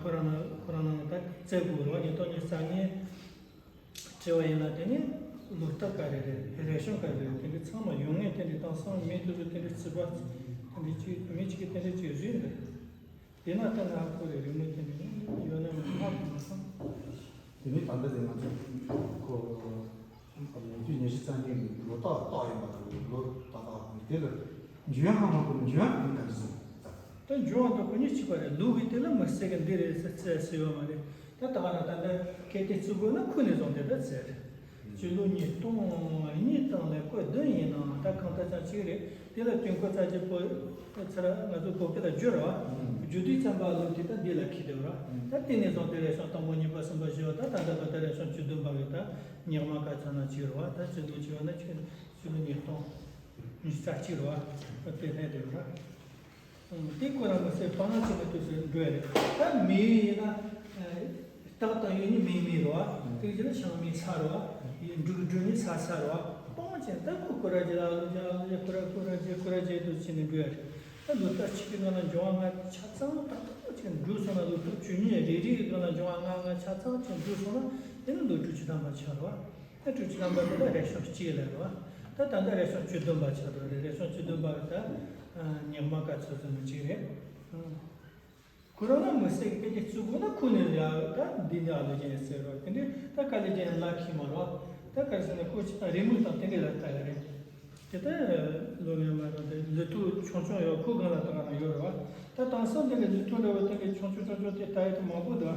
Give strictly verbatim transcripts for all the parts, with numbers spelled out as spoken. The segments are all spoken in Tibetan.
ཁོ་རང་ན་ཁོ་རང་ནང་ད་བཙལ་དགོས་རེད་བ། ཉིས་སྟོང་ཉི་ཤུ་རྩ་གཉིས་བྲིས་པ་ཡིན་ན། དེ་ནི་ལོ་རྟགས་ག་རེ་རེད། རེ་ཞང་ག་རེ་རེད། དེ་འདྲ་ཚང་མ་ཡོང་ངེས། དེ་འདྲ་དེང་སང་མི་དེ་ཚོ་དེ་འདྲ་རྩིས་པ་དེ་འདྲ་ཅིག་མི་གཅིག་གིས་དེ་འདྲ་ཅིག་བཟོས་འདུག་དེ་ན་ད་ང་ཁོ་རེ་རིང་མོ་དེ་འདྲ་ཡོད་ན་མིན་ཧ་གོ་མ་སོང་། དེ་ནི་ད་ལྟ་དེ་ང་ཚོ་ཁོ་ཉིས་སྟོང་ཉི་ཤུ་རྩ་གཉིས་ལོ་རྟགས་རྟགས་ཡིན་པ་དང་། ལོ་རྟགས་རྟགས་དེ་ལ་འཇོན་ཧ་མ་གོ་ནས། འཇོན་ཧ་མི་ག་འདྲ་སོང་། ད་འཇོན་ཧ་དང་གོ་ནས་གཅིག་པ་རེད། ལུགས་ཀྱི་དེ་ལ་མི་གསལ་གི་འདི་རེད་ཟེར་ཟེར་ཟེར་ཡོད་མ་རེད། ད་ད་ག་རང་ད་ལྟ་སྐད་དེ་བརྩི་དགོས་ན་ཁོ་ནས་བཟུང་དེ་ལྟར་ཟེར་རེད། སྤྱི་ལོ་ཉིས་སྟོང་གཉིས་དང་ལས་བརྒྱད་བདུན་ཡིན་ནའང་ད་གང་ལྟར་ཀྱང་གཅིག་རེད། དེ་ལ་དུས་འཁོར་རྩ་ཆེན་པོ་ཚར་ང་ཚོ་བོད་སྐད་ལ་བསྒྱུར་བ། བསྒྱུར་དུས་ཙམ་པ་ལོ་དེ་ད་འདི་ལ་འཁེལ་བསྡད་པ་རེད། ད་དེ་ནས་བཟུང་སྟེ་རེ་ཞང་དང་པོ་གཉིས་པ་གསུམ་པ་བཞི་བ། ད་ད་ལྟ་བར་དུ་རེ་ཞང་བཅུ་བདུན་པ་གི་ད་ཉག་མ་ག་ཚོད་ན་གཅིག་རེད་བ། ད་སྤྱི་ལོ་བྱས་པ་ན་ཆོས་སྤྱི་ལོ་ཉིས་སྟོང་ཉི་ཤུ་རྩ་གཅིག་རེད་བ། དེ་ལྷན་དེ་རེད། དེ་ཁོ་རང་མི་སེར་སྤང་ང་ཆེན་པོ་དུས་སུ་འགྲོ་ཡ་རེད། ད་མི་ཡིན་ན་སྟག་དང་ཡོས་ནི་མི་མི་རེད་བ། དེ་རྗེས་ལ་ཤང་མི་ས་རེད་བ། འབྲུག་འབྲུག་ནི་ས་ས་རེད་བ། སྤང་ང་ཆེན། ད་ཁོ་ཁོ་ར་རྗེ་ལ་ཨ་ལོ་རྗེ་ཨ་ལོ་རྗེ་ཁོ་ར་ཁོ་ར་རྗེ་ཁོ་ར་རྗེ་དུ་ཕྱིན་ནས་འགྲོ་ཡ་རེད། ད་ལོ་རྟགས་གཅིག་གི་སྒང་ལ་འབྱུང་བ་ལྔ་ཆ་ཚང་ཏག་ཏག་ཅིག་འགྲོ་སོང་ན། ལོ་རྟགས་བཅུ་གཉིས་རེ་རེ་གི་སྒང་ལ་འབྱུང་བ་ལྔ་ལྔ་ཆ་ཚང་ཅིག་འགྲོ་སོང་ན། དེ་ནི་ལོ་དྲུག་ཅུ་ཐམ་པ་ཆགས་རེད་བ། ད་དྲུག་ཅུ་ཐམ་པ་དེ་ལ་རེ་ཞང་གཅིག་ལབ་རེད་བ། ད་ད་ལྟ་རེ་ཞང་བཅུ་བདུན་པ་ཆགས་འགྲོ་རེད། རེ་ཞང་བཅུ་བདུན་པ་ད་ཉག་མ་ག་ཚོད་ཟེར་ནི་གཅིག་རེད། ཁོ་རང་ལ་མི་སེར་གི་དེ་བརྩི་དགོས་ན་ཁོ་ནས་ཡ་ད་འདི་ནས་ཨ་ལོ་ཅན་ཟེར་རོ། དེ་འདྲའི་ད་དཀའ་ལས་ཅན་ལ་ཁྱི་མ་རོ། ད་ག་རེ་ཟེར་ན་ཁོ་ཅི་ད་རེས་མོས་དང་དེ་འདྲའི་ལ་ལྟ་ཡ་རེད། དེ་ལྟར་ལོ་ངན་མ་རང་དེ་ལུས་ཐུག་ཆུང་ཆུང་ཡོད། ཁོ་སྒང་ལ་ད་ག་རང་ཡོད་རེད་བ། ད་དེང་སང་དེ་འདྲ་ལུས་ཐུག་འདྲ་བོ་དེ་འདྲ་ཆུང་ཆུང་ཆུང་ཆུང་དེ་ལྟ་ཡ་དེ་མང་པོ་འདུག་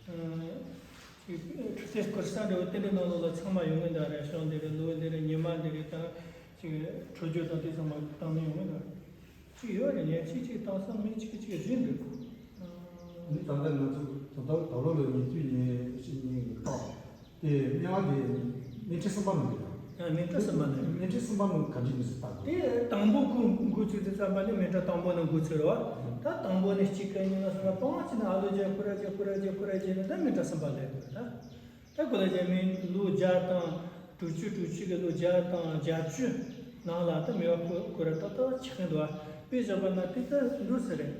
བ། ཁྲུ་ཚེ་སྐོར་ས་འདྲ་བོ་དེ་འདྲའི་ནང་ལོགས་ལ་ཚང་མ་ཡོང་གི་འདུག་རེ་ཞང་འདི་རེད། ལོ་འདི་རེད། ཉི་མ་འདི་རེད། ད་ཅིག་འཕྲོད་སྦྱོར་དང་དེ་ཚང་མ་བཏང་ནས་ཡོང་གི་འདུག་ཅིག་ཡོད་རེད། ཉན་ཅིག་ཅིག་དེང་སང་མི་གཅིག་གཅིག་བཟོས་འདུག་ནི་ད་ལྟ་ང་ཚོ་ད་ལྟ་ད་ལོ་ལ་ཉིས་བཅུ་ཉི་ཤུ་གཉིས་ཀྱི་རྟགས་དེ་སྨྱོ་བ་དེ་མི་ཁྲི་གསུམ་པ་ནང་གི་རེད། ཨ། མི་ཁྲི་གསུམ་པ་ནང་། མི་ཁྲི་གསུམ་པ་ནང་ག་འདྲ་མི་སུ་བཏགས་དེ་དང་པོ་ཁོ་འགོ་ཚུགས་དུས་ཙམ་པ་ནས་མི་ཁྲི་དང་པོ་ནས་འགོ་ཚུགས་རེད་བ། ད་དང་པོ་ནས་གཅིག་ག་གཉིས་ལ་སོང་ན་སྤང་ང་ཅིག་ནས་ཨ་ལོ་རྗེ་ཁོ་ར་རྗེ་ཁོ་ར་རྗེ་ཁོ་ར་རྗེ་ནས་ད་མི་ཁྲི་གསུམ་པ་སླེབས་དགོས་རེད། ད་ད་ཁོ་ལ་རྗེ་མི་ལོ་བརྒྱ་དང་དྲུག་ཅུ་དྲུག་ཅུ་གི་ལོ་བརྒྱ་དང་བརྒྱད་ཅུ་ནང་ལ་ད་སྨྱོ་བ་ཁོ་ཁོ་ར་ཏག་ཏག་ཆགས་ཀྱི་འདུག་བ། དཔེ་བཞག་པ་ན་དེ་ད་འདུག་ས་རེད།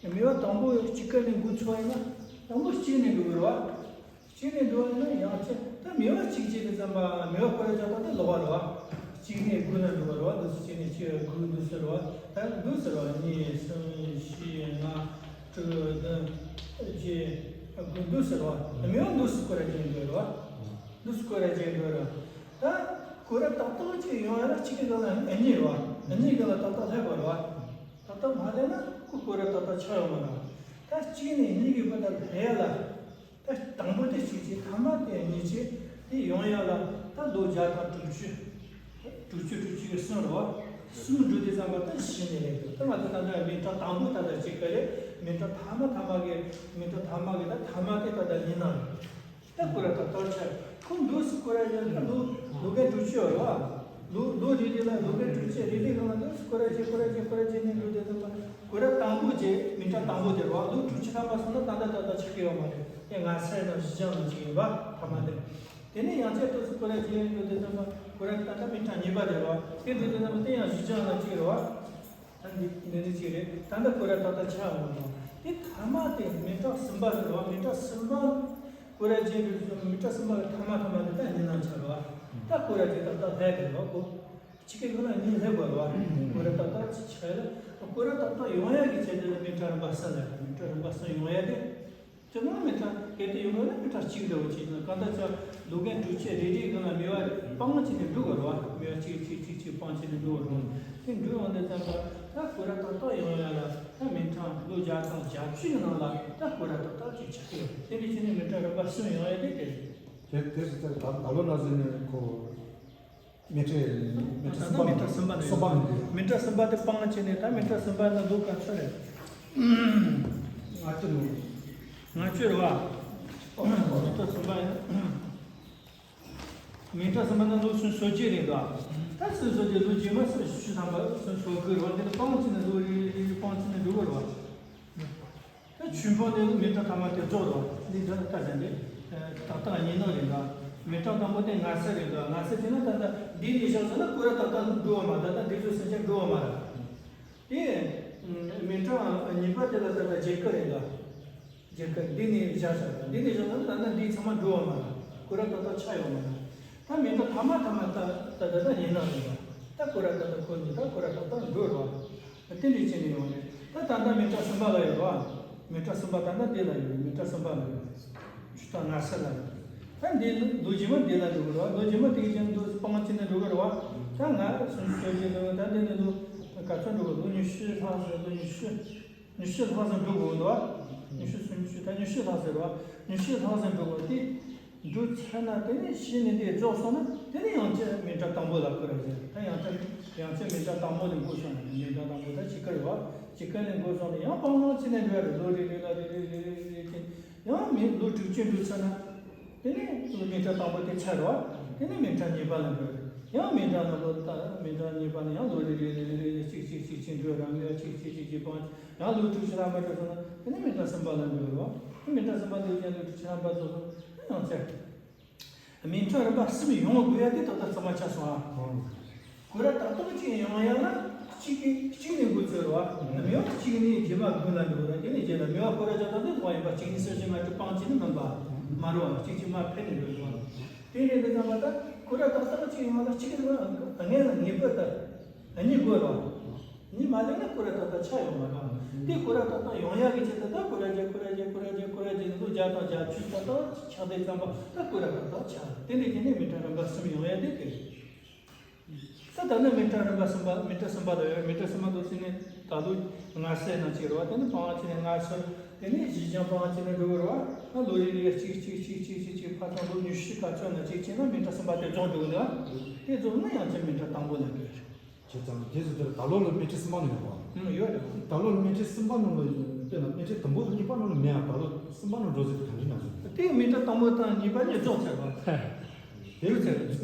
སྨྱོ་བ་དང་པོ་གཅིག་ག་ནས་འགོ་ཚུགས་པ་ཡིན་ན་དང་པོ་གཅིག་ནས་འགྲོ་གི་རེད་བ། གཅིག་ནས་འགྲོ་བ་ཡིན་ན་ཡང་ཅི་ད་སྨྱོ་བ་གཅིག་བྱས་དུས་ཙམ་པ་སྨྱོ་བ་ཁོ་ར་ཅག་ད་ད་ལོག་པ་རེད་བ། གཅིག་ནས་དགུ་ལ་འགྲོ་བ་རེད་བ། འདུག་སེ་གཅིག་ནས་གཅིག་དགུ་འདུག་སེ་རེད་བ། ད་འདུག་སེ་རེད་བ། གཉིས་གསུམ་བཞི་ལྔ་དྲུག་བདུན་བརྒྱད་དགུ་འདུག་སེ་རེད་བ། སྨྱོ་བ་འདུག་སེ་ཁོ་ར་ཅན་འགྲོ་རེད་བ། འདུག་སེ་ཁོ་ར་ཅན་འགྲོ་རེད་བ། ད་ཁོ་ར་ཏག་ཏག་ཅིག་ཡོང་ཡ་ལ་གཅིག་གི་སྒང་ལ་གཉིས་རེད་བ། གཉིས་སྒང་ལ་ཏག་ཏག་སླེབས་པ་རེད་བ། ཏག་ཏག་མ་སླེབས་ན་ཁོ་ཁོ་ར་ཏག་ཏག་ཆགས་ཡོང་མ་རེད། ད་གཅིག་ནས་གཉིས་ཀྱི་བར་དུ་སླེབས་ཡ་ལ། ད་དང་པོ་དེ་གཅིག་བྱས། ཐ་མ་དེ་གཉིས་བྱས། དེ་ཡོང་ཡ་ལ་ད་ལོ་བརྒྱ་དང་དྲུག་ཅུ། དྲུག་ཅུ་དྲུག་ཅུ་གི་གསུམ་རེད་བ། གསུམ་འགྲོ་དུས་ཙམ་པ་ད་གཞི་ནས་རེད་འདུག་ད་ང་ཚོ་ད་ལྟ་མི་གྲངས་དང་པོ་ད་ལྟ་གཅིག་ག་རེད། མི་གྲངས་ཐ་མ་ཐ་མ་གི་མི་གྲངས་ཐ་མ་གི་ད་ཐ་མ་དེ་ད་ལྟ་གཉིས་ན་རེད། ད་ཁོ་ར་ཏག་ཏག་ཆགས། ཁོ་འདུག་སེ་ཁོ་ར་ཡང་ད་ལོ་ལོ་འགའ་དྲུག་ཅུ་ཡོད་རེད་བ། ལོ་ལོ་རེ་རེ་ལ་ལོ་འགའ་དྲུག་ཅུ་རེ་རེ་གང་ལ་འདུག་སེ་ཁོ་ར་ཅན་ཁོ་ར་ཅན་ཁོ་ར་ཅན་ནས་འགྲོ་དུས་ཙམ་པ་ཁོ་ར་དང་པོ་བྱས། མི་གྲངས་དང་པོ་དེ་རེད་བ། ལོ་དྲུག་ཅུ་ཐམ་པ་སོང་ན་ད་ལྟ་ཏག་ཏག་ཆགས་ཀྱི་ཡོད་མ་རེད། དེ་ང་སེར་ནང་གཞི་རྐྱང་ནང་གཅིག་ཡིན་པ་ཐ་མ་དེ། དེ་ནས་ཡང་བསྐྱར་འདུག་སེ་ཁོ་ར་ཅན་འགྲོ་དུས་ཙམ་པ་ཁོ་ར་ད་ལྟ་མི་གྲངས་གཉིས་པ་དེ་རེད་བ། དེ་འགྲོ་དུས་ཙམ་པ་དེ་ཡང་གཞི་རྐྱང་ནང་གཅིག་རེད་བ། ད་འདི་འདི་འདྲ་ཅིག་རེད། ད་ལྟ་ཁོ་ར་ཏག་ཏག་ཆགས་འོང་དང་། དེ་ཐ་མ་དེ་མི་གྲངས་གསུམ་པ་རེད་བ། མི་གྲངས་གསུམ་པ་ཁོ་ར་ཅན་གྱི་མི་གྲངས་གསུམ་པ་གི་ཐ་མ་ཐ་མ་དེ་ད་གཉིས་ན་ཆགས་རེད་བ། ད་ཁོ་ར་ཅན་ཏག་ཏག་སླེབས་རེད་བ། ཁོ་གཅིག་གི་སྒང་ལ་གཉིས་སླེབས་དགོས་རེད་བ། ཁོ་ར་ཏག་ཏག་ཅིག་ཆགས་ལ་ཁོ་ར་ཏག་ཏག་ཡོང་ཡ་གི་ཆེད་དུ་ལ་མི་གྲངས་རིམ་པ་གསུམ་ལ། མི་གྲངས་རིམ་པ་གསུམ་ཡོང་ཡ་དེ། སྤྱིར་ན་མི་གྲངས་གལ་ཏེ་ཡོང་དགོས་ན་མི་གྲངས་གཅིག་འདྲ་བོ་བྱས་ན། གང་ལྟར་ཀྱང་ལོ་འགའ་དྲུག་ཅུ་རེ་རེའི་སྒང་ལ་སྨྱོ་བ་སྤང་བྱས་ནས་འགྲོ་དགོས་རེད་བ། སྨྱོ་བ་གཅིག་གཅིག་གཅིག་གཅིག་སྤང་བྱས་ནས་འགྲོ་དགོས་རེད་བ། དེ་འགྲོ་ཡོང་དུས་ཙམ་པ་ད་ཁོ་ར་ཏག་ཏག་ཡོང་ཡ་ལ་ད་མི་གྲངས་ལོ་བརྒྱ་དང་བརྒྱད་ཅུ་ཡི་ནང་ལ་ད་ཁོ་ར་ཏག་ཏག་ཅིག་ཆགས་ཀྱི་ཡོད། དེ་འདྲ་བྱས་ནས་མི་གྲངས་རིམ་པ་གསུམ་ཡོང་ཡ་དེ་དེ་རེད། དེ་དེ་སུ་ཚ་ད་ད་ལོ་ན་ཟེར་ནས་ཁོ། མི་གྲངས་མི་གྲངས་ད་ལྟ་མི་གྲངས་གསུམ་པ་ནས་གསུམ་པ་ནས་མི་གྲངས་གསུམ་པ་དེ་སྤང་བྱས་ནས། ད་མི་གྲངས་གསུམ་པ་ནི་ལོ་ག་ཚོད་རེད། ལྔ་བཅུ་ནང་། ལྔ་བཅུ་རེད་བ། མི་གྲངས་གསུམ་པ་ཡིན། མི་གྲངས་གསུམ་པ་ནི་ལོ་སུམ་ཅུ་སོ་བརྒྱད་རེད་འདུག་ད་སུམ་ཅུ་སོ་བརྒྱད། ལོ་རྗེས་མ་སུམ་ཅུ་ཐམ་པ་སུམ་ཅུ་སོ་དགུ་རེད་བ། འདི་ནི་སྤང་བྱས་ནས་ལོ་རེ་རེ་རེ་སྤང་བྱས་ནས་འགྲོ་གི་རེད་བ། ད་ཆོས་འཕགས་ནས་མི་གྲངས་ཐ་མ་དེ་རྫོགས་རོ། འདི་ད་ལྟ་ཟེར་འདི། ཏག་ཏག་གཉིས་ནང་རེད་འདུག་མི་གྲངས་དང་པོ་དེ་ང་སེར་རེད་འདུག་ང་སེར་དེ་ན་ད་ལྟ་འདི་ནས་བཞག་ཟེར་ན་ཁོ་ར་ཏག་ཏག་འགྲོ་བ་མ། ད་ལྟ་འདི་ཚོ་སེམས་ཅན་འགྲོ་བ་མ་རེད། དེ་མི་གྲངས་གཉིས་པ་དེ་ལ་ད་ལྟ་རྒྱལ་ཁབ་རེད་འདུག་རྒྱལ་ཁབ་འདི་ནས་བཞག་བཞག་འདི་ནས་བཞག་ན་ད་ནི་འདི་ཚང་མ་འགྲོ་བ་མ་རེད། ཁོ་ར་ཏག་ཏག་ཆགས་ཡོད་མ་རེད། ད་མི་འདྲ་ཐ་མ་ཐ་མ་ད་ད་ད་ད་ཉིན་ནང་རེད་པ། ད་ཁོ་ར་ཏག་ཏག་ཁོ་གཉིས་ད་ཁོ་ར་ཏག་ཏག་འགྲོ་རེད་པ། དེ་འདྲའི་བྱས་ནས་ཡོང་རེད། ད་ད་ལྟ་མི་འདྲ་གསུམ་པ་ལ་ཡོད་པ། མི་འདྲ་གསུམ་པ་ད་ལྟ་འདི་ལ་ཡོད་རེད། མི་འདྲ་གསུམ་པ་ལ་ཡོད་རེད། ཆུ་ཐོག་ངར་སེར་ལ་ཡོད་རེད། ད་འདི་ལོ་རྗེས་མ་འདི་ལ་འགྲོ་གི་རེད་པ། ལོ་རྗེས་མ་དེ་གི་ཅན་དུ་སྤང་བྱས་ནས་འགྲོ་གི་རེད་པ། ད་ང་སུམ་ཅུ་སོ་བརྒྱད་ལོ་ད་འདི་ནས་ལོ་ག་ཚོད་འགྲོ་གི། ལོ་ཉི་ཤུ་ལྷག་ཟེར། ལོ་ཉི་ཤུ། ཉི་ཤུ་ལྷག་ཙམ་འགྲོ་དགོས་འདུག་བ། ཉི་ཤུ་སུམ་ཅུ་ད་ཉི་ཤུ་ལྷག་ཟེར་བ། ཉི་ཤུ་ལྷག་ཙམ་འགྲོ་དགོས་དེ། འགྲོ་ཚར་ན་དེ་ནས་གཞི་ནས་དེ་རྫོགས་སོང་ན་དེ་ནས་ཡང་བསྐྱར་མི་འདྲ་དང་པོ་ལ་འཁོར་ར་ཟེར། ད་ཡང་བསྐྱར་ཡང་བསྐྱར་མི་འདྲ་དང་པོ་ནས་འགོ་བྱུང་ན་མི་འདྲ་དང་པོ་ད་གཅིག་དཀར་བ། གཅིག་དཀར་ནས་འགོ་བྱུང་ནས་ཡང་སྤང་བླང་བྱས་ནས་འགྲོ་ཡ་རེད། ལོ་རེ་རེ་ལ་རེ་རེ་རེ་རེ་རེ་ཡང་མི་ལོ་དྲུག་ཅུ་འགྲོ་ཚར་ན། དེ་ནས་མི་འདྲ་དང་པོ་དེ་ཚར་བ། དེ་ནས་མི་འདྲ་གཉིས་པ་ལ་འགྲོ་རེད། ཡང་མི་འདྲ་ལ་ལོ་ད་མི་འདྲ་གཉིས་པ་ནས་ཡང་ལོ་རེ་རེ་རེ་རེ་རེ་གཅིག་གཅིག་གཅིག་གཅིག་འགྲོ་རང་ངོས་གཅིག་གཅིག་གཅིག་གཅིག་སྤང་། ཡང་ལོ་དྲུག་ཅུ་ལྷག་མ་འགྲོ་སོང་ན་དེ་ནས་མི་འདྲ་གསུམ་པ་ལ་འགྲོ་རོགས། མི་འདྲ་གསུམ་པ་འདི་ཡང་ལོ་དྲུག་ཅུ་ལྷག་མ་འགྲོ་སོང་ན་ཡང་ཚར། མི་འདྲ་རིམ་པ་གསུམ་ཡོང་དགོས་ཡ་དེ་ཏག་ཏག་གཙང་མ་ཆགས་སོང་ཨ། ཁོ་ར་ཏག་ཏག་ཅིག་ཡོང་ཡ་ན་གཅིག་གིས་གཅིག་ནས་འགོ་ཚུགས་རོགས། མི་བ་གཅིག་ནས་རྗེས་མ་དགུ་ལ་འགྲོ་ར། དེ་ནས་རྗེས་ལ་མི་བ་ཁོ་ར་ཅག་ཏག་ཏག་ཡོང་བ་ཡིན་པ། གཅིག་གཉིས་གསུམ་བཞི་ལྔ་དྲུག་སྤང་བྱས་ནས་མིན་པ་མ་རེད་བ། གཅིག་གཅིག་མ་ཕེབས་ནས་འགྲོ་རོགས། དེ་ནས་འདི་ཙམ་པ་ད་ཁོ་ར་ཏག་ཏག་ཅིག་ཡོང་ན་གཅིག་གི་ངེས་ལ་ངེས་པར་ད་གཉིས་དགོས་ར། གཉིས་མ་ལེན་ན་ཁོ་ར་ཏག་ཏག་ཆགས་ཡོང་མ་རེད། དེ་ཁོ་ར་ཏག་ཏག་ཡོང་ཡག་གི་ཆེད་དུ་ད་ཁོ་ར་རྒྱ་ཁོ་ར་རྒྱ་ཁོ་ར་རྒྱ་ཁོ་ར་རྒྱ་ལོ་བརྒྱ་དང་བརྒྱད་ཅུ་ཏག་ཏག་ཆགས་དེ་ཙམ་པ་ད་ཁོ་ར་ཏག་ཏག་ཆགས། དེ་འདྲ་བྱས་ནས་མི་འདྲ་རིམ་པ་གསུམ་ཡོང་ཡག་དེ་དེ་རེད། ད་ད་ནི་མི་འདྲ་རིམ་པ་གསུམ་པ། མི་འདྲ་གསུམ་པ་ལ་ཡོད། མི་འདྲ་གསུམ་པ་འདུག་ཟེར་ནས་ད་ལོ་ངར་སེར་ནང་གཅིག་རེད་བ། དེ་ནི་སྤང་བྱས་ནས་ངར་སེར། དེ་ནས་གཞི་ལྗང་སྤང་བྱས་ནས་འགྲོ་གི་རེད་བ། ད་ལོ་རེ་རེ་གཅིག་གཅིག་གཅིག་གཅིག་གཅིག་གཅིག་ཕར་ཚང་ལོ་ཉི་ཤུ་ག་ཚོད་ན་གཅིག་བྱས་ན་མི་འདྲ་གསུམ་པ་དེ་རྫོགས་འགྲོ་གི་འདུག་བ། དེ་རྫོགས་ན་ཡང་ཅིག་མི་འདྲ་དང་པོ་ལ་འགྲོ་ཡ་རེད། བྱས་ཙང་རྗེས་སུ་དེར་ད་ལོ་ལ་དམིགས་བྱ་གསུམ་པ་ནང་ཡོད་པ། ཨང་། ཡོད་རེད་བ། ད་ལོ་ལ་དམིགས་བྱ་གསུམ་པ་ནང་ལ་དཔེར་ན་དམིགས་བྱ་དང་པོ་དང་གཉིས་པ་ནང་ལ་མེད་ཡ། ད་ལོ་གསུམ་པ་ནང་འགྲོ་ཟེར་དེ་ག་འདྲ་ན་ཟེར། དེ་མི་འདྲ་དང་པོ་དང་གཉིས་པ་གཉིས་རྫོགས་ཚར་བ། དེ་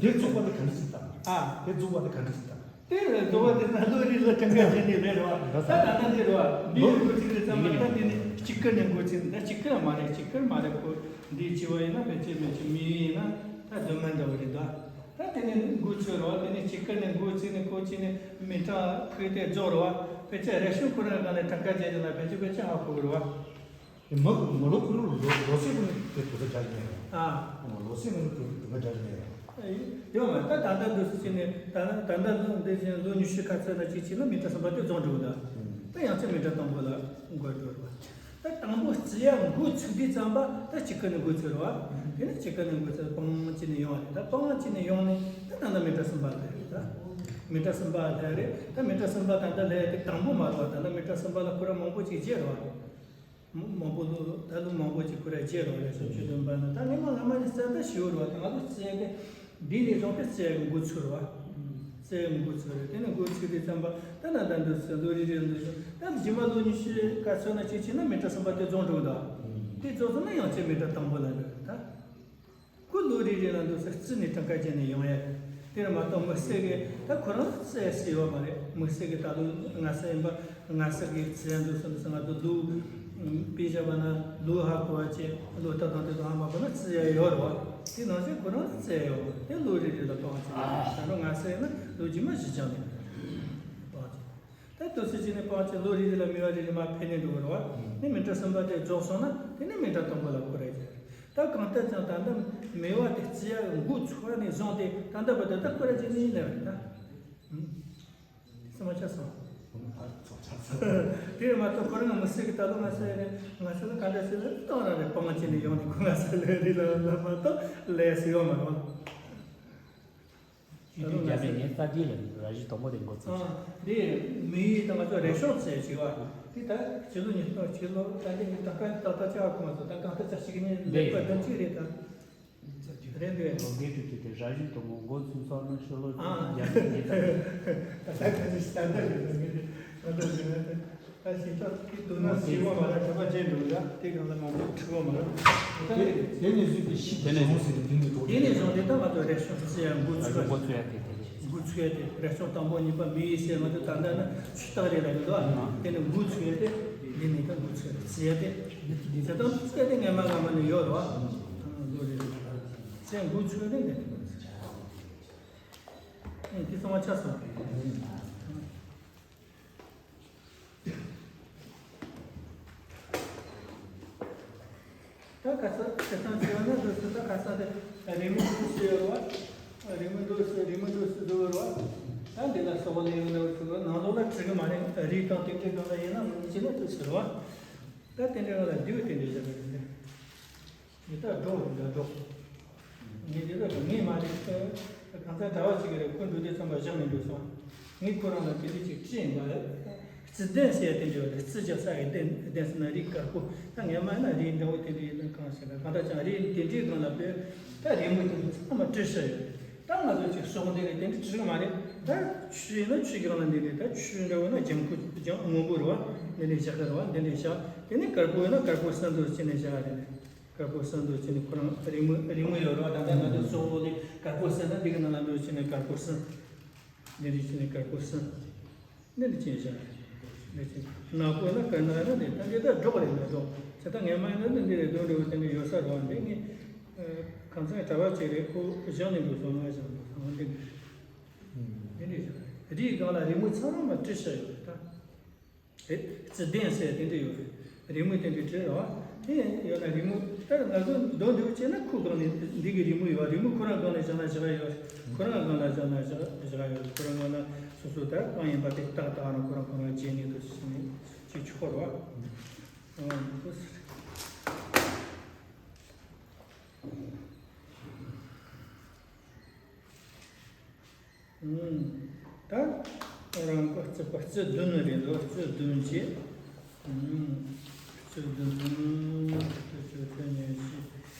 དེ་རྫོགས་པ་དེ་ག་འདྲ་ཞིག་དང་། ཨ། དེ་རྫོགས་པ་དེ་ག་འདྲ་ཞིག་དང་། དེ་རྫོགས་པ་དེ་ན་ལོ་རེ་ལ་གྲངས་ཀ་བྱས་ནས་རེད་བ། ད་ད་ལྟ་འདི་རེད་བ། འདི་ལོ་འགོ་ཚུགས་དུས་ཙམ་པ་ད་འདི་ནི་གཅིག་དཀར་ནས་འགོ་ཚུགས། ད་གཅིག་དཀར་མ་རེད། གཅིག་དཀར་མ་རེད། ཁོ་འདི་བྱས་པ་ཡིན་ན་ཕལ་ཆེར་མི་ཆེ་མི་ཡིན་ན་ད་སྡོམ་མ་འདྲ་བོ་རེད་ད། ད་དེ་ནས་འགོ་ཚུགས་རེད་བ། དེ་ནས་གཅིག་དཀར་ནས་འགོ་ཚུགས་ནས་ཁོ་ཕྱིན་ནས་མི་གྲངས་ཕུད་དེ་རྫོགས་རེད་བ། ཕལ་ཆེར་རེ་ཞིག་ཁོ་རང་སྒང་ནས་གྲངས་ཀ་བྱས་ཏེ་ན་ཕལ་ཆེར་ཕལ་ཆེར་ཧ་གོ་གི་རེད་བ། མི་མི་ལོ་ཁོ་རང་ལོ་ལོ་ཚད་ཁོ་ནས་དེ་དུ་ཚ་རྒྱ་ཞིག་མེད་རེད་བ། ཨ། ལོ་ཚད་ཁོ་ནས་དུ་དུ་ཚ་རྒྱ་ཞིག་མེད་རེད་བ། ཡོད་མ་ད་ད་ལྟ་འདུག་སེ་བྱས་ནས་ད་ད་ལྟ་ལོ་འདི་བཞིན་ལོ་ཉི་ཤུ་ཁ་ཚོད་ན་གཅིག་བྱས་ན་མི་གྲངས་གསུམ་པ་དེ་རྫོགས་འགྲོ་གི་འདུག་ད་ཡང་ཚད་མི་གྲངས་དང་པོ་ལ་འགོ་འགྲོ་རེད་བ། ད་དང་པོ་རྩི་ཡ་འགོ་ཚུགས་དུས་ཙམ་པ་ད་གཅིག་དཀར་ནས་འགོ་ཚུགས་རེད་བ། དེ་ནས་གཅིག་དཀར་ནས་འགོ་ཚུགས་སྤང་བྱས་ནས་ཡོང་བ་རེད། ད་སྤང་བྱས་ནས་ཡོང་ནས་ད་ད་ལྟ་མི་གྲངས་གསུམ་པ་སླེབས་རེད། ད་མི་གྲངས་གསུམ་པ་སླེབས་རེད། ད་མི་གྲངས་གསུམ་པ་ད་ལྟ་སླེབས་ཡ་དེ་དང་པོ་མ་རེད་བ། ད་ལྟ་མི་གྲངས་གསུམ་པ་ལ་ཁོ་རང་མང་པོ་ཅིག་བརྗེས་རེད་བ། མང་པོ་ལོ་ད་ལོ་མང་པོ་ཅིག་ཁོ་རང་བརྗེད་རོགས་རེད། སོ་བཅུ་བདུན་པ་ན་ད་ངས་མ་སྔ་མ་ནས་རྩ་ད་ཞུ་རོགས། ད་ང་ཚོ་རྩེ་གི་འདི་ནས་བཟུང་སྟེ་རྩེ་གི་འགོ་ཚུགས་རོགས། རྩེ་གི་འགོ་ཚུགས་རེད། དེ་ནས་འགོ་ཚུགས་དུས་ཙམ་པ་ད་ན་ད་འདི་ཚོ་ལོ་རེ་རེ་འདི་ཚོ་ད་རྗེས་མ་ལོ་ཉི་ཤུ་ག་ཚོད་ན་ཅིག་ཕྱིན་ན་མི་ཊར་གསུམ་པ་དེ་རྫོགས་འགྲོ་གི་འདུག་དེ་རྫོགས་སོང་ན་ཡང་ཅིག་མི་ཊར་དང་པོ་ལ་འགྲོ་གི་ད། ཁོ་ལོ་རེ་རེ་ལ་འདུག་ཟེར་རྩིས་ནས་གྲངས་ཀ་བརྒྱབ་ནས་ཡོང་ཡ། དེར་མ་གཏོགས་དམིགས་བསལ་གྱི་ད་ཁོ་རང་རྩིས་ཡ་ཟེར་ཡོད་མ་རེད། དམིགས་བསལ་གྱི་ད་ལོ་ངལ་གསོ་ཡིན་པ་ངལ་གསོ་གི་རྩིས་ཡ་འདུག་ཟེར་འདུག་ཟེར། ང་ཚོ་ལོ་དཔེ་བཞག་པ་ན་ལོ་ཧ་གོ་བ་བྱས། ལོ་ལྟ་སྟངས་དེ་ཚོ་ཧ་མ་གོ་ན་རྩིས་ཡ་ཡོད་རེད་བ། དེ་ནང་བཞིན་ཁོ་རང་རྩིས་ཡ་ཡོད་མ་རེད། དེ་ལོ་རེ་རེ་ལ་སྤང་བྱས་ནས་ད་ལོ་ངལ་གསོ་ཡིན་ན་ལོ་རྗེས་མ་གཞི་རྐྱང་ནས་སྤང་བྱས། ད་དུས་ཚོད་ཅིག་ནས་སྤང་བྱས་ལོ་རེ་རེ་ལ་མི་བ་རེ་རེ་མར་འཕེལ་ནས་འགྲོ་གི་རེད་བ། ནི་མི་ཊར་གསུམ་པ་དེ་རྫོགས་སོང་ན་དེ་ནི་མི་ཊར་དང་པོ་ལ་འཁོར་རེད་ཟེར། ད་གང་ལྟར་ཀྱང་ད་ལྟ་མི་བ་དེ་རྩིས་ཡ་འགོ་ཚུགས་པ་ནས་བཟུང་སྟེ་ད་ལྟ་བར་དུ་ད་འཁོར་ར་ཅིག་ནི་ལས་རེད་ད། ཨུམ། དེ་ཚང་མ་ཆགས་སོང་། དེ་མ་གཏོགས་ཁོ་རང་མི་སེར་གྱི་ད་ལོ་ང་ཚོ་ཡ་ནས་ང་ཚོ་ལ་གང་འདྲ་ཟེར་ན་གཏོང་ར་རེད། སྤང་བྱས་ནས་ཡོང་ནས་ཁོ་ང་ཚོ་ལས་རེད་ལ་ལ་མ་གཏོགས་ལས་སུ་ཡོང་མ་རུང་། ཆིག་སྟོང་བརྒྱ་མེད་ངས་རྩ་བྲིས་ལ་ར་བཞི་དང་པོ་དེ་འགོ་ཚུགས། ཨ། འདི་མི་ཡུལ་དང་ང་ཚོ་རེ་ཤོང་ཚད་ཅིག་བ། འདི་ད་ཕྱི་ལོ་ཉིས་སྟོང་ཕྱི་ལོ་ད་འདི་ནི་ད་ག་ད་ད་ཆ་ཁོ་ང་ཚོ་ད་གང་ད་ཆ་ཞིག་ནི་ལེགས་པ་དང་གཅིག་རེད་ད། རེད་འདུག་ལོ་འགའི་དུས་ཚོད་དེ་ར་བཞི་དང་པོ་འགོ་ཚུགས་སོང་ན་ཕྱི་ལོ་ཨ། བརྒྱ་ནི་ད་ད་ག་ཚོད་ཞིག་ད་ད་རེད་ད་ངས་རེད་ད་ད་རེད་ད། ད་ཞིང་ཁ་དེ་དུ་ན་ཞིག་བ་མ་ར་ཁྱབ་པ་ཅན་འདུག་ད། དེ་གང་ལ་ང་ཚོ་ཁྲི་བ་མ་ར། དེ་དེ་ནས་བཟུང་སྟེ་ཤི་དེ་ནས་བཟུང་སྟེ་དེ་ནས་འགྲོ་དེ་ནས་བཟུང་སྟེ་ད་ང་ཚོ་རེ་ཤོང་རྩིས་ཡ་འགོ་ཚུགས་འགོ་ཚུགས་ཡ་དེ་དེ་རེད། འགོ་ཚུགས་ཡ་དེ་རེ་ཤོང་དང་པོ་གཉིས་པ་མི་ཡི་ཟེར་ང་ཚོ་ད་ལྟ་ན་ཆུ་རྟགས་རེད་ལ་ཡོད་དོ། དེ་ནས་འགོ་ཚུགས་ཡ་དེ་དེ་ནས་ད་འགོ་ཚུགས་ཡ་རྩིས་ཡ་དེ་དེ་ད་རྩིས་ཡ་དེ་ངས་མ་ག་མ་ནས་ཡོད་རོ། ལོ་རེ་རེ་རྩིས་ཡ་འགོ་ཚུགས་ཡ་དེ་དེ་ནས་འགོ་ཚུགས་ཡ་དེ་ཚང་མ་ཆགས་སོང་། ད་ཁ་ས་ཁ་སང་བྱས་ན་འདུག་སེ། ད་ཁ་སང་དེ་རི་མོ་འདུག་སེ་ཡོད་རེད་བ། རི་མོ་འདུག་སེ་རི་མོ་འདུག་སེ་བཟོ་ཡོད་རེད་བ། ད་འདི་ལ་སོགས་ལ་ཡོད་ན་འདུག་སེ་ནང་ལོགས་ལ་བྲིས་གི་མ་རེད། རི་དང་དེ་འདྲའི་སྒང་ལ་ཡིན་ན་མི་ཉན་ཅི་ན་འདུག་སེ་རེད་བ། ད་དེ་འདྲའི་སྒང་ལ་འདུག་དེ་འདྲའི་བྱས་པ་རེད། འདི་ལྟར་སྒྲོག་རེད། འདི་སྒྲོག་ངས་འདི་ལྟར་ངས་མ་རེད། གང་ལྟར་གྲྭ་བ་ཅིག་རེད། ཁོ་འདུག་དེ་ཚང་མ་བཞག་ནས་འགྲོ་སོང་། ངས་ཁོ་རང་ལ་དེ་འདྲ་ཅིག་དྲིས་ཡིན་པ། རྩི་ལྡན་ཟེར་དེ་འདྲ་རེད། རྩི་རྒྱག་ས་ཡི་ལྡན་ལྡན་ཟེར་ན་རིགས་དཀར་པོ། ད་ངས་མ་ཡིན་ན་རིགས་འདྲ་བོ་དེ་འདྲ་ཡིན་ན་གང་ཟེར་ན། གང་ལྟར་ཀྱང་རིགས་དེ་འདྲའི་སྒང་ལ་བོད་ད་རི་མོ་དེ་ཚང་མ་བྲིས་བཞག་ཡོད། ད་ང་ཚོ་ཅིག་ཟོག་འདི་རེད། དེ་འདྲ་བྲིས་གི་མ་རེད། ད་ཆུ་ཡིན་ན་ཆུ་སྒང་ལ་འདི་རེད། ད་ཆུ་འདྲ་བོ་ན་ལྗང་ཁུ་ལྗང་སྔོན་པོ་རེད་བ། འདི་འདྲ་བཞག་གི་རེད་བ། འདི་འདྲ་བཞག་དེ་ནས་དཀར་པོ་ཡིན་ན་དཀར་པོ་སེ་འདུག་སེ་བྱས་ནས་བཞག་གི་རེད། དཀར་པོ་སེ་འདུག་སེ་བྱས་ནས་ཁོ་རང་རི་མོ་རི་མོ་ཡོད་རེད་བ། ད་ལྟ་ང་ཚོ་ཟོག་ལོ་ལས་དཀར་པོ་སེ་ན་འདི་གི་ནང་ལ་འདུག་སེ་བྱས་ནས་དཀར་པོ་སེ། འདི་འདྲ་བྱས་ནས་དཀར་པོ་སེ། འདི་འདྲ་བྱས་བཞག་གི་རེད། འདི་བྱས་ནག་པོ་ཡིན་ན་དཀར་ནག་ཡིན་ན་འདི་ད་འདི་ད་སྒྲོག་རེད། ང་སྒྲོག་བྱས་ད་ངས་མ་ཡིན་ན་འདི་འདི་རེད། དོན་འདྲ་བོ་དེ་འདྲ་ཡོད་ས་རེད་བ། འདི་ངས་གང་ཚང་གྲྭ་བ་ཅིག་རེད། ཁོ་བཞག་ནས་འགྲོ་སོང་། ང་བཞག་འགྲོ་སོང་། འདི་འདི་འདྲ་བྱས་རིའི་སྒང་ལ་རི་མོ་ཚང་མ་བྲིས་བཞག་ཡོད་རེད་ད། རེད། རྩི་ལྡན་ཟེར་དེ་འདྲ་ཡོད་རེད། རི་མོ་དེ་འདྲ་བྲིས་རེད་བ། དེ་ཡོད་ན་རི་མོ་ལྟར་ང་ཚོ་མདོར་བསྡུས་བྱས་ན་ཁོའི་སྒང་ནས་འདི་གི་རི་མོ་ཡོད་བ། རི་མོ་ཁོ་རང་སྒང་ནས་བཞག་ན་བཞག་ཡ་ཡོད་རེད། ཁོ་རང་སྒང་ལ་བཞག་ན་བཞག་བཞག་ཡ་ཡོད་རེད། ཁོ་རང་སྒང་ན་སོ་སོ་ལྟར་གང་ཡིན་པ་དེ་ཏག་ཏག་རང་ཁོ་རང་ཁོ་རང་བྱས་ནས་དུ་ཕྱིན་ནས་བྱེད་ཆོག་རེད་བ། ཨང་། འདི་ཟེར། ད་རང་གི་རྩིས་པ་རྩིས་བདུན་རེད་འདུག་རྩིས་བདུན་བྱས། རྩིས་བདུན། བཅུ་དྲུག་ཉི་ཤུ།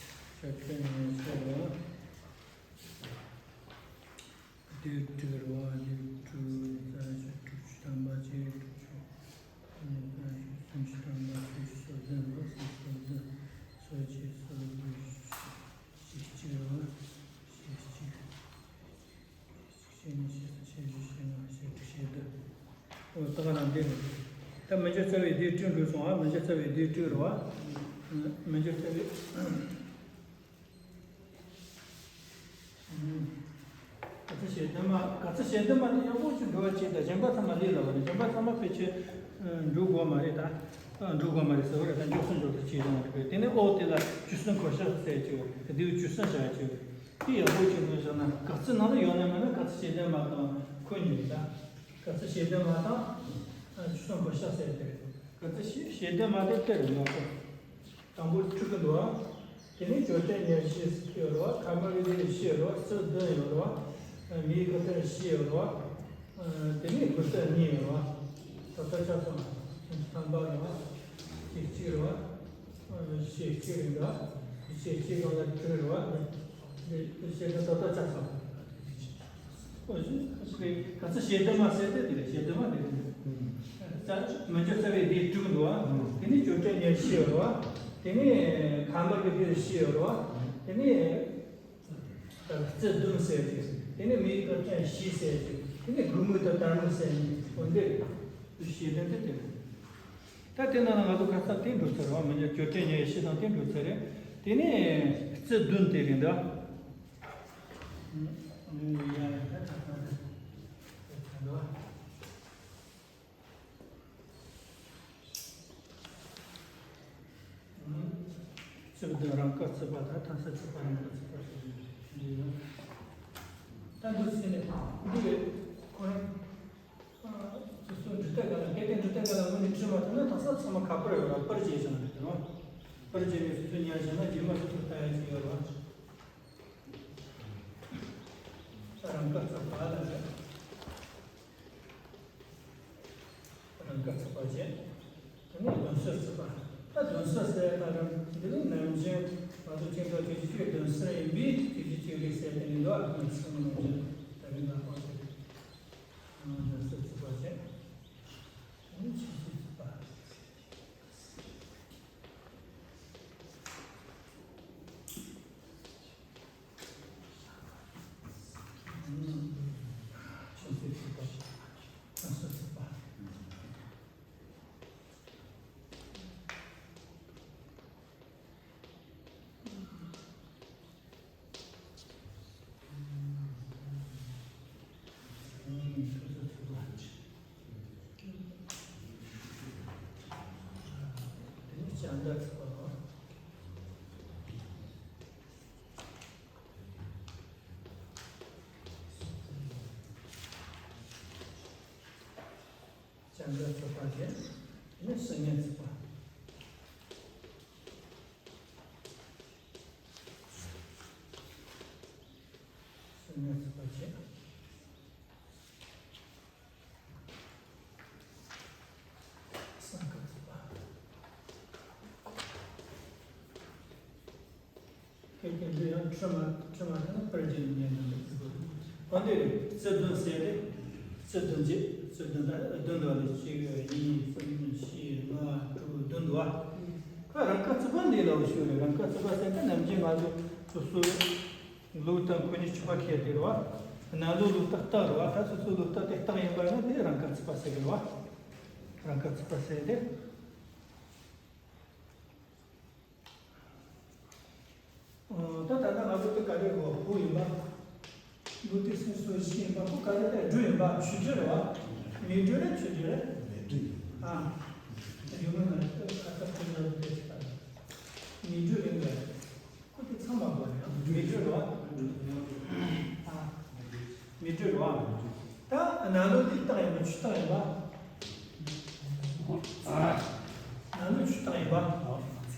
བཅུ་དྲུག་ཉི་ཤུ་ལ། བདུན་དྲུག་རེད་བ། བདུན་དྲུག་རྩ་བཞི། དྲུག་ཅུ་ཐམ་པ་བྱས། དྲུག་ཅུ་ཉི་ཤུ། སུམ་ཅུ་ཐམ་པ། སུམ་ཅུ་སོ་བདུན་རེད། སུམ་ཅུ་སོ་བདུན། སོ་གཅིག། སོ་དགུ། བཞི་བཅུ་རེད་བ། བཞི་བཅུ། ཞེ་གཉིས། ཞེ་གསུམ། ཞེ་བཞི། ཞེ་ལྔ། ཞེ་དྲུག་ཞེ་བདུན། ཨོ། ད་ག་རང་འདི་རེད། ད་མི་འགྱུར་རྩ་བའི་བདུན་དྲུག་འགྲོ་སོང་ཨ། མི་འགྱུར་རྩ་བའི་བདུན་དྲུག་རེད་བ། མི་འགྱུར་རྩ་བའི། ག་ཚོད་ཞེ་བདུན་མ། ག་ཚོད་ཞེ་བདུན་མ་དེ་ཡག་པོ་ཅིག་འགྲོ་བ་བྱེད། ད་གཞན་པ་ཚང་མ་ལས་སླ་བ་རེད། གཞན་པ་ཚང་མ་ཕལ་ཆེར་འགྲོ་དགོས་མ་རེད། ད་འགྲོ་དགོས་མ་རེད་ཟེར་བ་རེད། ད་མགྱོགས་སུ་མགྱོགས་སུ་བྱེད་ཡོང་བ་རེད། དེ་ནས་ཨོ་དེ་ལ་བཅུ་གསུམ་གོ་ཤག་ཟེར་གྱི་ཡོད་རེད། དེ་བཅུ་གསུམ་བཞག་གྱི་ཡོད་རེད། དེ་ཡག་པོ་ཅིག་འདུག་བཞག་ན་ག་ཚོད་ནང་ལ་ཡོད་ན་མེད་ན་ག་ཚོད་ཞེ་བདུན་མ་དང་ཁོ་གཉིས་རེད། ད་ག་ཚོད་ཞེ་བདུན་མ་དང་བཅུ་གསུམ་གོ་ཤག་ཟེར་དེ་རེད། ག་ཚོད་ཞེ་བདུན་མ་དེ་དེ་རེད། ཡག་པོ། དང་པོ་དྲུག་གི་འདུག་བ། དེ་ནས་བཅོ་བརྒྱད་ཉེར་བཞི་ཡོད་རེད་བ། ཁ་མ་གི་དེ་བཞི་ཡོད་རེད་བ། རྩིས་བདུན་ཡོད་རེད་བ། མིའི་གི་དེ་བཞི་ཡོད་རེད་བ། དེ་ནས་དགུ་རྩ་གཉིས་ཡོད་རེད་བ། ད་ལྟ་ཆ་ཚང་ཐམ་པ་རེད་བ། ཞེ་གཅིག་རེད་བ། ཞེ་གཅིག་རེད་བ། ཞེ་གཅིག་གང་ལ་དྲུག་རེད་བ། ཞེ་གཅིག་ད་ལྟ་ཆ་ཚང་། ག་ཚོད་ཞེ་བདུན་མ་ཟེར་དེ་དེ་རེད། ཞེ་བདུན་མ་དེ་རེད། ད་མི་འགྱུར་རྩ་བའི་སྡེ་དྲུག་འདུག་བ། དེ་ནས་བཅོ་བརྒྱད་ཉེར་བཞི་ཡོད་རེད་བ། དེ་ནས་ཁ་མ་གི་དེ་བཞི་ཡོད་རེད་བ། དེ་ནས་རྩིས་བདུན་ཟེར་གྱི། དེ་ནས་མིའི་གི་དེ་བཞི་ཟེར་གྱི། དེ་ནས་དགུ་མོ་དང་དར་མོ་ཟེར་ནས་འོ་འདི་རེད། ཞེ་བདུན་དེ་དེ་རེད། ད་དེ་ནང་ལ་ང་ཚོ་ཁ་ས་དེ་འགྲོ་ཚར་བ་མི་འགྱུར་བཅོ་བརྒྱད་ཉེར་བཞི་དང་དེ་འགྲོ་ཚར་རེད། དེ་ནས་རྩིས་བདུན་དེ་རེད་འདུག་རྩིས་བདུན་རང་དཀར་རྩིས་པ་དང་། ཐ་ས་རྩིས་པ་རང་དཀར་རྩིས་པ་ཟེར་གྱི་ཡོད། ད་འདུག་ཟེར་ནས་འདི་ཁོ་རང་སོ་སོའི་འབྲི་དེབ་སྒང་ལ། གལ་ཏེ་འབྲི་དེབ་སྒང་ལ་དངོས་གནས་བྲིས་མ་ཐུབ་ན་ད་ས་ཚང་མ་ཁ་པར་ཡོད་ར། པར་བརྒྱབ་བཞག་ན་འགྲིག་གི་རེད། པར་བརྒྱབ་ནས་སོ་སོས་ཉར་བཞག་ན་རྗེས་མ་སོ་སོས་ལྟ་ཡ་ཅིག་ཡོད་ར། ས་རང་དཀར་རྩིས་པ་ལ་རེད། རང་དཀར་རྩིས་པ་བྱས། དེ་ནས་བདུན་ཟུར་རྩིས་པ། ད་བདུན་ཟུར་ཟེར་ད་རང་འདི་ནི་ནམ་རྒྱུན་ང་ཚོ་ཅིག་ཐོག་བཅུ་གཅིག་བདུན་ཟུར་ཡིན་པས་བཅུ་གཅིག་རེད་ཟེར་དེ་ནི་འདུག་ཨ། ང་ཚོ་ཚང་མ་ནམ་རྒྱུན་ད་རིང་ལ་ཕངས་ཏེ་བདུན་ཟུར་རྩིས་པ་བྱས། དེ་ནས་ཆུ་ཚོད་རྩིས་པ། སེམས་ལ་ཚོད་དཔག་བྱས། དེ་ནས་སུན་ངལ་ཚོད་དཔག་སུན་ངལ་ཚོད་དཔག་བྱས། སེམས་ཁམས་ཚོད་དཔག་སྐད་ཅིག་འདི་ཡང་འཁྲུལ་མ་འཁྲུལ་མ་ཐལ་ན་པར་གྱི་ཉན་ན་མི་ཚུགས། འོ་འདི་རེད། རྩི་བདུན་ཟེར་རེད། རྩི་བདུན་གྱི་རྩི་བདུན་དང་བདུན་འདུག་བ། ལས་གཅིག་གཉིས་གསུམ་བཞི་ལྔ་དྲུག་བདུན་འདུག་བ། ཁོ་རང་དཀར་རྩི་བ་འདི་ལ་འོ་ཞུ་རེད། རང་དཀར་རྩི་བ་ཟེར་ན་ནམ་རྒྱུན་ང་ཚོ་སོ་སོའི་ལུགས་དང་ཁོ་གཉིས་གཅིག་པ་ཁེལ་དེ་རེད་བ། ནང་ལོགས་ལོག་རྟགས་རྟགས་རེད་བ། ད་སོ་སོའི་ལོག་རྟགས་དེ་རྟགས་ཡིན་པ་ཡིན་ན་དེ་རང་དཀར་རྩི་བ་ཟེར་གི་རེད་བ། རང་དཀར་རྩི་བ་ཟེར་དེ། ད་ད་ལྟ་ང་ཚོ་དེ་ག་རེ་རེད་བ། ཕོ་ཡིན་པ། ལུགས་དེ་སོ་སོ་བཞི་ཡིན་པ། ཕོ་ག་རེ་རེད། སྦྲུལ་ཡིན་པ། ཆུ་སྦྲུལ་རེད་བ། མེ་སྦྲུལ་རེད། ཆུ་སྦྲུལ་རེད། མེ་སྦྲུལ་ཡིན། ཨ། ཡོད་མ་ན་ཁ་ཁ་ཁ་ཁ་ཁ་ཁ་མེ་སྦྲུལ་ཡིན་པ། ཁོ་དེ་ཚང་མ་དགོས་རེད། མེ་སྦྲུལ་རེད་བ། ཨ། མེ་སྦྲུལ་རེད་བ། ད་ནང་ལོགས་དེ་རྟགས་ཡིན་པ། ཆུ་རྟགས་ཡིན་པ། ནང་ལོགས་ཆུ་རྟགས་ཡིན་པ།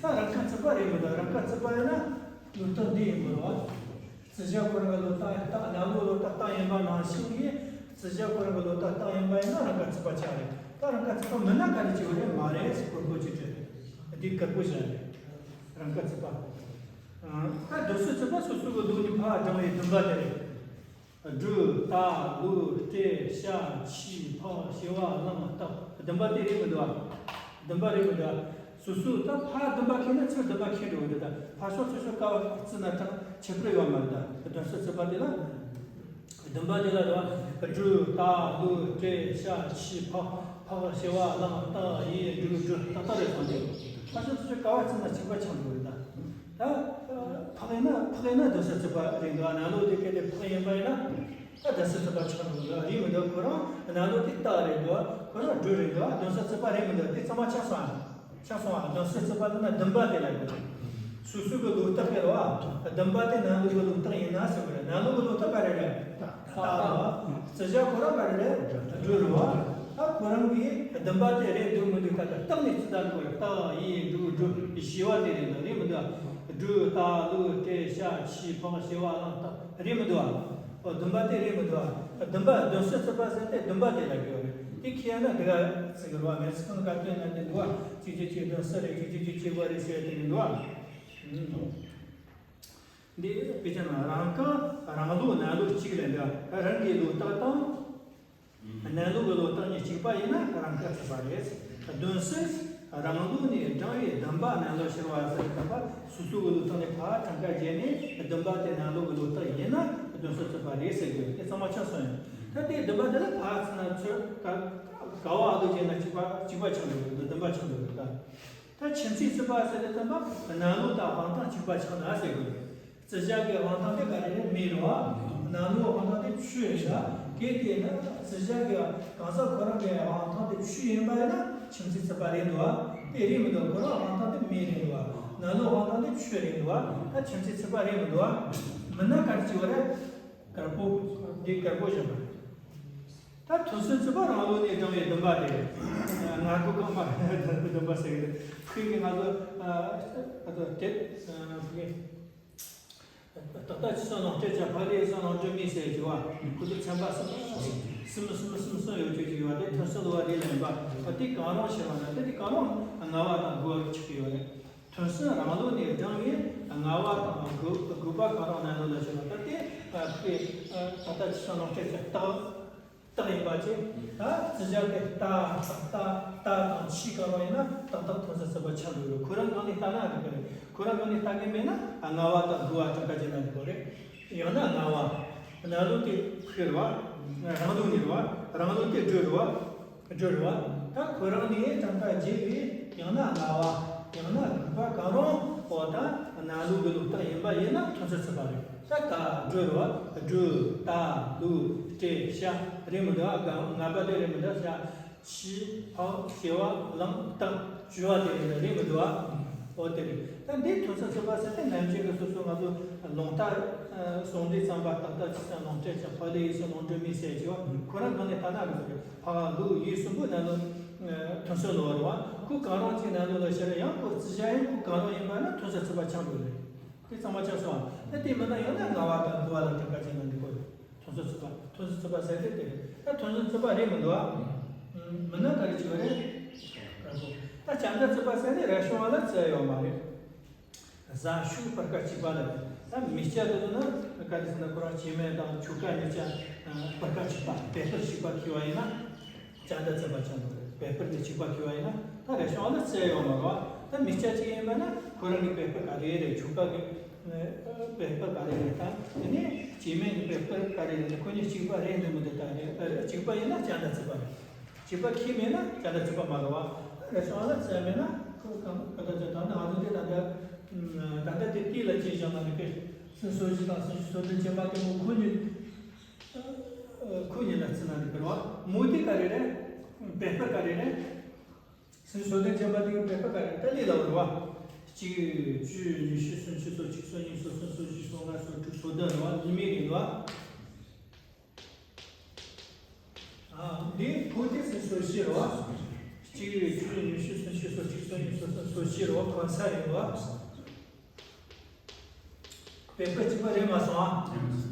ད་རང་དཀར་རྩི་བ་རེད་མི་འདུག་རང་དཀར་རྩི་བ་ཡིན་ན་ལོག་རྟགས་འདི་ཡིན་དགོས་རེད་བ། རྩི་བྱ་ཁོ་རང་གི་ལོག་རྟགས་རྟགས་ནང་ལོགས་ལོག་རྟགས་རྟགས་ཡིན་པ་ནང་བཞིན་གྱི། རྩི་བྱ་ཁོ་རང་གི་ལོག་རྟགས་རྟགས་ཡིན་པ་ཡིན་ན་རང་དཀར་རྩི་བ་ཆགས་རེད། ད་རང་དཀར་རྩི་བ་མིན་ན་ག་རེ་བྱེད་དགོས་རེད། མ་རེད་ཟེར་གོ་དགོས་ཀྱི་རེད། འདི་དཀར་པོ་བཞག་རེད། རང་དཀར་རྩི་བ། ད་བདུན་ཟུར་རྩི་བ་སོ་སོ་གི་ལུགས་ནི་ཕར་བགྲངས་པའི་བདུན་པ་དེ་རེད། སྦྲུལ། རྟ། ལུག་སྤྲེལ། བྱ། ཁྱི། ཕག་ཞི་བ། གླང་སྟག་བདུན་པ་དེ་རེད་མི་འདུག་བ། བདུན་པ་རེད་མི་འདུག་བ། སོ་སོ་ད་ཕར་བདུན་པ་ཁེལ་ན་ཚུར་བདུན་པ་ཁེལ་འགྲོ་གི་རེད། ད་ཕར་ཕྱོགས་ཚུར་ཕྱོགས་ཀ་བ་བརྩི་ན་ད་ཁྱད་པར་ཡོད་མ་རེད། ད་བདུན་ཟུར་རྩི་བ་དེ་ལ། བདུན་པ་དེ་ལ་རེད་བ། སྦྲུལ། རྟ། ལུག་སྤྲེལ། བྱ། ཁྱི། ཕག་ཕག་ཞི་བ། གླང་སྟག་ཡི། སྦྲུལ། སྦྲུལ་ཏག་ཏག་རེད་སོང་སྟེ། ཕར་ཕྱོགས་ཚུར་ཕྱོགས་ཀ་བ་བརྩི་ན་གཅིག་པ་ཆགས་འགྲོ་གི་རེད་ད། ད། ཕག་ཡིན་ན་ཕག་ཡིན་ན་བདུན་ཟུར་རྩི་བ་རེད་འདུག་ནང་ལོགས་དེ་གལ་ཏེ་ཕག་ཡིན་པ་ཡིན་ན། ད་བདུན་ཟུར་རྩི་བ་ཆགས་འགྲོ་གི་རེད་མི་འདུག་ཁོ་རང་ནང་ལོགས་དེ་རྟ་རེད་འདུག་ཁོ་རང་སྦྲུལ་རེད་འདུག་བདུན་ཟུར་རྩི་བ་རེད་མི་འདུག་དེ་ཚང་མ་ཆགས་སོང་ཨ། ཆགས་སོང་ཨ། བདུན་ཟུར་རྩི་བ་ལབ་ན་བདུན་པ་དེ་ལ་འདུག་སོ་སོ་གི་ལོག་རྟགས་དེ་རེད་བ། བདུན་པ་དེ་ནང་ལོགས་གི་ལོག་རྟགས་ཡིན་ན་ཟེར་བ་རེད། ནང་ལོགས་གི་ལོག་རྟགས་ག་རེ་རེད། རྟ་རེད་བ། རྩི་བྱ་ཁོ་རང་ག་རེ་རེད། སྦྲུལ་རེད་བ། ད་ཁོ་རང་གིས་བདུན་པ་དེ་རེད་འདུག་མི་འདུག་ད་ལྟ་རྟགས་ནས་རྩི་ད་འགྲོ་བ་རེད། རྟ་ཡི་སྦྲུལ་སྦྲུལ་ཞི་བ་དེ་རེད་འདུག་རེད་མི་འདུག་སྦྲུལ་རྟ་ལུག་སྤྲེལ་བྱ་ཁྱི་ཕག་ཞི་བ་གླང་སྟག་རེད་མི་འདུག་ཨ། བདུན་པ་དེ་རེད་མི་འདུག་ཨ། བདུན་པ་བདུན་ཟུར་རྩི་བ་ཟེར་ཏེ་བདུན་པ་དེ་ལ་གི་རེད། དེ་ཁྱེད་ན་དེ་ག་ཚིག་རེད་བ། མེ་ཚིག་ཁང་ག་སྟོན་ན་དེ་འདུག་ཨ། གཅིག་གཅིག་གཅིག་བདུན་ཟུར་རེད། གཅིག་གཅིག་གཅིག་གཅིག་པ་རེད་ཟེར་དེ་ནི་འདུག་ཨ། འདི་དཔེ་ཆ་ན་རང་རྐང་རང་ལོགས་ནང་ལོགས་གཅིག་ལས་འདུག་རང་གི་ལོག་རྟགས་དང་། ནང་ལོགས་ཀྱི་ལོག་རྟགས་གཉིས་གཅིག་པ་ཡིན་ན་རང་དཀར་རྩི་བ་རེད། བདུན་ཟུར་རང་ལོགས་ནས་བགྲངས་པའི་བདུན་པ་ནང་ལོགས་ཕྱེ་བ་ཟེར་བ་སོ་སོ་གི་ལོག་རྟགས་ནས་ཕར་གྲངས་ཀ་བརྒྱབ་ནས་བདུན་པ་དེ་ནང་ལོགས་ཀྱི་ལོག་རྟགས་ཡིན་ན་བདུན་ཟུར་རྩི་བ་རེད་ཟེར་དགོས། དེ་ཚང་མ་ཆགས་སོང་ཡོད། ད་དེ་བདུན་པ་དེ་ལ་ཕར་ཚུར་ན་ཚུར་ཀ་ཀ་བ་ཨ་ལོ་བྱས་ན་གཅིག་པ་གཅིག་པ་ཆགས་འགྲོ་གི་འདུག་བདུན་པ་ཆགས་འགྲོ་གི་འདུག་ད་ཁྱིམ་མཚེས་རྩི་བ་ཟེར་དུས་ཙམ་པ་ནང་ལོགས་དང་དབང་ཐང་གཅིག་པ་ཆགས་ན་ཟེར་དགོས་རེད། རྩི་བྱ་གི་དབང་ཐང་དེ་ག་རེ་རེད། མེ་རེད་བ། ནང་ལོགས་དབང་ཐང་དེ་ཆུ་རེད་ཤག་གལ་ཏེ་ན་རྩི་བྱ་གི་གང་ཟག་ཁོ་རང་གི་དབང་ཐང་དེ་ཆུ་ཡིན་པ་ཡིན་ན་ཁྱིམ་མཚེས་རྩི་བ་རེད་འདུག་བ། དེ་རེད་མི་འདུག་ཁོ་རང་དབང་ཐང་དེ་མེ་རེད་འདུག་བ། ནང་ལོགས་དབང་ཐང་དེ་ཆུ་རེད་འདུག་བ། ད་ཁྱིམ་མཚེས་རྩི་བ་རེད་མི་འདུག་བ། མིན་ན་ག་རེ་བྱེད་དགོས་རེད། དཀར་པོ། འདི་དཀར་པོ་བཞག་པ་རེད། ད་ཐུན་སུན་རྩི་བ་རང་ལོགས་ནས་བགྲངས་པའི་བདུན་པ་དེ་རེད། ང་རྒོད་རྐང་པ་བདུན་པ་ཟེར་གི་རེད། ཁོས་ཀྱི་ང་ཚོ་ཨ་ཏོ་དེ་ཨ་ཁོས་ཀྱི་ཏག་ཏག་ཅི་སོང་ལོང་སྤྲད་ཅག་ཕ་ལེ་སོང་ལོང་སྤྲད་མི་ཟེར་གྱི་བ། ཁོ་ཚོ་ཚན་པ་གསུམ་གསུམ་གསུམ་གསུམ་ཡོད་ཅོག་ཅིག་ཡོད་དེ་ཐུན་སུན་ལོ་བ་དེ་ལ་ཡིན་པ། ཨ་དེ་གང་རུང་ཕྱེ་བ་ན་དེ་དེ་གང་རུང་ལྔ་བ་དང་དགུ་བ་ཆགས་ཀྱི་ཡོད་རེད། ཐུན་སུན་རང་ལོགས་ནས་བགྲངས་ནས་ལྔ་བ་དང་དགུ་དགུ་པ་གང་རུང་ནང་ལོགས་ལ་བྱེད་པ་ལྟར་ཏེ། ཨ་ཁོས་ཨ་ད་ལྟ་ཅི་སོང་ལོང་སྤྲད་ཅག་རྟགས་རྟགས་ཡིན་པ་ཅིག་ད་རྩི་བྱ་དེ་རྟ་རྟ་རྟ་དང་ཁྱི་གང་རུང་ཡིན་ན་ཏག་ཏག་ཐུན་སུན་རྩི་བ་ཆགས་འགྲོ་རེད། ཁོ་རང་སྒང་ནས་ལྟ་ན་རེད་གི་རེད། ཁོ་རང་སྒང་ནས་ལྟ་གི་མེད་ན་ལྔ་བ་དང་དགུ་བ་གྲངས་ཀ་བྱས་ན་རེད་གོ་རེད། ཡང་ན་ལྔ་བ། ནང་ལོགས་དེ་ཁོ་རེད་བ། རང་ལོགས་ནས་རེད་བ། རང་ལོགས་དེ་སྦྲུལ་རེད་བ། སྦྲུལ་རེད་བ། ད་ཁོ་རང་ནས་གྲངས་ཀ་བརྒྱབ་པའི་ཡང་ན་ལྔ་བ། ཡང་ན་དགུ་པ་གང་རུང་འོ་ད་ནང་ལོགས་ཀྱི་ལོག་རྟགས་ཡིན་པ་ཡིན་ན་ཐུན་སུན་རྩི་བ་རེད། ད་ད་སྦྲུལ་རེད་བ། སྦྲུལ། རྟ། ལུག་སྤྲེལ། བྱ་རེད་མི་འདུག་ཨ། ལྔ་པ་དེ་རེད་མི་འདུག་བྱ། ཁྱི། ཕག་ཞི་བ། གླང་སྟག་བཅུ་བ་དེ་རེད་མི་འདུག་ཨ། འོ་དེ་རེད། ད་འདི་ཐུན་གསུམ་ཚིག་པ་ཟེར་ཏེ་ནམ་རྒྱུན་གྱི་སོ་སོ་ང་ཚོ་ལུང་རྟགས་གསུང་དུས་ཙམ་པ་ཏག་ཏག་ཅི་ཟེར་ལུང་འདྲེན་ཅིང་ཕ་ལེ་ཡི་སོ་ལུང་འདྲེན་མི་ཟེར་གྱི་བ་ཁོ་རང་གང་ནས་ལྟ་ན་རེད་ཟེར། ཕ་ལུ་ཡི་གསུམ་པོ་ནང་ལ་ཐུན་གསུམ་ལོ་རེད་བ། ཁོ་གང་རུང་གཅིག་ནང་ལོ་ལ་ཤར་ཡང་ཁོ་རྩི་བྱ་ཡང་ཁོ་གང་རུང་ཡིན་པ་ན་ཐུན་གསུམ་ཚིག་པ་ཆགས་འགྲོ་རེད། དེ་ཚང་མ་ཆགས་སོང་ཨ། ད་དེ་མིན་ན་ཡང་ན་ལྔ་བ་དང་དགུ་བ་ལ་ཐུན་ཀ་ཅན་ན་འདི་གོ་རེད། ཐུན་གསུམ་ཚིག་པ། ཐུན་གསུམ་ཚིག་པ་ཟེར་དེ་དེ་རེད། ད་ཐུན་གསུམ་ཚིག་པ་རེད་མི་འདུག་ཨ། མིན་ན་ག་རེ་བྱེད་པ་རེད། ད་བྱ་འདི་ཚིག་པ་ཟེར་ནི་རེ་ཤོང་བ་ལ་བཙལ་ཡོད་མ་རེད། བཟའ་ཤུགས་སྤར་ཁ་གཅིག་པ་ལ། ད་མི་སྐྱ་དེ་ཚོ་ནི་ག་རེ་ཟེར་ན་ཁོ་རང་སྐྱེ་དམན་དང་ཆོས་སྐལ་གཉིས་ཀ་སྤར་ཁ་གཅིག་པ་པད་སྤར་གཅིག་པ་ཁྱེར་བ་ཡིན་ན། བྱ་འདི་ཚིག་པ་ཆགས་འདུག་རེད། པད་སྤར་དེ་གཅིག་པ་ཁྱེར་བ་ཡིན་ན་ད་རེ་ཤོང་བ་ལ་བཙལ་ཡོད་མ་རེད་བ། ད་མི་སྐྱ་གཅིག་ཡིན་པ་ན་ཁོ་རང་གི་པད་སྤར་ག་རེ་རེད། ཆོས་སྐལ་གི་པད་སྤར་ག་རེ་རེད། ད་དེ་ནས་སྐྱེ་དམན་གི་པད་སྤར་ག་རེ་རེད། ཁོ་གཉིས་གཅིག་པ་རེད་འདུག་མི་འདུག་ད་རེད། གཅིག་པ་ཡིན་ན་བྱ་འདི་ཚིག་པ་རེད། གཅིག་པ་ཁྱེར་མེད་ན་བྱ་འདི་ཚིག་པ་མ་རེད་བ། རེ་ཤོང་བ་ལ་བཙལ་མེད་ན་ཁོ་གང་ག་ད་ད་ད་ང་ཚོ་དེ་ད་ད་ད་ད་དེ་ཏི་ལ་ཅི་བཞག་ན་འདི་སྐད་སོ་བཞི་དང་སོ་བཞི་སོ་བདུན་ཅན་པ་དེ་མོ་ཁོ་གཉིས། ཁོ་གཉིས་ལ་བརྩི་ན་འགྲིག་གི་རེད་བ། མུ་སྟེགས་ག་རེ་རེད། པད་སྤར་ག་རེ་རེད། སོ་བདུན་ཅན་པ་དེ་གི་པད་སྤར་ག་རེ་ད་ལས་ལ་བ་རེད་བ། གཅིག་བཅུ་ཉི་ཤུ་སུམ་ཅུ་སོ་གཅིག་སོ་གཉིས་སོ་གསུམ་སོ་བཞི་སོ་ལྔ་སོ་དྲུག་སོ་བདུན་རེད་བ། ལུས་མེད་རེད་བ། ཨ་འདི་ཕོ་དེ་སོ་བཞི་རེད་བ། གཅིག་བཅུ་ཉི་ཤུ་སུམ་ཅུ་སོ་གཅིག་སོ་གཉིས་སོ་གསུམ་སོ་བཞི་རེད་བ། གང་ས་རེད་བ། པད་སྤར་གཅིག་པ་རེད་མ་སོང་ཨ།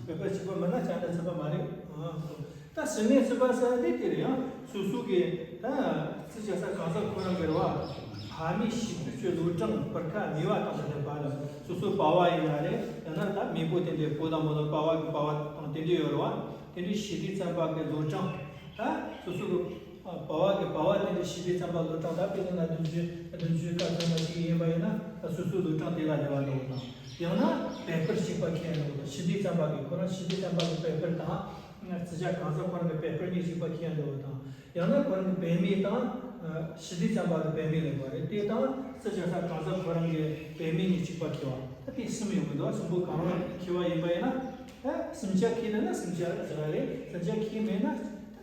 པད་སྤར་གཅིག་པ་མིན་ན་བྱ་འདི་ཚིག་པ་མ་རེད། ཨ་ད་སྲི་ནས་ཚིག་པ་ཟེར་དེ་དེ་རེད་ཡང་སོ་སོ་གི་ད་རྩི་བྱ་ས་གང་ཟག་ཁོ་རང་གི་རེད་བ། ཕ་མེས་བྱི་དུས་ཀྱི་ལོ་གྲངས་སྤར་ཁ་མེད་པ་དང་དེ་འདྲ་པ་ལ་སོ་སོ་པ་ཕ་ཡིན་ན་རེད། ཡང་ན་ད་མེས་པོ་དེ་འདྲའི་བུ་དང་མོ་དང་པ་ཕ་གི་པ་ཕ་དང་དེ་འདྲ་ཡོད་རེད་བ། དེ་འདྲའི་བྱི་དུས་ཙམ་པ་གི་ལོ་གྲངས་ད་སོ་སོ་གི་པ་ཕ་གི་པ་ཕ་དེ་འདྲའི་བྱི་དུས་ཙམ་པ་ལོ་གྲངས་ད་དཔེར་ན་བདུན་ཅུ་བདུན་ཅུ་སྐར་ཚང་མ་གཅིག་ཡིན་པ་ཡིན་ན་སོ་སོའི་ལོ་གྲངས་དེ་ལ་དེ་བ་འགྲོ་བ་དང་། ཡང་ན་པད་སྤར་གཅིག་པ་ཁྱེར་འགྲོ་བ་དང་། བྱི་དུས་ཙམ་པ་གི་ཁོ་རང་བྱི་དུས་ཙམ་པ་གི་པད་སྤར་དང་། རྩི་བྱ་གང་ཟག་ཁོ་རང་གི་པད་སྤར་གཉིས་གཅིག་པ་ཁྱེར་འགྲོ་བ་དང་། ཡང་ན་ཁོ་རང་གི་པད་མེས་དང་། བྱི་དུས་ཙམ་པ་གི་པད་མེས་ལ་དེ་བ་རེད། དེ་དང་རྩི་བྱ་ས་གང་ཟག་ཁོ་རང་གི་པད་མེས་གཉིས་གཅིག་པ་ཁྱེར་བ། ད་དེ་གསུམ་ཡོང་གི་འདུག་གསུམ་པོ་གང་རུང་ཁྱེར་བ་ཡིན་པ་ཡིན་ན། ད་གསུམ་ཆ་ཁྱེར་ན་ན་གསུམ་ཆ་ར་རེད། གསུམ་ཆ་ཁྱེར་མེད་ན་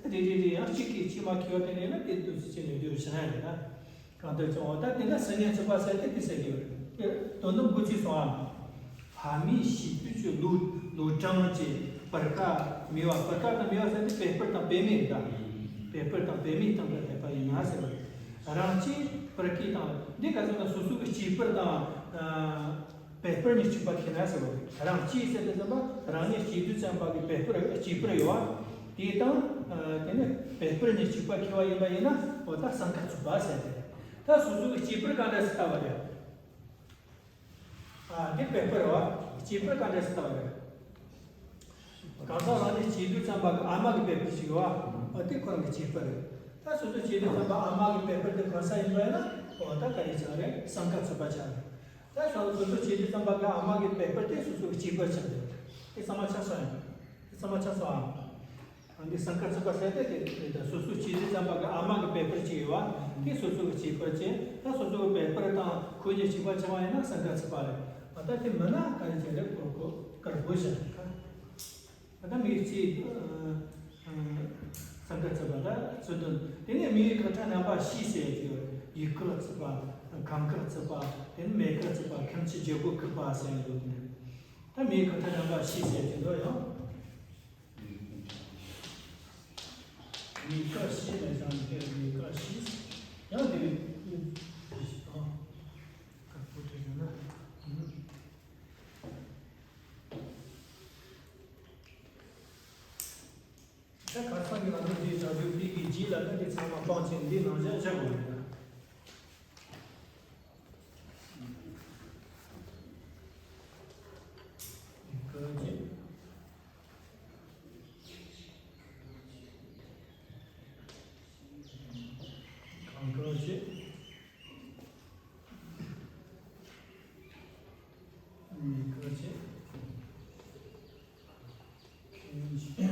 ད་རེ་རེ་རེ་ཡང་གཅིག་གིས་གཅིག་མ་ཁྱེར་བ་དེ་ཡིན་ན་དེ་དུས་སུ་ཅི་ལས་དུས་ཕྱི་ན་རེད་ད། གང་ལྟར་ཀྱང་འོ་ད་དེ་ལ་སྲི་ནས་ཚིག་པ་ཟེར་ཏེ་དེ་ཟེར་གྱི་ཡོད་རེད། དོན་དུ་འགོ་ཚུགས་སོང་ཨ། ཕ་མེས་བྱི་དུས་ཀྱི་ལོ་ལོ་གྲངས་ཀྱི་སྤར་ཁ་མེད་པ། སྤར་ཁ་དང་མེད་པ་ཟེར་ཏེ་པད་སྤར་དང་པད་མེ་རེད་ད། པད་སྤར་དང་པད་མེ་དང་འདྲ་བསྡད་པ་ཡིན་ན་ཟེར་བ་རེད། རང་སྐྱེས་སྤར་ཁ་དང་འདི་ག་ཚོད་ན་སོ་སོ་གི་སྐྱེས་སྤར་དང་པད་སྤར་གཉིས་གཅིག་པ་ཁྱེར་ན་ཟེར་བ་རེད། རང་སྐྱེས་ཟེར་ཏེ་ཟེར་བ་རང་ཉིད་སྐྱེས་དུས་ཙམ་པ་གི་པད་སྤར་སྐྱེས་སྤར་ཡོད་བ། དེ་དང་དེ་ནས་པད་སྤར་གཉིས་གཅིག་པ་ཁྱེར་བ་ཡིན་པ་ཡིན་ན་འོ་ད་སྲང་ཁ་ཚུགས་པ་ཟེར་ཏེ། ད་སོ་སོ་གི་སྐྱེས་སྤར་གང་འདྲ་སེ་ལྟ་བ་རེད། ཨ་འདི་པད་སྤར་རེད་བ། སྐྱེས་སྤར་གང་འདྲ་སེ་ལྟ་བ་རེད། གང་ཟག་རང་ཉིད་སྐྱེས་དུས་ཙམ་པ་གི་ཨ་མ་གི་པད་སྤར་ཞིག་ཡོད་བ། ཨ་དེ་ཁོ་རང་གི་སྐྱེས་སྤར་རེད། ད་སོ་སོ་སྐྱེས་དུས་ཙམ་པ་ཨ་མ་གི་པད་སྤར་དེ་གང་ས་ཡིན་པ་ཡིན་ན་འོ་ད་ག་རེ་ཆགས་རེད། སྲང་ཁ་ཚུགས་པ་ཆགས་རེད། ད་སོ་སོ་སྐྱེས་དུས་ཙམ་པ་གི་ཨ་མ་གི་པད་སྤར་དེ་སོ་སོ་གི་སྐྱེས་སྤར་ཆགས་རེད། དེ་ཚང་མ་ཆགས་སོང་ཡ། དེ་ཚང་མ་ཆགས་སོང་ཨ། འདི་སྲང་ཁ་ཚུགས་པ་ཟེར་ཏེ་དེ་རེད། ད་སོ་སོ་སྐྱེས་དུས་ཙམ་པ་གི་ཨ་མ་གི་པད་སྤར་གཅིག་ཡོད་བ། དེ་སོ་སོ་གི་སྐྱེས་སྤར་གཅིག་ད་སོ་སོ་གི་པད་སྤར་དང་ཁོ་གཉིས་གཅིག་པ་ཆགས་པ་ཡིན་ན་སྲང་ཁ་ཚུགས་པ་རེད། ད་ལྟ་དེ་མིན་ན་ག་རེ་བྱས་རེད། ཁོ་ཁོ་དཀར་པོ་བཞག་རེད་ཁ། ད་ལྟ་མིག་གཅིག་སྲང་ཁ་ཚུགས་པ་ད་ཚུགས་དོན། དེ་ནས་མིག་གི་ཁ་ཕྲ་རྣམ་པ་བཞི་ཟེར་གྱི་ཡོད་རེད། ཡུ་བཀག་ཚུགས་པ། གང་བཀག་ཚུགས་པ། དེ་ནས་མེ་བཀག་ཚུགས་པ། ཁམ་ཆུ་བརྒྱད་པོ་བཀག་པ་ཟེར་ཡོད་རེད། ད་མིག་གི་ཁ་ཕྲ་རྣམ་པ་བཞི་ཟེར་གྱི་འདུག་ཡང་། མིག་ཁ་བཞི་ལ་བཞག་ནས་དེར་མིག་ཁ་བཞི། ཡང་དེ་བཞི་དང་། ཁ་སྤུ་དེ་ཡོད་ན། ད་ཁ་སང་གི་ང་ཚོ་འདིའི་བྱ་རྒྱུ་པིག་གི་རྗེས་ལ་ད་འདི་ཚང་མ་སྤང་བྱས་འདི་ནང་བཞིན་བཞག་དགོས་རེད་ད། མིག་ཁ་བཞི། གང་གང་བྱེད། མིག་ག་བྱེད། ཁྱེད་ཀྱིས་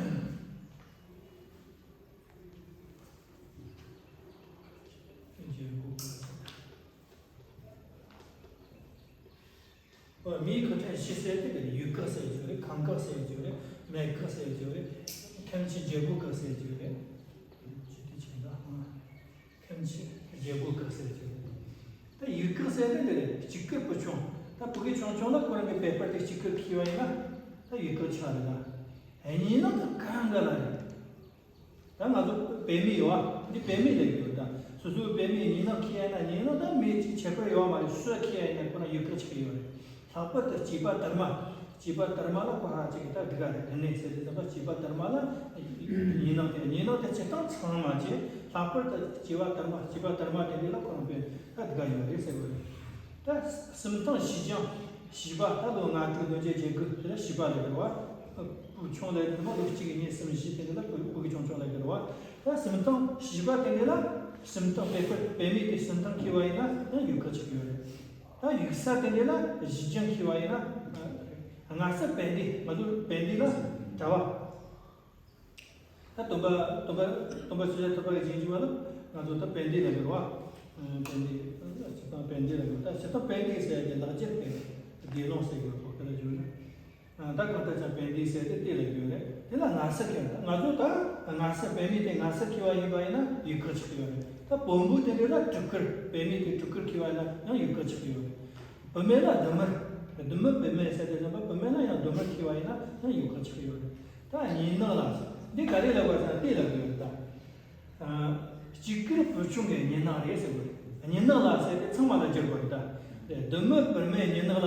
རྒྱལ་པོ་ག་ཚོད། མིག་ག་ཕྲ་བཞི་ཟེར་དེ་ག་ཡུ་བཀག་ཟེར་གྱི་རེད། གང་བཀག་ཟེར་གྱི་རེད། མེ་བཀག་ཟེར་གྱི་རེད། ཁམ་ཆུ་རྒྱལ་པོ་བཀག་ཟེར་གྱི་རེད། ཅི་སྟེ་བྱས་ན་ཨ། ཁམ་ཆུ་རྒྱལ་པོ་བཀག་ཟེར་གྱི་རེད། ད་ཡུ་ ཡུལ་ཁག་ཟེར་དེ་འདི་རེད། སྤྱི་སྐད་བུ་ཆུང་། ད་ཕྲུ་གུ་ཆུང་ཆུང་ལ་ཁོ་རང་གི་བོད་པ་དེ་སྤྱི་སྐད་ཤེས་པ་ཡིན་ན་ད་ཡུལ་ཁག་ཆགས་རེད་ད། གཉིས་སྣང་དེ་གང་ག་ལ་རེད། ད་ང་ཚོ་བོད་མི་ཡོད་པ་འདི་བོད་མི་ལ་ཡོད་ད། སོ་སོའི་བོད་མི་གཉིས་སྣང་ཤེས་ཡ་ན་གཉིས་སྣང་ད་མི་གཅིག་ཁྱད་པར་ཡོད་མ་རེད། སུ་ཤེས་ཡ་ཡིན་ན་ཁོ་རང་ཡུལ་ཁག་ཆགས་ཡོད་རེད། ལྷག་པར་དུ་སྐྱེས་པ་དར་མ། སྐྱེས་པ་དར་མ་ལ་ཁོ་ཧ་ཅིག་ད་སྡུག་ག་རེད། དེ་ནས་ཚེ་དེ་ཙམ་པ་སྐྱེས་པ་དར་མ་ལ་གཉིས་སྣང་དེ་གཉིས་སྣང་དེ་སྤྱིར་བཏང་ཚང་མ་བྱས། ལྷག་པར་དུ་སྐྱེས་པ་དར་མ་སྐྱེས་པ་དར་མ་དེ་འདྲ་ལ་ཁོ་རང་དཔེ་ད་སྡུག་ག་ཡོད་རེད་ཟེར་བ་རེད། ད་སུམ་སྟོང་བཞི་བཅུ་བཞི་པ། ད་ལོ་ལྔ་དྲུག་ལོ་བརྒྱད་བརྒྱད་དགུ་དེ་ལ་བཞི་པ་ལ་གྱུར་བ། ཕྲུ་གུ་ཆུང་ལ་དེ་མ་ལོ་གཅིག་གཉིས་གསུམ་བཞི་དེ་འདྲ་ལ་ཕྲུ་གུ་ཆུང་ཆུང་ལ་གྱུར་བ། ད་སུམ་སྟོང་བཞི་པ་དེ་འདྲ་ལ་སུམ་སྟོང་བོད་པ་བོད་མི་དེ་སུམ་སྟོང་ཤེས་པ་ཡིན་ན་ཡང་ཡུལ་ཁག་ཆགས་ཡོད་རེད། ད་ཡིག་ཚད་དེ་འདྲ་ལ་བཞི་བཅུ་ཤེས་པ་ཡིན་ན། སྔ་ས་བན་དེ་ང་ཚོ་བན་དེ་ལ་གྲྭ་པ། ད་སྟོན་པ་སྟོན་པ་སྟོན་པ་ཆོས་རྒྱལ་ཐོབ་པ་གི་རྗེས་འཇུག་པ་ལ་ང་ཚོ་ད་བན་དེ་ལ་གྱུར་བ། བན་དེ་སྤྱིར་བཏང་བན་དེ་ལ་གྱུར། ད་སྤྱིར་བཏང་བན་དེ་ཟེར་ཡ་དེ་ལག་འཁྱེར་དེ་དགེ་སློང་ཟེར་གྱི་ཡོད་པ་ག་ལ་གྱུར་ན། ད་གང་ལྟར་ཀྱང་བན་དེ་ཟེར་དེ་དེ་ལ་གྱུར་རེད། དེ་ལ་སྔ་ས་ཁྱེར་ད་ང་ཚོ་ད་སྔ་ས་བན་མི་དེ་སྔ་ས་ཁྱེར་བ་ཡིན་པ་ཡིན་ན་ཡུལ་ཁག་ཆགས་ཡོད་རེད། ད་བོན་པོ་དེ་འདྲ་ལ་སྤྲུལ་སྐུར་བན་མི་དེ་སྤྲུལ་སྐུར་ཁྱེར་བ་ཡིན་ན་ཡང་ཡུལ་ཁག་ཆགས་ཡོད་རེད། བུད་མེད་ལ་བདུད་མོར། བདུད་མོ་བུད་མེད་ཟེར་དེ་ཙམ་པ་བུད་མེད་ལ་ཡང་བདུད་མོར་ཁྱེར་བ་ཡིན་ན་ཡང་ཡུལ་ཁག་ཆགས་ཡོད་རེད། ད་གཉིས་སྣང་ལ་འདི་ག་རེ་ལབ་པ་ཟེར་ན་དེ་ལབ་ཀྱི་ཡོད་རེད་ད། སྤྱི་སྐད་བུ་ཆུང་གི་གཉིས་སྣང་རེད་ཟེར་བ་རེད། གཉིས་སྣང་ལ་ཟེར་དེ་ཚང་མ་ལ་སྦྱར་དགོས་རེད་ད། བདུད་མོ་བུད་མེད་གཉིས་སྣང་ལ་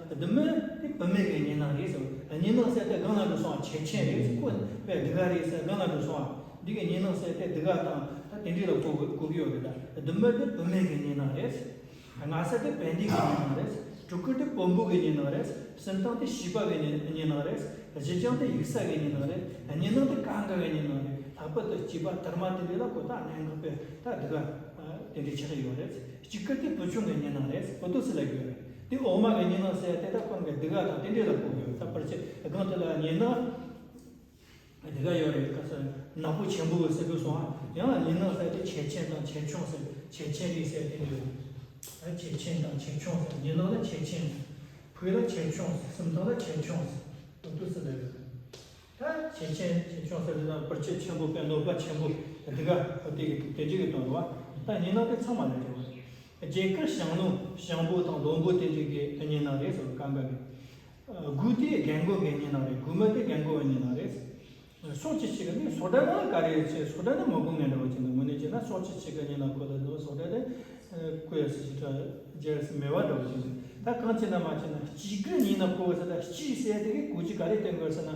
ཟེར་བདུད་མོ་དེ་བུད་མེད་ཀྱི་གཉིས་སྣང་རེད་ཟེར་བ། གཉིས་སྣང་ཟེར་དེ་སྒང་ལ་འགྲོ་སོང་བ་ཆེ་ཆེན་རེད་ཟེར་ཁོ་བས་སྡུག་ག་རེད་ཟེར་སྒང་ལ་འགྲོ་སོང་བ་འདི་གི་གཉིས་སྣང་ཟེར་དེ་སྡུག་ག་དང་ད་དེ་འདྲ་ལ་གོ་གོ་གི་ཡོད་རེད་ད། བདུད་མོ་དེ་བུད་མེད་ཀྱི་གཉིས་སྣང་རེད། སྔ་ས་དེ་བན་དེ་གི་གཉིས་སྣང་རེད། སྤྲུལ་སྐུ་དེ་བོན་པོ་གི་གཉིས་སྣང་རེད། སུམ་སྟོང་དེ་བཞི་པ་གི་གཉིས་གཉིས་སྣང་རེད། བཞི་བཅུ་དེ་ཡིག་ཚད་གི་གཉིས་སྣང་རེད། གཉིས་སྣང་དེ་གང་ག་གི་གཉིས་སྣང་རེད། ལྷག་པར་དུ་སྐྱེས་པ་དར་མ་དེ་འདྲ་ལ་ཁོ་ད་གནད་འགག་པས་ད་སྡུག་ག་དེ་འདྲ་ཆགས་ཡོད་རེད། སྤྱི་སྐད་དེ་བུ་ཆུང་གི་གཉིས་སྣང་རེད། ཁོ་འདུག་སེ་ལབ་ཡོད་རེད། དེ་འོག་མ་གི་གཉིས་སྣང་ཟེར་དེ་ད་ཁོ་གི་སྡུག་ག་དང་དེ་འདྲ་ལ་གོ་གི་ཡོད། ད་ཕལ་ཆེར་སྒང་དེ་ལ་གཉིས་སྣང་དེ་ག་ཡོད་རེད། ཁ་སང་ནག་པོ་ཆེན་པོ་ཟེར་དུས་སོང་ཨ། ཡང་གཉིས་སྣང་ཟེར་དེ་ཆེ་ཆེན་དང་ཆེ་ཆུང་ཟེར། ཆེ་ཆེན་རེད་ཟེར་དེ་འདྲ་ཡོད། ཨ་ཆེ་ཆེན་དང་ཆེ་ཆུང་ཟེར། གཉིས་སྣང་ལ་ཆེ་ཆེན། བོད་ལ་ཆེ་ཆུང་ཟེར། སུམ་སྟོང་ལ་ཆེ་ཆུང་ཟེར། འོ་འདུག་སེ་ལབ་ཡོད། ད་ཆེ་ཆེན་ཆེ་ཆུང་ཟེར་དུས་ན་བར་ཆད་ཆེན་པོ་དཔེ་གནོད་པ་ཆེན་པོ་དེ་ག་དེ་དེ་འདྲ་གི་དོན་རེད་བ། ད་གཉིས་སྣང་དེ་ཚང་མ་ལ་རེད་བ། རྒྱ་གར་ཞང་བློན་ཞང་པོ་དང་བློན་པོ་དེ་འདྲ་གི་གཉིས་སྣང་རེད་ཟེར་བ་གང་ག་གི། དགུ་དེ་རྒན་རྒོན་གྱི་གཉིས་སྣང་རེད། དགུ་མོ་དེ་རྒན་རྒོན་གྱི་གཉིས་སྣང་རེད། སོགས་ཀྱི་ཕྱི་ག་ནི་སོགས་སྒྲ་ནི་ག་རེ་ཆེ། སོགས་སྒྲ་ནི་མ་གོ་ངེས་འདྲ་བ་ཅིག་འདུག་དངོས་གནས་བྱས་ན་སོགས་ཀྱི་ཕྱི་ག་གཉིས་སྣང་གོ་ལ་འདུག་སོགས་སྒྲ་དེ་གོ་ཡ་སི་ཞིག་གྲ་རྒྱལ་སི་མེད་པ་འདྲ་བ་ཅིག་འདུག་ད་གང་བྱས་ན་མ་བྱས་ན་སྤྱི་སྒྲ་གཉིས་སྣང་གོ་བ་ཟེར་ད་སྤྱི་ཟེར་དེ་གི་གོ་རྒྱུ་ག་རེ་བསྟན་དགོས་ཟེར་ན་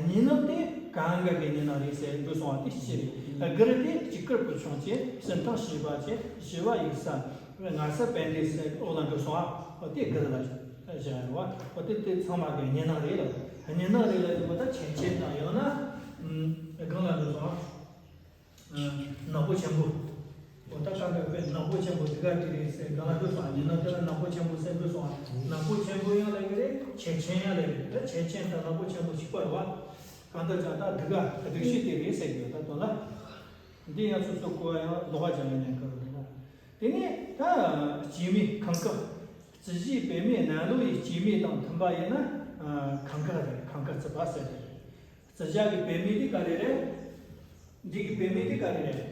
གཉིས་སྣང་དེ་གང་ག་གི་གཉིས་སྣང་རེད་ཟེར་འདུག་སོང་བ་དེ་སྤྱི་རེད། ག་རེ་དེ་སྤྱི་སྐད་བུ་ཆུང་བྱས། སུམ་སྟོང་བཞི་པ་བྱས། བཞི་པ་ཡིག་ཚད། སྔ་ས་བན་དེ་ཟེར་འོག་ལ་འགྲོ་སོང་ཨ། འོ་དེ་ག་རེ་ལ་བཞག་ཡོད་བ། འོ་དེ་དེ་ཚང་མ་གི་གཉིས་སྣང་རེད་ལ། གཉིས་སྣང་རེད་ལ་ཡིན་པ་ད་ཆེ་ཆེན་དང་ཡང་ན་སྒང་ལ་འགྲོ་སོང་ཨ། ནག་པོ་ཆེན་པོ། འོ་ད་ག་ག་དཔེ་ནག་པོ་ཆེན་པོ་དེ་ག་དེ་རེད་ཟེར་སྒང་ལ་འགྲོ་སོང་ཨ། གཉིས་སྣང་དེ་ལ་ནག་པོ་ཆེན་པོ་ཟེར་འགྲོ་སོང་ཨ། ནག་པོ་ཆེན་པོ་ཡང་ལ་གི་རེད། ཆེ་ཆེན་ཡང་ལ་གི་རེད། ད་ཆེ་ཆེན་དང་ནག་པོ་ཆེན་པོ་གཅིག་པ་རེད་བ། གང་ལྟར་ཀྱང་ད་སྡུག་ག་སྡུག་ཤོས་དེ་རེད་ཟེར་གི་ཡོད། ད་དོན་ལ། འདི་ཡང་སོ་སོ་གོ་བ་ཡང་ལོགས་ཀ་སྦྱར་ཡོད་ནས་ག་རེ་རེད་ན། དེ་ནས་ད་སྐྱེས་མའི་ཁམས་ཁག། བརྩི་བྱའི་བུད་མེད་ནང་ལོགས་ཡི་སྐྱེས་མའི་དང་མཐུན་པ་ཡིན་ན་ཨ་ཁམས་ཁག་རེད། ཁམས་ཁག་བརྩི་བ་ཟེར་རེད། བརྩི་བྱ་གི་བུད་མེད་དེ་ག་རེ་རེད། འདི་གི་བུད་མེད་དེ་ག་རེ་རེད།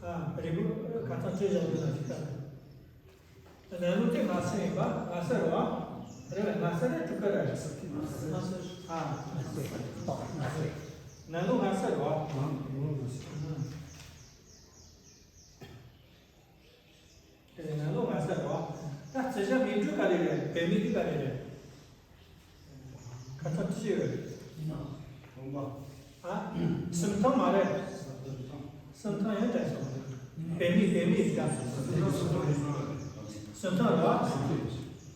ཨ་རེད་བུ་ཁ་ཚང་སྤྲོད་བཞག་འདུག་ན་ཅིག་ལྟ། ནང་ལོགས་དེ་སྔ་ས་ཡིན་པ། སྔ་ས་རེད་བ། རེད་བས། སྔ་ས་རེད། སྤྲུལ་སྐུ་རེད། ཨ། ནང་ལོགས་སྔ་ས་རེད་བ། དེ་ནང་ལོགས་སྔ་ས་རེད་བ། ད་བརྩི་བྱ་མིང་སྤྲོད་ག་རེ་རེད། བུད་མེད་དེ་ག་རེ་རེད། ཁ་ཚ་ཅི་ཡོད་རེད། ཨ། སུམ་སྟོང་མ་རེད། སུམ་སྟོང་ཡང་དྲན་སོང་། བུད་མེད་བུད་མེད་ཀྱི་སུམ་སྟོང་རེད་བ།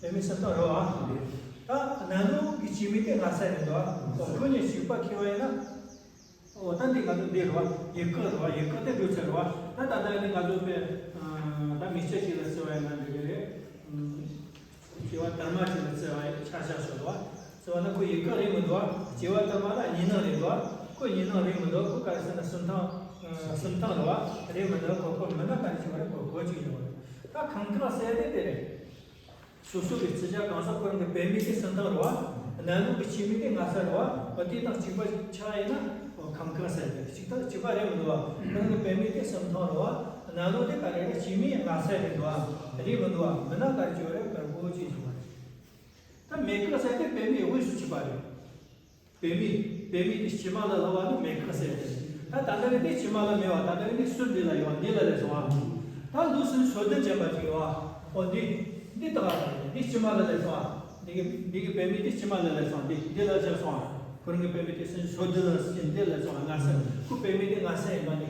བུད་མེད་སུམ་སྟོང་རེད་བ། ད་ནང་ལོགས་ཀྱི་སྐྱེས་མ་དེ་སྔ་ས་རེད་འདུག་བ། ཁོ་གཉིས་གཅིག་པ་ཁེལ་བ་ཡིན་ན། འོ་ད་འདི་ང་ཚོ་འདི་རེད་བ། ཡུལ་ཁག་རེད་བ། ཡུལ་ཁག་དེ་འགྲོ་ཚར་རེད་བ། ད་ད་ལྟ་ནི་ང་ཚོ་དཔེ་ད་མི་སྐྱ་ཞིག་ལ་བརྩི་བ་ཡིན་ན་འགྲིག་གི་རེད། སྐྱེས་པ་དར་མ་ཞིག་ལ་བརྩི་བ་ཆ་བཞག་ཞོག་རེད་བ། བརྩི་བ་ན་ཁོ་ཡུལ་ཁག་རེད་མི་འདུག་བ། སྐྱེས་པ་དར་མ་ལ་གཉིས་སྣང་རེད་འདུག་བ། ཁོ་གཉིས་སྣང་རེད་མི་འདུག་ཁོ་ག་རེ་ཟེར་ན་སུམ་སྟོང་། སུམ་སྟོང་རེད་བ། རེད་མི་འདུག་ཁོ་ཁོ་མི་སྣ་ག་རེ་བྱུང་བ་རེད། ཁོ་གོ་ཅིག་ཡོང་བ་རེད། ད་ཁམས་ཁག་ཟེར་དེ་དེ་རེད། སོ་སོ་གི་བརྩི་བྱ་གང་ཟག་ཁོ་རང་གི་བུད་མེད་དེ་སུམ་སྟོང་རེད་བ། ནང་ལོགས་ཀྱི་སྐྱེས་མ་དེ་སྔ་ས་རེད་བ། འོ་དེ་དང་གཅིག་པ་ཆགས་ཡིན་ན་འོ་ཁམས་ཁག་ཟེར་ཏེ་གཅིག་དང་གཅིག་པ་རེད་མི་འདུག་བ། ཁོ་རང་གི་བུད་མེད་དེ་སུམ་སྟོང་རེད་བ། ནང་ལོགས་དེ་ག་རེ་རེད། སྐྱེ་མེད་སྔ་ས་རེད་འདུག་ཨ། རེད་མི་འདུག་ཨ། མིན་ན་ག་རེ་བྱེད་པ་རེད། དཀར་པོ་ཅིག་བྱུང་བ་རེད། ད་མེད་དཀར་ཟེར་དེ་བུད་མེད་དབུས་སུ་ཆུད་པ་རེད། བུད་མེད། བུད་མེད་དེ་དཀྱིལ་མ་ལ་ལྷུང་བ་ནི་མེད་དཀར་ཟེར་ཏེ། ད་ད་ལྟ་བའི་དེ་དཀྱིལ་མ་ལ་མེད་པ། ད་ལྟ་བའི་དེ་ཟུར་འདི་ལ་ཡོད་པ། འདི་ལ་སླེབས་སོང་ཨ། ད་ལུགས་སུ་སོ་བདུན་ཅན་པ་ཅིག་ཡོད་ཨ། ཨོ་འདི། འདི་ལྟ་བ་རེད། འདི་དཀྱིལ་མ་ལ་སླེབས་སོང་ཨ། འདི་གི་འདི་གི་བུད་མེད་དེ་དཀྱིལ་མ་ལ་སླེབས་སོང་། འདི་འདི་ལ་སླེབས་སོང་ཨ། ཁོ་རང་གི་བུད་མེད་དེ་སོ་བདུན་ལ་སླེབས་སོང་ཨ། སྔ་ས། ཁོ་བུད་མེད་དེ་སྔ་ས་ཡིན་པ་འདི།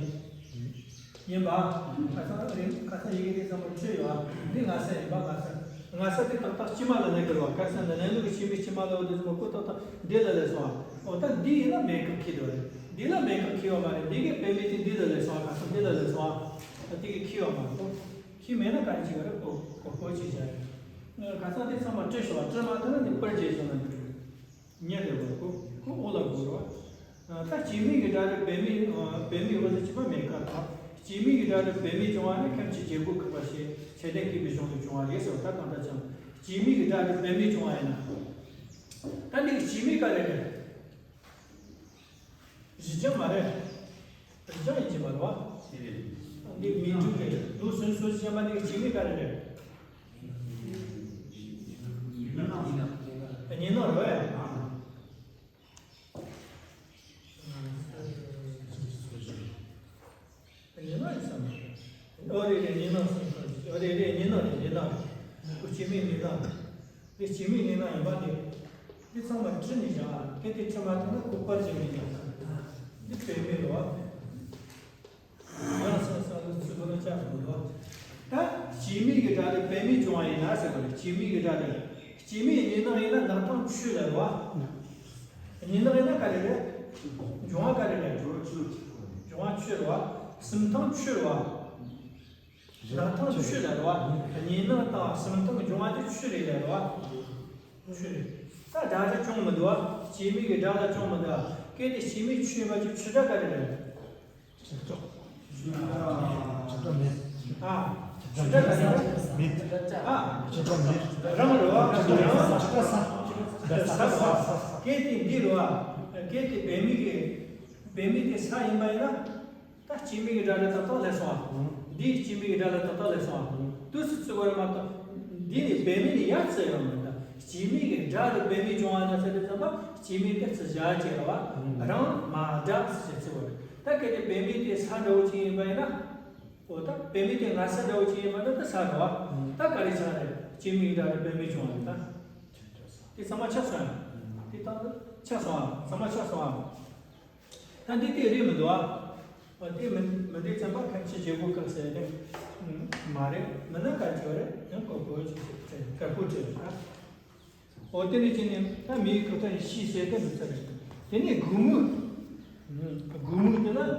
ཡིན་པ། ཁ་སང་རེད། ཁ་སང་ཡི་གེ་དེ་ཚང་མ་བྲིས་ཡོད་ཨ། འདི་སྔ་ས་ཡིན་པ། སྔ་ས། སྔ་ས་དེ་ཏག་ཏག་དཀྱིལ་མ་ལ་གནས་དགོས་རེད་པ། ཁ་སང་ནི་གནས་ལུགས་ཀྱི་ཕྱི་མའི་དཀྱིལ་མ་ལ་འོ་དེ་ཚང་མ་ཁོ་ཏག་ཏག་འདི་ལ་སླེབས་སོང་ཨ། འོ་ད་འདི་ཡིན་ན་མེད་དཀར་འཁྱེར་འདུག་རེད། འདི་ལ་མེད་དཀར་འཁྱེར་ཡོད་མ་རེད། འདི་གི་བུད་མེད་དེ་འདི་ལ་སླེབས་སོང་ཨ། ཁ་སང་འདི་ལ་སླེབས་སོང་ཨ། ད་དེ་གི་འཁྱེར་ཡོད་མ་རེད། ཁོ་འཁྱེར་མེད་ན་ག་རེ་བྱེད་ཀྱི་རེད། ཁོ་ཁོ་ཁོ་བྱེད་བྱ་རེད། ཁ་སང་དེ་ཚང་མ་བྲིས་ཤོག་ཨ། བྲིས་མ་ཐུབ་ན་འདི་པར་བརྒྱབ་སོང་ན་འགྲིག་རེད། ཉེ་རེ་བ་ཁོ་ཁོ་འོ་ལ་གོ་རོ། ད་སྐྱེ་མེད་ཀྱི་སྒྲ་རེད། བུད་མེད། བུད་མེད་འོ་ཟེར་གྱི་པ་མེད་ཀ་དང་། སྐྱེ་མེད་ཀྱི་སྒྲ་རེད། བུད་མེད་བྱུང་བ་ནི་ཁམས་ཀྱི་རྒྱལ་པོ་ཁེགས་པ་ཞེས་ཆོས་ལྡན་སྐྱེས་བུའི་གཞུང་དུ་བྱུང་བ་རེད་ཟེར་བ། ད་གང་ལྟར་ཀྱང་སྐྱེ་མེད་ཀྱི་སྒྲ་རེད། བུད་མེད་བྱུང་བ་ཡིན་ན། ད་འདི་གི་སྐྱེ་མེད་ག་རེ་རེད། གཞི་རྐྱང་མ་རེད། རིགས་རྐྱང་ཡིན་གྱི་མ་རེད་པ། འདི་མིང་འགྲོས་རེད། ལུགས་སྲོལ་སྲོལ་གཞི་ཅན་པ་འདི་གི་སྐྱེ་མེད་ག་རེ་རེད། གཉིས་སྣང་རེད་པས། གཉིས་སྣང་ཡིན་བསམ། ཨོ་རེད་རེད། གཉིས་སྣང་སོང་སོང་། ཨོ་རེད་རེད། གཉིས་སྣང་རེད། གཉིས་སྣང་རེད། ཁོ་སྐྱེ་མེད་གཉིས་སྣང་རེད། འདི་སྐྱེ་མེད་གཉིས་སྣང་ཡིན་པ་འདི། འདི་ཚང་མ་བྲིས་ནས་བཞག་ཨ། གལ་ཏེ་བྲིས་མ་ཐུབ་ན་ཁོ་པར་བརྒྱབ་ནས་བཞག་ཨ། འདི་བུད་མེད་རེད་པ། ཡང་སེ་སང་ལ་ཚུར་ལ་བཅར་དགོས་ལ། ད་སྐྱེ་མེད་ཀྱི་སྒྲ་དེ་བུད་མེད་བྱུང་བ་ཡིན་ན་ཟེར་བ་རེད། སྐྱེ་མེད་ཀྱི་སྒྲ་དེ། སྐྱེ་མེད་གཉིས་སྣང་ཡིན་ན་འདག་སྟངས་ཆོས་ལ་རེད་པ། གཉིས་སྣང་ཡིན་ན་ག་རེ་རེད། འབྱུང་བ་ག་རེ་རེད། འབྱུང་བ་ཆོས་རེད་པ། གསུམ་སྟངས་ཆོས་རེད་པ། འདག་སྟངས་ཆོས་ལ་རེད་པ། གཉིས་སྣང་དང་གསུམ་སྟངས་འབྱུང་བ་དེ་ཆོས་རེད་ལ་རེད་པ། ཆོས་རེད། ད་སྒྲ་དེ་ཅུང་མི་འདུག་པ། སྐྱེ་མེད་ཀྱི་སྒྲ་ལ་ཅུང་མི་འདུག་པ། གལ་ཏེ་སྐྱེ་མེད་ཆོས་ཡིན་པ་ཅིག་ཆོས་སྒྲ་ག་རེ་རེད། ཆོས་སྒྲ་མེད། ཨ། ཆོས་སྒྲ་ག་རེ་རེད། མེད། ཨ། ཆོས་སྒྲ་མེད། རང་རེད་པ། རང་། ཆོས་སྒྲ་ས། ས། ས། གལ་ཏེ་འདི་རེད་པ། གལ་ཏེ་བུད་མེད་ཀྱི། བུད་མེད་དེ་ས་ཡིན་པ་ཡིན་ན། ད་སྐྱེ་མེད་ཀྱི་སྒྲ་རེད། ཏག་ཏག་སླེབས་སོང་ཨ། འདིའི་སྐྱེ་མེད་ཀྱི་སྒྲ་ལ་ཏག་ཏག་སླེབས་སོང་ཨ། དུས་སུ་བརྩི་བ་རེད་མ་གཏོགས། འདི་ནི་བུད་མེད་ནི་ཡར་བརྩི་ཡོད་མ་རེད། ད་སྐྱེ་མེད་ཀྱི་སྒྲ་རེད། བུད་མེད་བྱུང་བ་ན་ཟེར་དུས་ཙམ་པ་སྐྱེ་མེད་དེ་བརྩི་བྱ་བྱེད་ར་བ། རང་མ་སྒྲ་ཟེར་བརྩི་བ་རེད། ད་གལ་ཏེ་བུད་མེད་དེ་ས་འདྲ་བོ་ཅིག་ཡིན་པ་ཡིན་ན། འོ་ད་བུད་མེད་དེ་སྔ་ས་འདྲ་བོ་ཅིག་ཡིན་པ་ན་ད་ས་རེད་བ། ད་ག་རེ་ཆགས་རེད། སྐྱེ་མེད་ཀྱི་སྒྲ་རེད། བུད་མེད་བྱུང་བ་རེད་ད། དེ་ཚང་མ་ཆགས་སོང་ཡ། དེ་ད་ཆགས་སོང་ཨ། ཚང་མ་ཆགས་སོང་ཨ། ད་འདི་དེ་རེད་མི་འདུག་ཨ། འོ་དེ་མི་མི་འདུག་ཙམ་པ་ཁམས་ཀྱི་རྒྱལ་པོ་ཁེགས་ཟེར་ནས་མ་རེད། མིན་ན་ག་ཅི་རེད། ཡང་ཀོ་ཀོ་ཅི་ཟེར་དཀར་པོ་བྲིས་རེད་ཨ། འོ་དེ་ནས་ཅི་ནས་ད་མིའི་ཁོག་ཐག་ཤི་ཟེར་དེ་འདུག་ས་རེད། དེ་ནས་དགུ་མོ། དགུ་མོ་དེ་ལ་ཨ།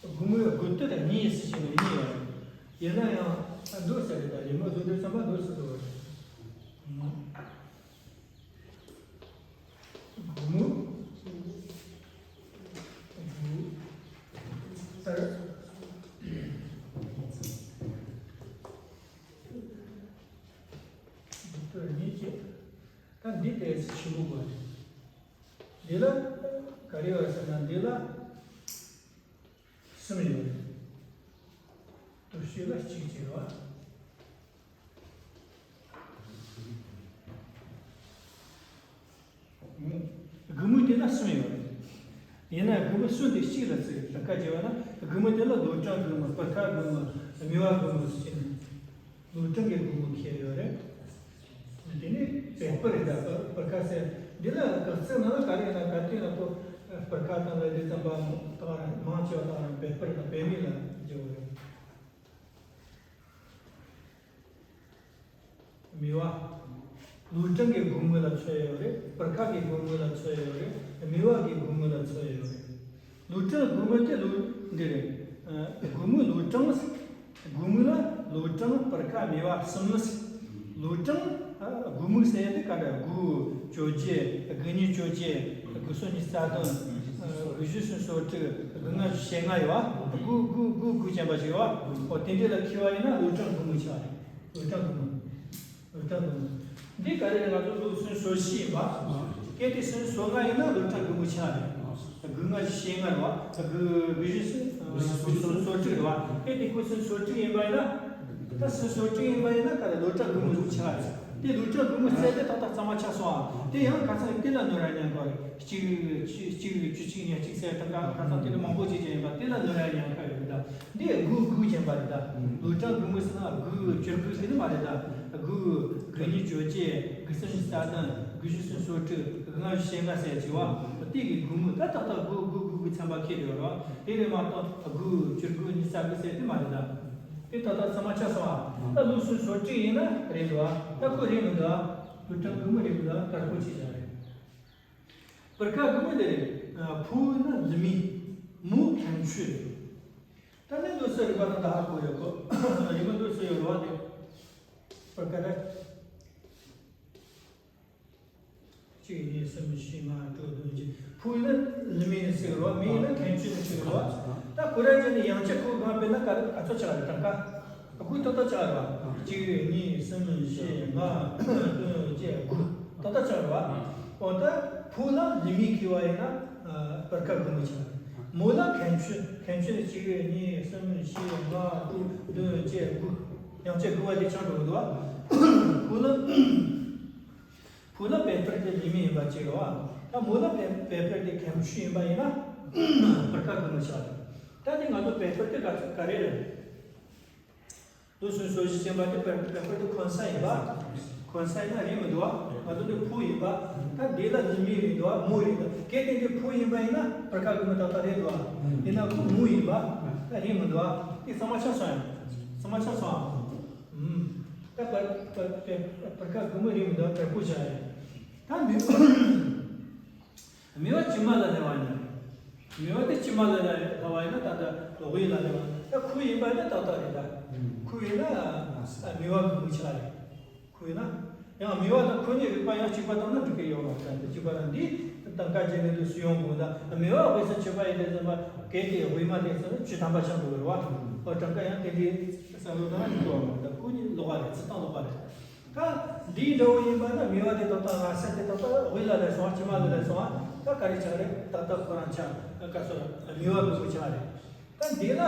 དགུ་མོའི་དགུ་སྟོད་གཉིས་སུ་ཕྱེ་ནས་གཉིས་ཡོད་རེད། ཡིན་ན་ཡང་ད་འདུག་ཟེར་རེད། ད་རི་མོ་བཟོ་དུས་ཙམ་པ་འདུག་ཟེར་འདུག་རེད། དགུ་མོ། དགུ། ལྟར། དགུ་སྟོད་གཉིས་བྱས། ད་འདི་ཏོག་ཙམ་ཞིབ་པོ་དགོས་རེད། འདི་ལ་ག་རེ་ཡོད་ཟེར་ན་འདི་ལ། གསུམ་ཡོད་རེད། དུ་ཤོས་ལ་གཅིག་བྱས་རོ། དགུ་མོ་དེ་ལ་གསུམ་ཡོད་རེད། ཡིན་ན་དགུ་མོ་གསུམ་དེ་གཅིག་ལ་བརྩི་ལ་ཁ་བྱས་པ་ན། དགུ་མོ་དེ་ལ་ལུས་གྲང་དགུ་མོ། སྤུར་ཁ་དགུ་མོ། སྨེ་བ་དགུ་མོ་ཟེར་ནས། ལུས་གྲང་གི་དགུ་མོ་ཁེལ་ཡོད་རེད། དེ་ནས་བེ་སྤུར་རེད། ད་སྤུར་ཁ་ཟེར་འདི་ལ་ག་ཚིག་ནང་ལ་ག་རེ་ཡིན་ན་ག་དུས་ན་ཁོ་སྤུར་ཁ་དང་ལ་དེ་ཙམ་པ་དང་རེད། མང་ཆེ་བ་དང་རེད། བེ་སྤུར་དང་བེ་མིག་ལ་འཇོག་རེད། སྨེ་བ། ལུས་གྲང་གི་དགུ་མོ་ལ་ཚོད་ཡོད་རེད། སྤུར་ཁ་གི་དགུ་མོ་ལ་ཚོད་ཡོད་རེད། སྨེ་བ་གི་དགུ་མོ་ལ་ཚོད་ཡོད་རེད། ལུས་གྲང་དགུ་མོ་དེ་ལུས་འདི་རེད། དགུ་མོ་ལུས་གྲང་། དགུ་མོ་ལ་ལུས་གྲང་སྤུར་ཁ་སྨེ་བ་གསུམ་མོ་ཟེར། ལུས་གྲང་དགུ་མོ་ཟེར་ཡ་དེ་ག་འདྲ། དགུ་བཅོ་བརྒྱད། དགུ་གཉིས་བཅོ་བརྒྱད། དགུ་གསུམ་ཉི་ཤུ་རྩ་བདུན། དགུ་བཞི་སུམ་ཅུ་སོ་དྲུག། དགུ་ལྔ་བཞི་བཅུ་ཞེ་ལྔ་ཡོད་པ། དགུ་དགུ་དགུ་དགུ་ཅན་པ་ཞིག་ཡོད་པ། འོ་དེ་འདྲ་ལ་འཁེལ་བ་ཡིན་ན་ལུས་གྲང་དགུ་མོ་ཆགས་རེད། ལུས་གྲང་དགུ་མོ། ལུས་གྲང་དགུ་མོ། འདི་ག་རེ་རེད། ང་ཚོ་ལུགས་སྲོལ་སོ་བཞི་ཡིན་པ། སྐད་དེ་སུམ་ཅུ་སོ་ལྔ་ཡིན་ན་བློ་གྲངས་དགུ་མོ་ཆགས་རེད། དགུ་ལྔ་བཞི་ཞེ་ལྔ་རེད་བ། དགུ་དགུ་བཞི་སུམ་ཅུ་སོ་དྲུག་རེད་བ། སྐད་དེ་ཁོ་སུམ་ཅུ་སོ་དྲུག་ཡིན་པ་ཡིན་ན། ད་སུམ་ཅུ་སོ་དྲུག་ཡིན་པ་ཡིན་ན་ག་རེ་བློ་གྲངས་དགུ་མོ་ཆགས་རེད། དེ་བློ་གྲངས་དགུ་མོ་བཙལ་ཏེ་ཏག་ཏག་གཙང་མ་ཆགས་སོང་ཨ། དེ་ཡང་ཁ་སང་དེ་ལ་ནོར་ར་ཉན་གོ་རེད། གཅིག་གཅིག་བཅུ་གཅིག་ཉེར་གཅིག་ཟེར་ད་ག་ཁ་སང་དེ་ལ་མང་པོ་ཅིག་ཅིག་ཡིན་པ་དེ་ལ་ནོར་ར་ཉན་ག་ཡོད་ད། འདི་དགུ་དགུ་བྱས་པ་རེད་ད། ལོ་གྲངས་དགུ་མོ་ཟེར་ན་དགུ་བཅུ་དགུ་ཟེར་ནི་མ་རེད་ད། དགུ་དགུ་ཉིས་བཅོ་བརྒྱད། དགུ་གསུམ་ཉི་ཤུ་རྩ་བདུན། དགུ་བཞི་སུམ་ཅུ་སོ་དྲུག་དགུ་ལྔ་བཞི་ཞེ་ལྔ་ཟེར་གྱི་བ། དེ་གི་དགུ་མོ་ད་ཏག་ཏག་དགུ་དགུ་དགུ་དགུ་ཚན་པ་ཁེལ་ཡོད་རེད་བ། དེ་རེད་མ་གཏོགས་དགུ་བཅུ་དགུ་ཉི་ཤུ་རྩ་དགུ་ཟེར་དེ་མ་རེད་ད། དེ་ཏག་ཏག་གཙང་མ་ཆགས་སོང་ཨ། ད་ལོ་སུམ་ཅུ་སོ་གཅིག་ཡིན་ན་རེད་འདུག་ཨ། ད་ཁོ་རེད་མི་འདུག་ཨ། ལོ་གྲངས་དགུ་མོ་རེད་མི་འདུག་ཨ། ད་ཁོ་ཅི་བྱ་རེད། བར་ཁ་དགུ་མོ་དེ་རེད། ཕོ་ཡིན་ན་ལི་མི། མོ་ཁན་ཆུ་རེད། ད་ནི་འདུག་སེ་རིག་པ་དང་ད་ཧ་གོ་ཡོད་གོ། རིག་པ་འདུག་སེ་ཡོད་རེད་བ་དེ། བར་ཁ་རེད། གཅིག་གཉིས་གསུམ་བཞི་ལྔ་དྲུག་བདུན་བརྒྱད། ཕོ་ཡིན་ན་ལི་མི་ནི་ཟེར་རོ། མི་ཡིན་ན་ཁན་ཆུ་ནི་ཟེར་རོ། ད་ཁོ་རང་ཅན་ནི་ཡང་ཅི་ཁོ་གང་དཔེར་ན་ག་རེ་ག་ཚོད་ཆགས་རེད་གྲངས་ཀ། དགུ་ཏག་ཏག་ཆགས་རེད་བ། གཅིག་གཉིས་གསུམ་བཞི་ལྔ་བདུན་བརྒྱད་དགུ་ཏག་ཏག་ཆགས་རེད་བ། འོ་ད་ཕོ་ལ་ལི་མི་ཁེལ་བ་ཡིན་ན་བར་ཁ་དགུ་མོ་ཆགས་རེད། མོ་ལ་ཁན་ཆུ། ཁན་ཆུ་ནི་གཅིག་གཉིས་གསུམ་བཞི་ལྔ་དྲུག་བདུན་བརྒྱད་དགུ། ཡང་ཅི་དགུ་བ་དེ་ཆགས་འགྲོ་གི་འདུག་བ། ཕོ་ལ། ཕོ་ལ་བེ་ཕར་དེ་ལི་མི་ཡིན་པ་གཅིག་རེད་བ། ད་མོ་ལ་བེ་བེ་ཕར་དེ་ཁན་ཆུ་ཡིན་པ་ཡིན་ན་བར་ཁ་དགུ་མོ་ཆགས་རེད། ད་དེ་ང་ཚོ་བེ་ཕར་དེ་ག་ག་རེ་རེད། ལོ་སུམ་ཅུ་སོ་བཞི་ཅན་པ་དེ་བེ་བེ་ཕར་དེ་གོན་ས་ཡིན་པ། གོན་ས་ཡིན་ན་རེད་མི་འདུག་བ། ང་ཚོ་དེ་ཕོ་ཡིན་པ། ད་དེ་ལ་ལི་མི་རེད་འདུག་བ། མོ་རེད་འདུག་གལ་ཏེ་དེ་ཕོ་ཡིན་པ་ཡིན་ན་བར་ཁ་དགུ་མོ་ཏག་ཏག་རེད་འདུག་བ། ཡིན་ན་ཁོ་མོ་ཡིན་པ། ད་རེད་མི་འདུག་བ། དེ་གཙང་མ་ཆགས་སོང་ཡ། གཙང་མ་ཆགས་སོང་ཨ། ད་བར་བར་བར་བར་ཁ་དགུ་མོ་རེད་མི་འདུག་བལ་པོ་བཞག་ཡ། ད་མི་མི་བ་དཀྱུས་མ་ལ་སླེབས་པ་ཡིན་ན། མི་བ་དེ་དཀྱུས་མ་ལ་སླེབས་པ་ཡིན་ན་ད་ལྟ་དབུས་ལ་སླེབས་པ། ད་ཁུ་ཡིན་པ་ཡིན་ན་ཏག་ཏག་རེད་ད། ཁུ་ཡིན་ན་མི་བ་དགུ་མོ་ཆགས་རེད། ཁུ་ཡིན་ན། ཡང་མི་བ་དང་ཁུ་གཉིས་རིག་པ་ཡང་གཅིག་པ་བཏང་ན་འགྲིག་གི་ཡོད་མ་རེད། གཅིག་པ་དང་འདི་དང་ཀ་རྗེས་ནས་འདུག་སུ་ཡོང་དགོས་ད། མི་བ་དབུས་སུ་ཆུད་པ་ཡིན་དེ་ཙམ་པ་གལ་ཏེ་དབུས་མ་དེ་ཙམ་ཆུ་དམ་པ་ཆགས་འགྲོ་གི་རེད་བ། ཨོ་གྲངས་ཀ་ཡང་དེ་འདྲའི་བསམ་བློ་བཏང་ན་འགྲིག་གི་ཡོད་མ་རེད་ད། ཁུ་གཉིས་ལོགས་པ་རེད། ཚུལ་དང་ལོགས་པ་རེད། ད་འདིའི་འདྲ་བོ་ཡིན་པ་ན་མི་བ་དེ་ཏག་ཏག་ང་ས་དེ་ཏག་ཏག་དབུས་ལ་སླེབས་སོང་ཨ། ཕྱི་མ་ལ་སླེབས་སོང་ཨ། ད་ག་རེ་ཆགས་རེད། ཏག་ཏག་ཁོ་རང་ཆགས་ག་སོ་མི་བ་དགུ་པོ་ཆགས་རེད། ད་འདི་ལ་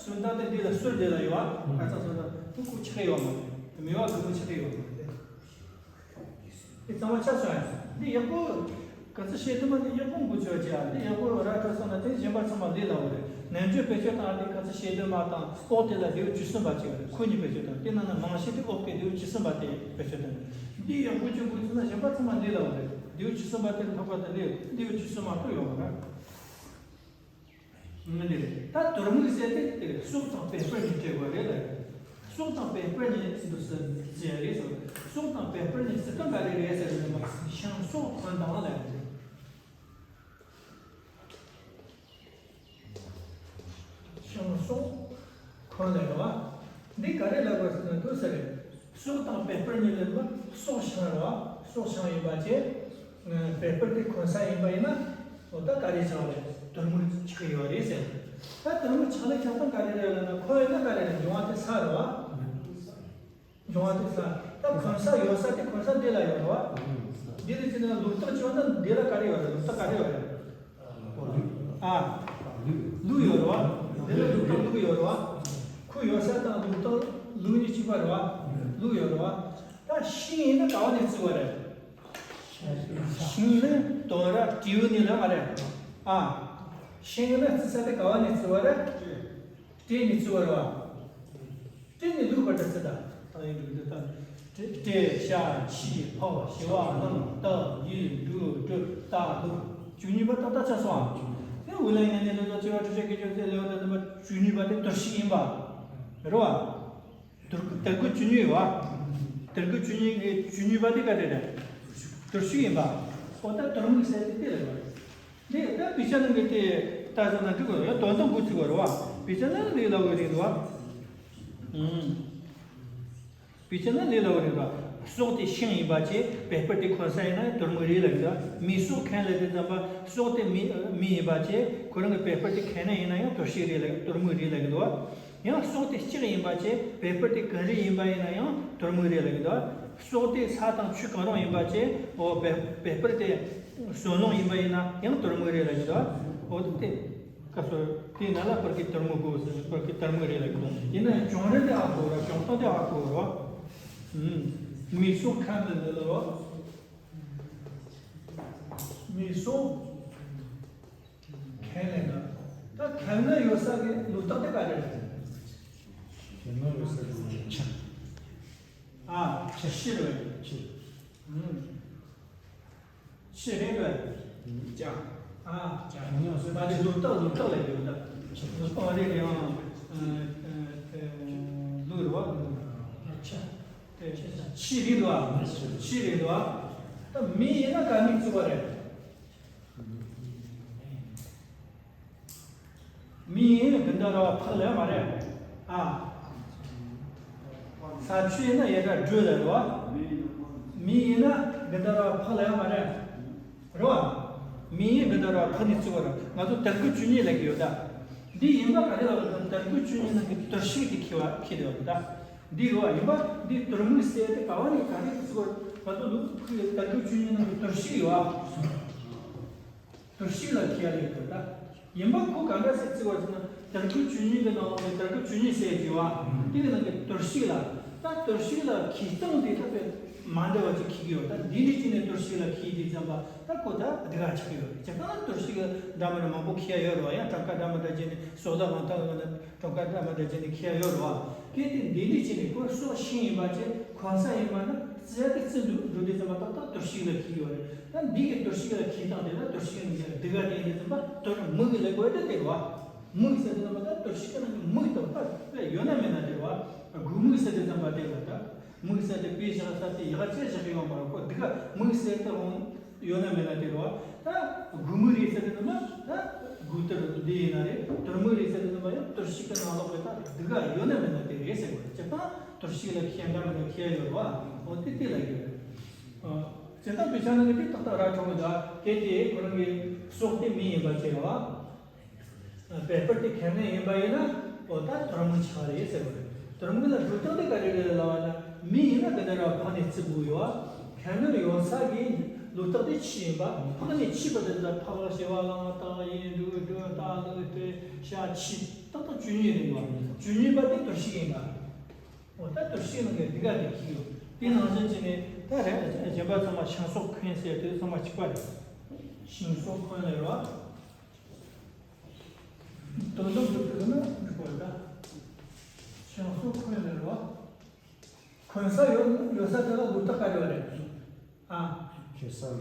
སུན་ད་དེ་འདི་ལ་སུར་འདི་ལ་ཡོད་ཨ། ང་ཚོ་སོ་ད་ཁུ་ཁུ་ཆགས་ཡོད་མ་རེད། མི་བ་དགུ་པོ་ཆགས་ཡོད་མ་རེད། དེ་གཙང་མ་ཆགས་སོང་ཨ། འདི་ཡག་པོ་ག་ཚོད་བཤད་ཐུབ་མ་འདི་ཡག་པོ་འགོ་ཚུགས་ཀྱི་ཨ། འདི་ཡག་པོ་ར་ཁ་སོང་ན་དེ་གཞན་པ་ཚང་མ་ལས་སླ་བོ་རེད། ནན་ཇུ་བེད་སྤྱོད་བཏང་དེ་ག་ཚོད་བཤད་དུས་མ་བཏང་ཨོ་དེ་ལ་ལེའུ་བཅུ་གསུམ་པ་ཅིག་རེད། ཁོ་གཉིས་བེད་སྤྱོད་བཏང་དེ་ནང་ན་མང་ཤོས་དེ་ཨོ་སྐད་ལེའུ་བཅུ་གསུམ་པ་དེ་བེད་སྤྱོད་བཏང་། འདི་ཡག་པོ་ཅིག་འགོ་ཚུགས་ན་གཞན་པ་ཚང་མ་ལས་སླ་བོ་རེད། ལེའུ་བཅུ་གསུམ་པ་དེ་ལྷག་པ་དེ་ལས་ལེའུ་བཅུ་གསུམ་མ་གཏོགས་ཡོད་མ་རེད། ངས་འདི་ད་དོར་མིག་ཟེར་དེ་དེ་སྲོག་དང་པད་སྤུར་གཉིས་སྤྲད་དགོས་རེད་ལ། སྲོག་དང་པད་སྤུར་གཉིས་འདུག་ཟེར་ཟེར་རེད་ཟེར། སྲོག་དང་པད་སྤུར་གཉིས་ཟེར་དོན་ག་རེ་རེད་ཟེར་ན་ཤིང་སྲོག་འཁོན་དང་ལ། ཤིང་སྲོག་འཁོན་ལ་རེད་བ། འདི་ག་རེ་ལབ་པ་ཟེར་ན་འདུག་ཟེར་རེད། སྲོག་དང་པད་སྤུར་གཉིས་ལ་སྲོག་ཤིང་རེད་བ། སྲོག་ཤིང་ཡིན་པ་བྱས། པད་སྤུར་དེ་འཁོན་ས་ཡིན་པ་ཡིན་ན། འོ་ད་ག་རེ་ཆགས་རེད། དོར་མིག་ཆགས་ཡོད་རེད་ཟེར། ད་དོར་མིག་ཆགས་ལ་ཆགས་སྟངས་ག་རེ་རེད་ལབ་ན་འཁོན་ཡོད་ན་ག་རེ་རེད། འབྱུང་བ་དེ་ས་རེད་བ། འབྱུང་བ་དེ་ས། ད་འཁོན་ས་ཡོད་ས་དེ་འཁོན་ས་འདི་ལ་ཡོད་རེད་བ། འདི་ལ་བྱས་ན་ལུག་ལྟག་བྱས་ན་འདི་ལ་ག་རེ་ཡོད་རེད། ལུག་ལྟག་ག་རེ་ཡོད་རེད། ཨ། ལུག་ཡོད་རེད་བ། འདི་ལ་ལུག་ལྟག་ལུག་ཡོད་རེད་བ། ཁོ་ཡོད་ས་དང་ལུག་ལྟག་ལུག་གཉིས་གཅིག་པ་རེད་བ། ལུག་ཡོད་རེད་བ། ད་ཤིང་ཡིན་ན་ག་བ་ནས་བརྩི་བ་རེད། ཤིང་ནི་དོན་ར་སྤྲེའུ་ནས་ལ་མ་རེད། ཨ། ཤིང་ནི་བརྩི་ས་དེ་ག་བ་ནས་བརྩི་བ་རེད། སྤྲེའུ་ནས་བརྩི་བ་རེད་བ། སྤྲེའུ་ནས་ལུག་བར་དུ་བརྩི་ད། ད་ཡིན་འདུག་ད། སྤྲེ་སྤྲེ་ཤ་ཤི་ཕག་ཞི་བ་གླང་སྟག་ཡུལ་འབྲུག་གྲུ་སྟག་ལུག་བཅུ་གཉིས་པ་ཏག་ཏག་ཆགས་སོང་ཨ། དེ་འུ་ལ་ངན་ནས་ལོ་ཚོ་བྱེ་བ་ཁྲི་ཤ་ཁེ་ཅོ་ཚེ་ལེའུ་ད་དུ་མ་བཅུ་གཉིས་པ་དེ་དོར་ཞིག་ཡིན་པ། རེད་བ། དུར་དར་གུ་བཅུ་གཉིས་ཡོད་བ། དར་གུ་བཅུ་གཉིས་ཀྱི་བཅུ་གཉིས་པ་དེ་ག་རེ་རེད། དུར་ཞུགས་ཡིན་པ། ཨོ་ད་དོར་མིག་ཟེར་དེ་དེ་རེད་བ། འདི་ད་བི་ཆ་ནང་གི་དེ་ལྟ་ས་ན་འགྲིག་གོ་ཡ་དོན་དང་འགོ་ཚུགས་པ་རེད་བ། བི་ཆ་ནང་ལས་ལ་འོས་རེད་བ། ཨུམ། བི་ཆ་ནང་ལས་ལ་འོས་རེད་བ། སྲོག་དེ་ཤིང་ཡིན་པ་བྱས་པད་སྤུར་དེ་འཁོན་ས་ཡིན་ན་ཡང་དོར་མིག་རེད་ལ་ཡོད་ད། མི་སྲོག་འཁོན་ལ་དེ་ཙམ་པ་སྲོག་དེ་མི་མི་ཡིན་པ་བྱས་ཁོ་རང་གི་པད་སྤུར་དེ་འཁོན་ན་ཡིན་ན་ཡང་དོར་ཞིག་རེད་ལ་ཡོད་དོར་མིག་རེད་ལ་ཡོད་ད། ཡང་སྲོག་དེ་ལྕགས་ཡིན་པ་བྱས་པད་སྤུར་དེ་གངས་རི་ཡིན་པ་ཡིན་ན་ཡང་དོར་མིག་རེད་ལ་ཡོད་ད། སྲོག་དེ་ས་དང་ཆུ་གང་རུང་ཡིན་པ་བཅས། འོ་བེ་བེ་སྤར་དེ་བསོད་ནམས་ཡིན་པ་ཡིན་ན་ཡང་དོར་མོ་རེད་ལབ་ཀྱི་འདུག་འོ་དེ་སྐབས་སུ་དེའི་ནང་ལ་སྤར་གི་དོར་མོ་དགོས། སྤར་གི་དོར་མོ་རེད་ལབ་ཀྱི་འདུག་ཡིན་ན་ཡང་གྱོང་རིན་དེ་ཨ་དགོས་ར། གྱོང་གཏོང་དེ་ཨ་དགོས་ར། མི་སྲོག་ཁ་མི་འདི་ལ་རོ། མི་སྲོག་ཁས་ལེན་ན། ད་ཁས་ལེན་ཡོད་ས་གི་ལུགས་རྟགས་དེ་ག་རེ་རེད། ཁས་ལེན་ཡོད་ས་གི་ལུགས་ཆ། ཨ། ཆ་ཤི་རེད། ཆི། ཨུམ། ཤི་རེད་རེད། ཅ། ཨ། ཅ། ཁས་ལེན་ཡོད་ས་མ་རེད། ལུགས་རྟགས་ལུགས་རྟགས་ལ་ཡོད་ད། ལུགས་རྟགས་མ་རེད་རེད་ཨང་། ལུགས་རེད་བ། ཆ། ཆི་རེད་བ། ཆི་རེད་བ། ད་མི་ཡིན་ན་ག་མི་བརྩི་བ་རེད། མི་ཡིན་ན་འདི་འདྲ་ར་བ་ཕག་ལས་མ་རེད། ཨ། ས་ཆུ་ཡིན་ན་ཡི་དྭགས་སྦྲུལ་ལས་རེད་བ། མི་ཡིན་ན་འདི་འདྲ་ར་བ་ཕག་ལས་མ་རེད། རེད་བ། མི་ཡིན་འདི་འདྲ་ར་བ་ཕག་ནི་བརྩི་བ་རེད། ང་ཚོ་དར་གུ་བཅུ་གཉིས་ལབ་ཀྱི་ཡོད་ད། འདི་ཡིན་པ་ག་རེ་ལབ་ན། དར་གུ་བཅུ་གཉིས་ནང་གི་དོར་ཞིག་དེ་ཁྱེར་བ་ཁྱེར་ཡོད་ད། འདི་རེད་བ། ཡིན་པ་འདི་དོར་མོ་ཟེར་དེ་ག་བ་ནས་ག་རེ་བརྩི་བ། ང་ཚོ་ལུགས་ཁུལ་དར་གུ་བཅུ་གཉིས་ནང་གི་དོར་ཞིག་ཡོད་བ། དོར་ཞིག་ལ་ཁྱེར་ཡ་ལས་དོར་ད། ཡིན་པ་ཁོ་ག་འདྲ་ཟེར་བརྩི་བ་ཟེར་ན། དར་གུ་བཅུ་གཉིས་ཀྱི་ནང་ལོགས་ནས་དར་གུ་བཅུ་གཉིས་ཟེར་གྱི་བ། དེ་གི་ནང་གི་དོར་ཞིག་ལ། ད་དོར་ཞིག་ལ་ཁྱེར་སྟངས་དེ་ད་དཔེ་མ་འདྲ་བ་ཅིག་ཁྱེར་གྱི་ཡོད། ད་འདི་འདྲ་ཅིག་ནས་དོར་ཞིག་ལ་ཁྱེར་དུས་ཙམ་པ་ད་ཁོ་ད་སྡུག་ག་ཆགས་ཀྱི་ཡོད། བྱས་ཙང་ན་དོར་ཞིག་ལ་འདྲ་མི་འདྲ་མང་པོ་ཁྱེར་ཡ་ཡོད་རེད་བ། ཡང་གྲངས་ཀ་འདྲ་མི་འདྲ་བྱས་ནས་སྲོག་རྩ་དང་ཐང་ལ་གྲངས་ཀ་འདྲ་མི་འདྲ་བྱས་ནས་ཁྱེར་ཡ་ཡོད་རེད་བ། གལ་ཏེ་འདི་འདྲ་བྱས་ནས་ཁོ་སྲོག་ཤིང་ཡིན་པ་བྱས། གོང་ས་ཡིན་པ་ན་རྩི་ཡ་དེ་རྩི་འགྲོ་འགྲོ་དུས་ཙམ་པ་ཏག་ཏག་དོར་ཞིག་ལ་ཁྱེར་གྱི་ཡོད་རེད། ད་འདི་གི་དོར་ཞིག་ལ་ཁྱེར་སྟངས་དེ་ལ་དོར་ཞིག་ནི་སྡུག་ག་དེ་ཡིན་དུས་ཙམ་པ་དོར་མིག་ལ་དགོས་དེ་དེ་རེད་བ། མིག་ཟེར་དུས་ཙམ་པ་ད་དོར་ཞིག་ནང་གི་མིག་དང་ད་དཔེ་ཡོད་ན་མེད་ན་དེ་རེད་བ། དགུ་མིག་ཟེར་དུས་ཙམ་པ་དེ་རེད་བ། ད་མིག་ཟེར་དེ་དཔེ་བཞག་ས་དེ་ཡག་ཅིག་བཞག་གི་ཡོད་མ་རེད། ཁོ་སྡུག་ག་མིག་ཟེར་དེ་འོང་ཡོད་ན་མེད་ན་དེ་རེད་བ། ད་དགུ་མིག་རེད་ཟེར་དུས་ཙམ་པ་ད་དགུ་དོར་འདི་ཡིན་ན་རེད། དོར་མིག་རེད་ཟེར་དུས་ཙམ་པ་ཡང་དོར་ཞིག་གི་ནང་ལོགས་པའི་ད་སྡུག་ག་ཡོད་ན་མེད་ན་དེ་རེད་ཟེར་བ་རེད། སྤྱིར་བཏང་དོར་ཞིག་ལ་ཁྱེར་འདྲ་མི་འདྲ་ཁྱེར་ཡོད་རེད་བ། འོ་དེ་དེ་ལ་ཡོད་རེད། སྤྱིར་བཏང་དཔེ་ཆ་ནང་གི་དེ་ཏག་ཏག་ར་གྲོང་གི་འདུག་གལ་ཏེ་ཁོ་རང་གི་སྲོག་དེ་མི་ཡིན་པ་བྱས་རེད་བ། བེ་སྤར་དེ་ཁས་ལེན་ཡིན་པ་ཡིན་ན། འོ་ད་དོར་མོ་ཆགས་རེད་ཟེར་བ་རེད། དོར་མོ་ལ་སྒྲུབ་སྟངས་དེ་ག་རེ་རེད་ལབ་ན། མི་ཡིན་ན་དེ་འདྲ་ར་ཕག་ནས་བརྩི་དགོས་ཡོད། ཁས་ལེན་ཡོད་ས་གི་ལུགས་རྟགས་དེ་ཆི་ཡིན་པ། ཕག་ནས་ཆི་བ་དེ་འདྲ་ཕག་ཞི་བ་ལང་བ་ཏག་ཡིན་འབྲུག་འབྲུག་རྟ་ལུག་སྤྲེལ་ཤ་ཆི་ཏག་ཏག་བཅུ་གཉིས་རེད་བ། བཅུ་གཉིས་པ་དེ་དོར་ཞིག་ཡིན་པ། འོ་ད་དོར་ཞིག་ནང་གི་འདི་ག་དེ་ཁྱི་ཡོད། དེ་ནང་བཞིན་བྱས་ནས་ད་རེད། གཞན་པ་ཚང་མ་ཤིང་སྲོག་འཁོན་ཟེར་དེ་ཚང་མ་གཅིག་པ་རེད། ཤིང་སྲོག་འཁོན་ལས་རོ། དོན་དམ་དུ་བཏུས་ན་འགྲིག་པ་རེད་ད། ཤིང་སྲོག་འཁོན་ལས་རོ། འཁོན་ས་ཡོད་ཡོད་ས་དེ་ལ་ལུགས་རྟགས་ག་རེ་བ་རེད། ཨ། ཁེ་ས་ལ།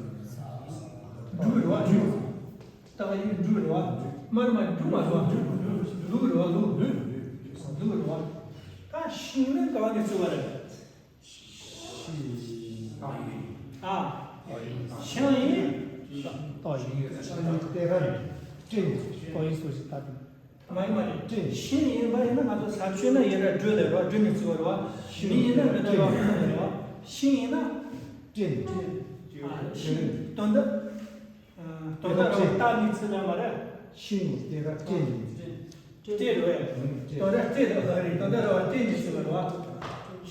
འབྲུག་རེད་བ། འབྲུག་རྟགས་ཡིན་འབྲུག་རེད་བ། མར་མ་འབྲུག་མ་རེད་བ། ལུག་རེད་བ། ལུག་ལུག་རེད་བ། ད་ཤིང་ནི་ག་བ་ནས་བརྩི་བ་རེད། ཤིང་། ཨ། ཤིང་ཡིན། རྟགས་ཡིན། ཤིང་ཡིན་སྟེ་ར་སྤྲིན། རྟགས་ཡིན་སོ་ཞིག་ད་དུང་། མ་ཡིན་མ་རེད། སྤྲིན། ཤིང་ཡིན་པ་ཡིན་ན་ང་ཚོ་ས་ཆུ་ན་ཡི་དྭགས་སྦྲུལ་ལས་རོ། སྦྲུལ་ནས་བརྩི་བ་རེད་བ། མི་ཡིན་ན་མི་ལ་རོ། རེད་བ། ཤིང་ཡིན་ན། སྤྲིན། ཨ། ཤིང་། དོན་དག་དོན་དག་རོ། རྟགས་ནི་ཚིག་ལ་མ་རེད། ཤིང་ཡིན་སྟེ་ར་སྤྲིན། སྤྲིན་རེད་བས། དོན་དག་སྤྲིན་རེད་བ་རེད། དོན་དག་རོ་སྤྲིན་ནས་བརྩི་བ་རེད་བ།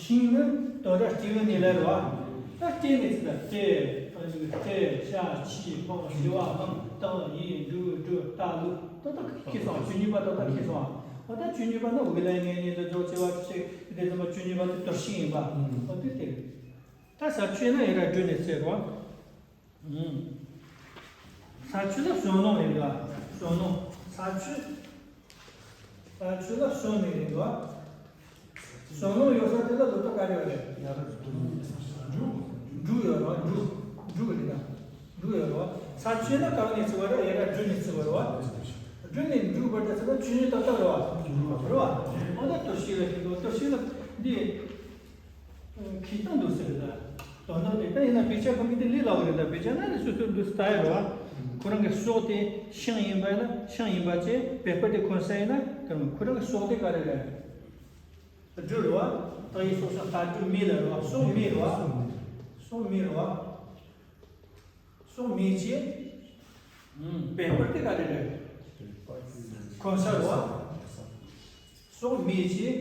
ཤིང་ནི་དོན་དག་སྤྲིན་ནས་ལས་རེད་བ། ད་སྤྲིན་ནས་ཚིག་ལ་སྤྲེལ། སྤྲེལ་ཤ་ཆི་ཕག་ཞི་བ་ལང་སྟག་ཡིན་འབྲུག་སྦྲུལ་རྟ་ལུག་ཏག་ཏག་ཁེལ་སོང་། བཅུ་གཉིས་པ་ཏག་ཏག་ཁེལ་སོང་། འོ་ད་བཅུ་གཉིས་པ་ནི་འོ་ལས་ངེས་ངེས་ལ་འཇོག་བྱེད་པ་ཞིག་དེ་ཚང་མ་བཅུ་གཉིས་པ་དེ་དོར་ཞིག་ཡིན་པ། འོ་དེ་དེ་རེད། ད་ས་ཆུ་ན་ཡི་དྭགས་སྦྲུལ་ནས་བརྩི་རོ། ས་ཆུ་ལ་བསོད་ནམས་ཡིན་ལ། བསོད་ནམས། ས་ཆུ། ས་ཆུ་ལ་བསོད་ནམས་ཡིན་ལ། བསོད་ནམས་ཡོད་ས་དེ་ལ་ལོ་ཏོག་ག་རེ་ཡོད་རེད། འབྲུ། འབྲུ་ཡོད་རེད་བ། འབྲུ། འབྲུ་རེད་ད། འབྲུ་ཡོད་རེད་བ། ས་ཆུ་ན་གང་ནས་བརྩི་བ་རེད། ཡི་དྭགས་སྦྲུལ་ནས་བརྩི་བ་རེད་བ། སྦྲུལ་ནས་འབྲུ་བར་དུ་བརྩིས་ན་ཆུ་ཡོད་ཏག་ཏག་རེད་བ། རེད་བ། འོ་ན་དོར་ཞིག་ལ་ཁེལ་འདུག་དོར་ཞིག་ལ་འདི། ཁེལ་སྟངས་འདུག་ཟེར་ད། དོན་དག་དེ་ད་ཡིན་ན་དཔེ་ཆ་ཁོ་མི་དེ་ལས་སླ་བོ་རེད་ད། དཔེ་ཆ་ན་ནི་སོ་སོ་འདུག་ལྟ་ཡ་རེད་བ། ཁོ་རང་གི་སྲོག་དེ་ཤིང་ཡིན་པ་ཡིན་ན་ཤིང་ཡིན་པ་བྱས། བེ་སྤར་དེ་འཁོན་ས་ཡིན་ན་ཁོ་རང་གི་སྲོག་དེ་ག་རེ་རེད། སྦྲུལ་རེད་བ། རྟགས་ཡིན་སྲོག་ཆགས་རྟ་སྦྲུལ་མི་ལ་རེད་བ། སྲོག་མི་རེད་བ། སྲོག་མི་རེད་བ། སྲོག་མི་བྱས། བེ་སྤར་དེ་ག་རེ་རེད། འཁོན་ས་རེད་བ། སྲོག་མི་བྱས།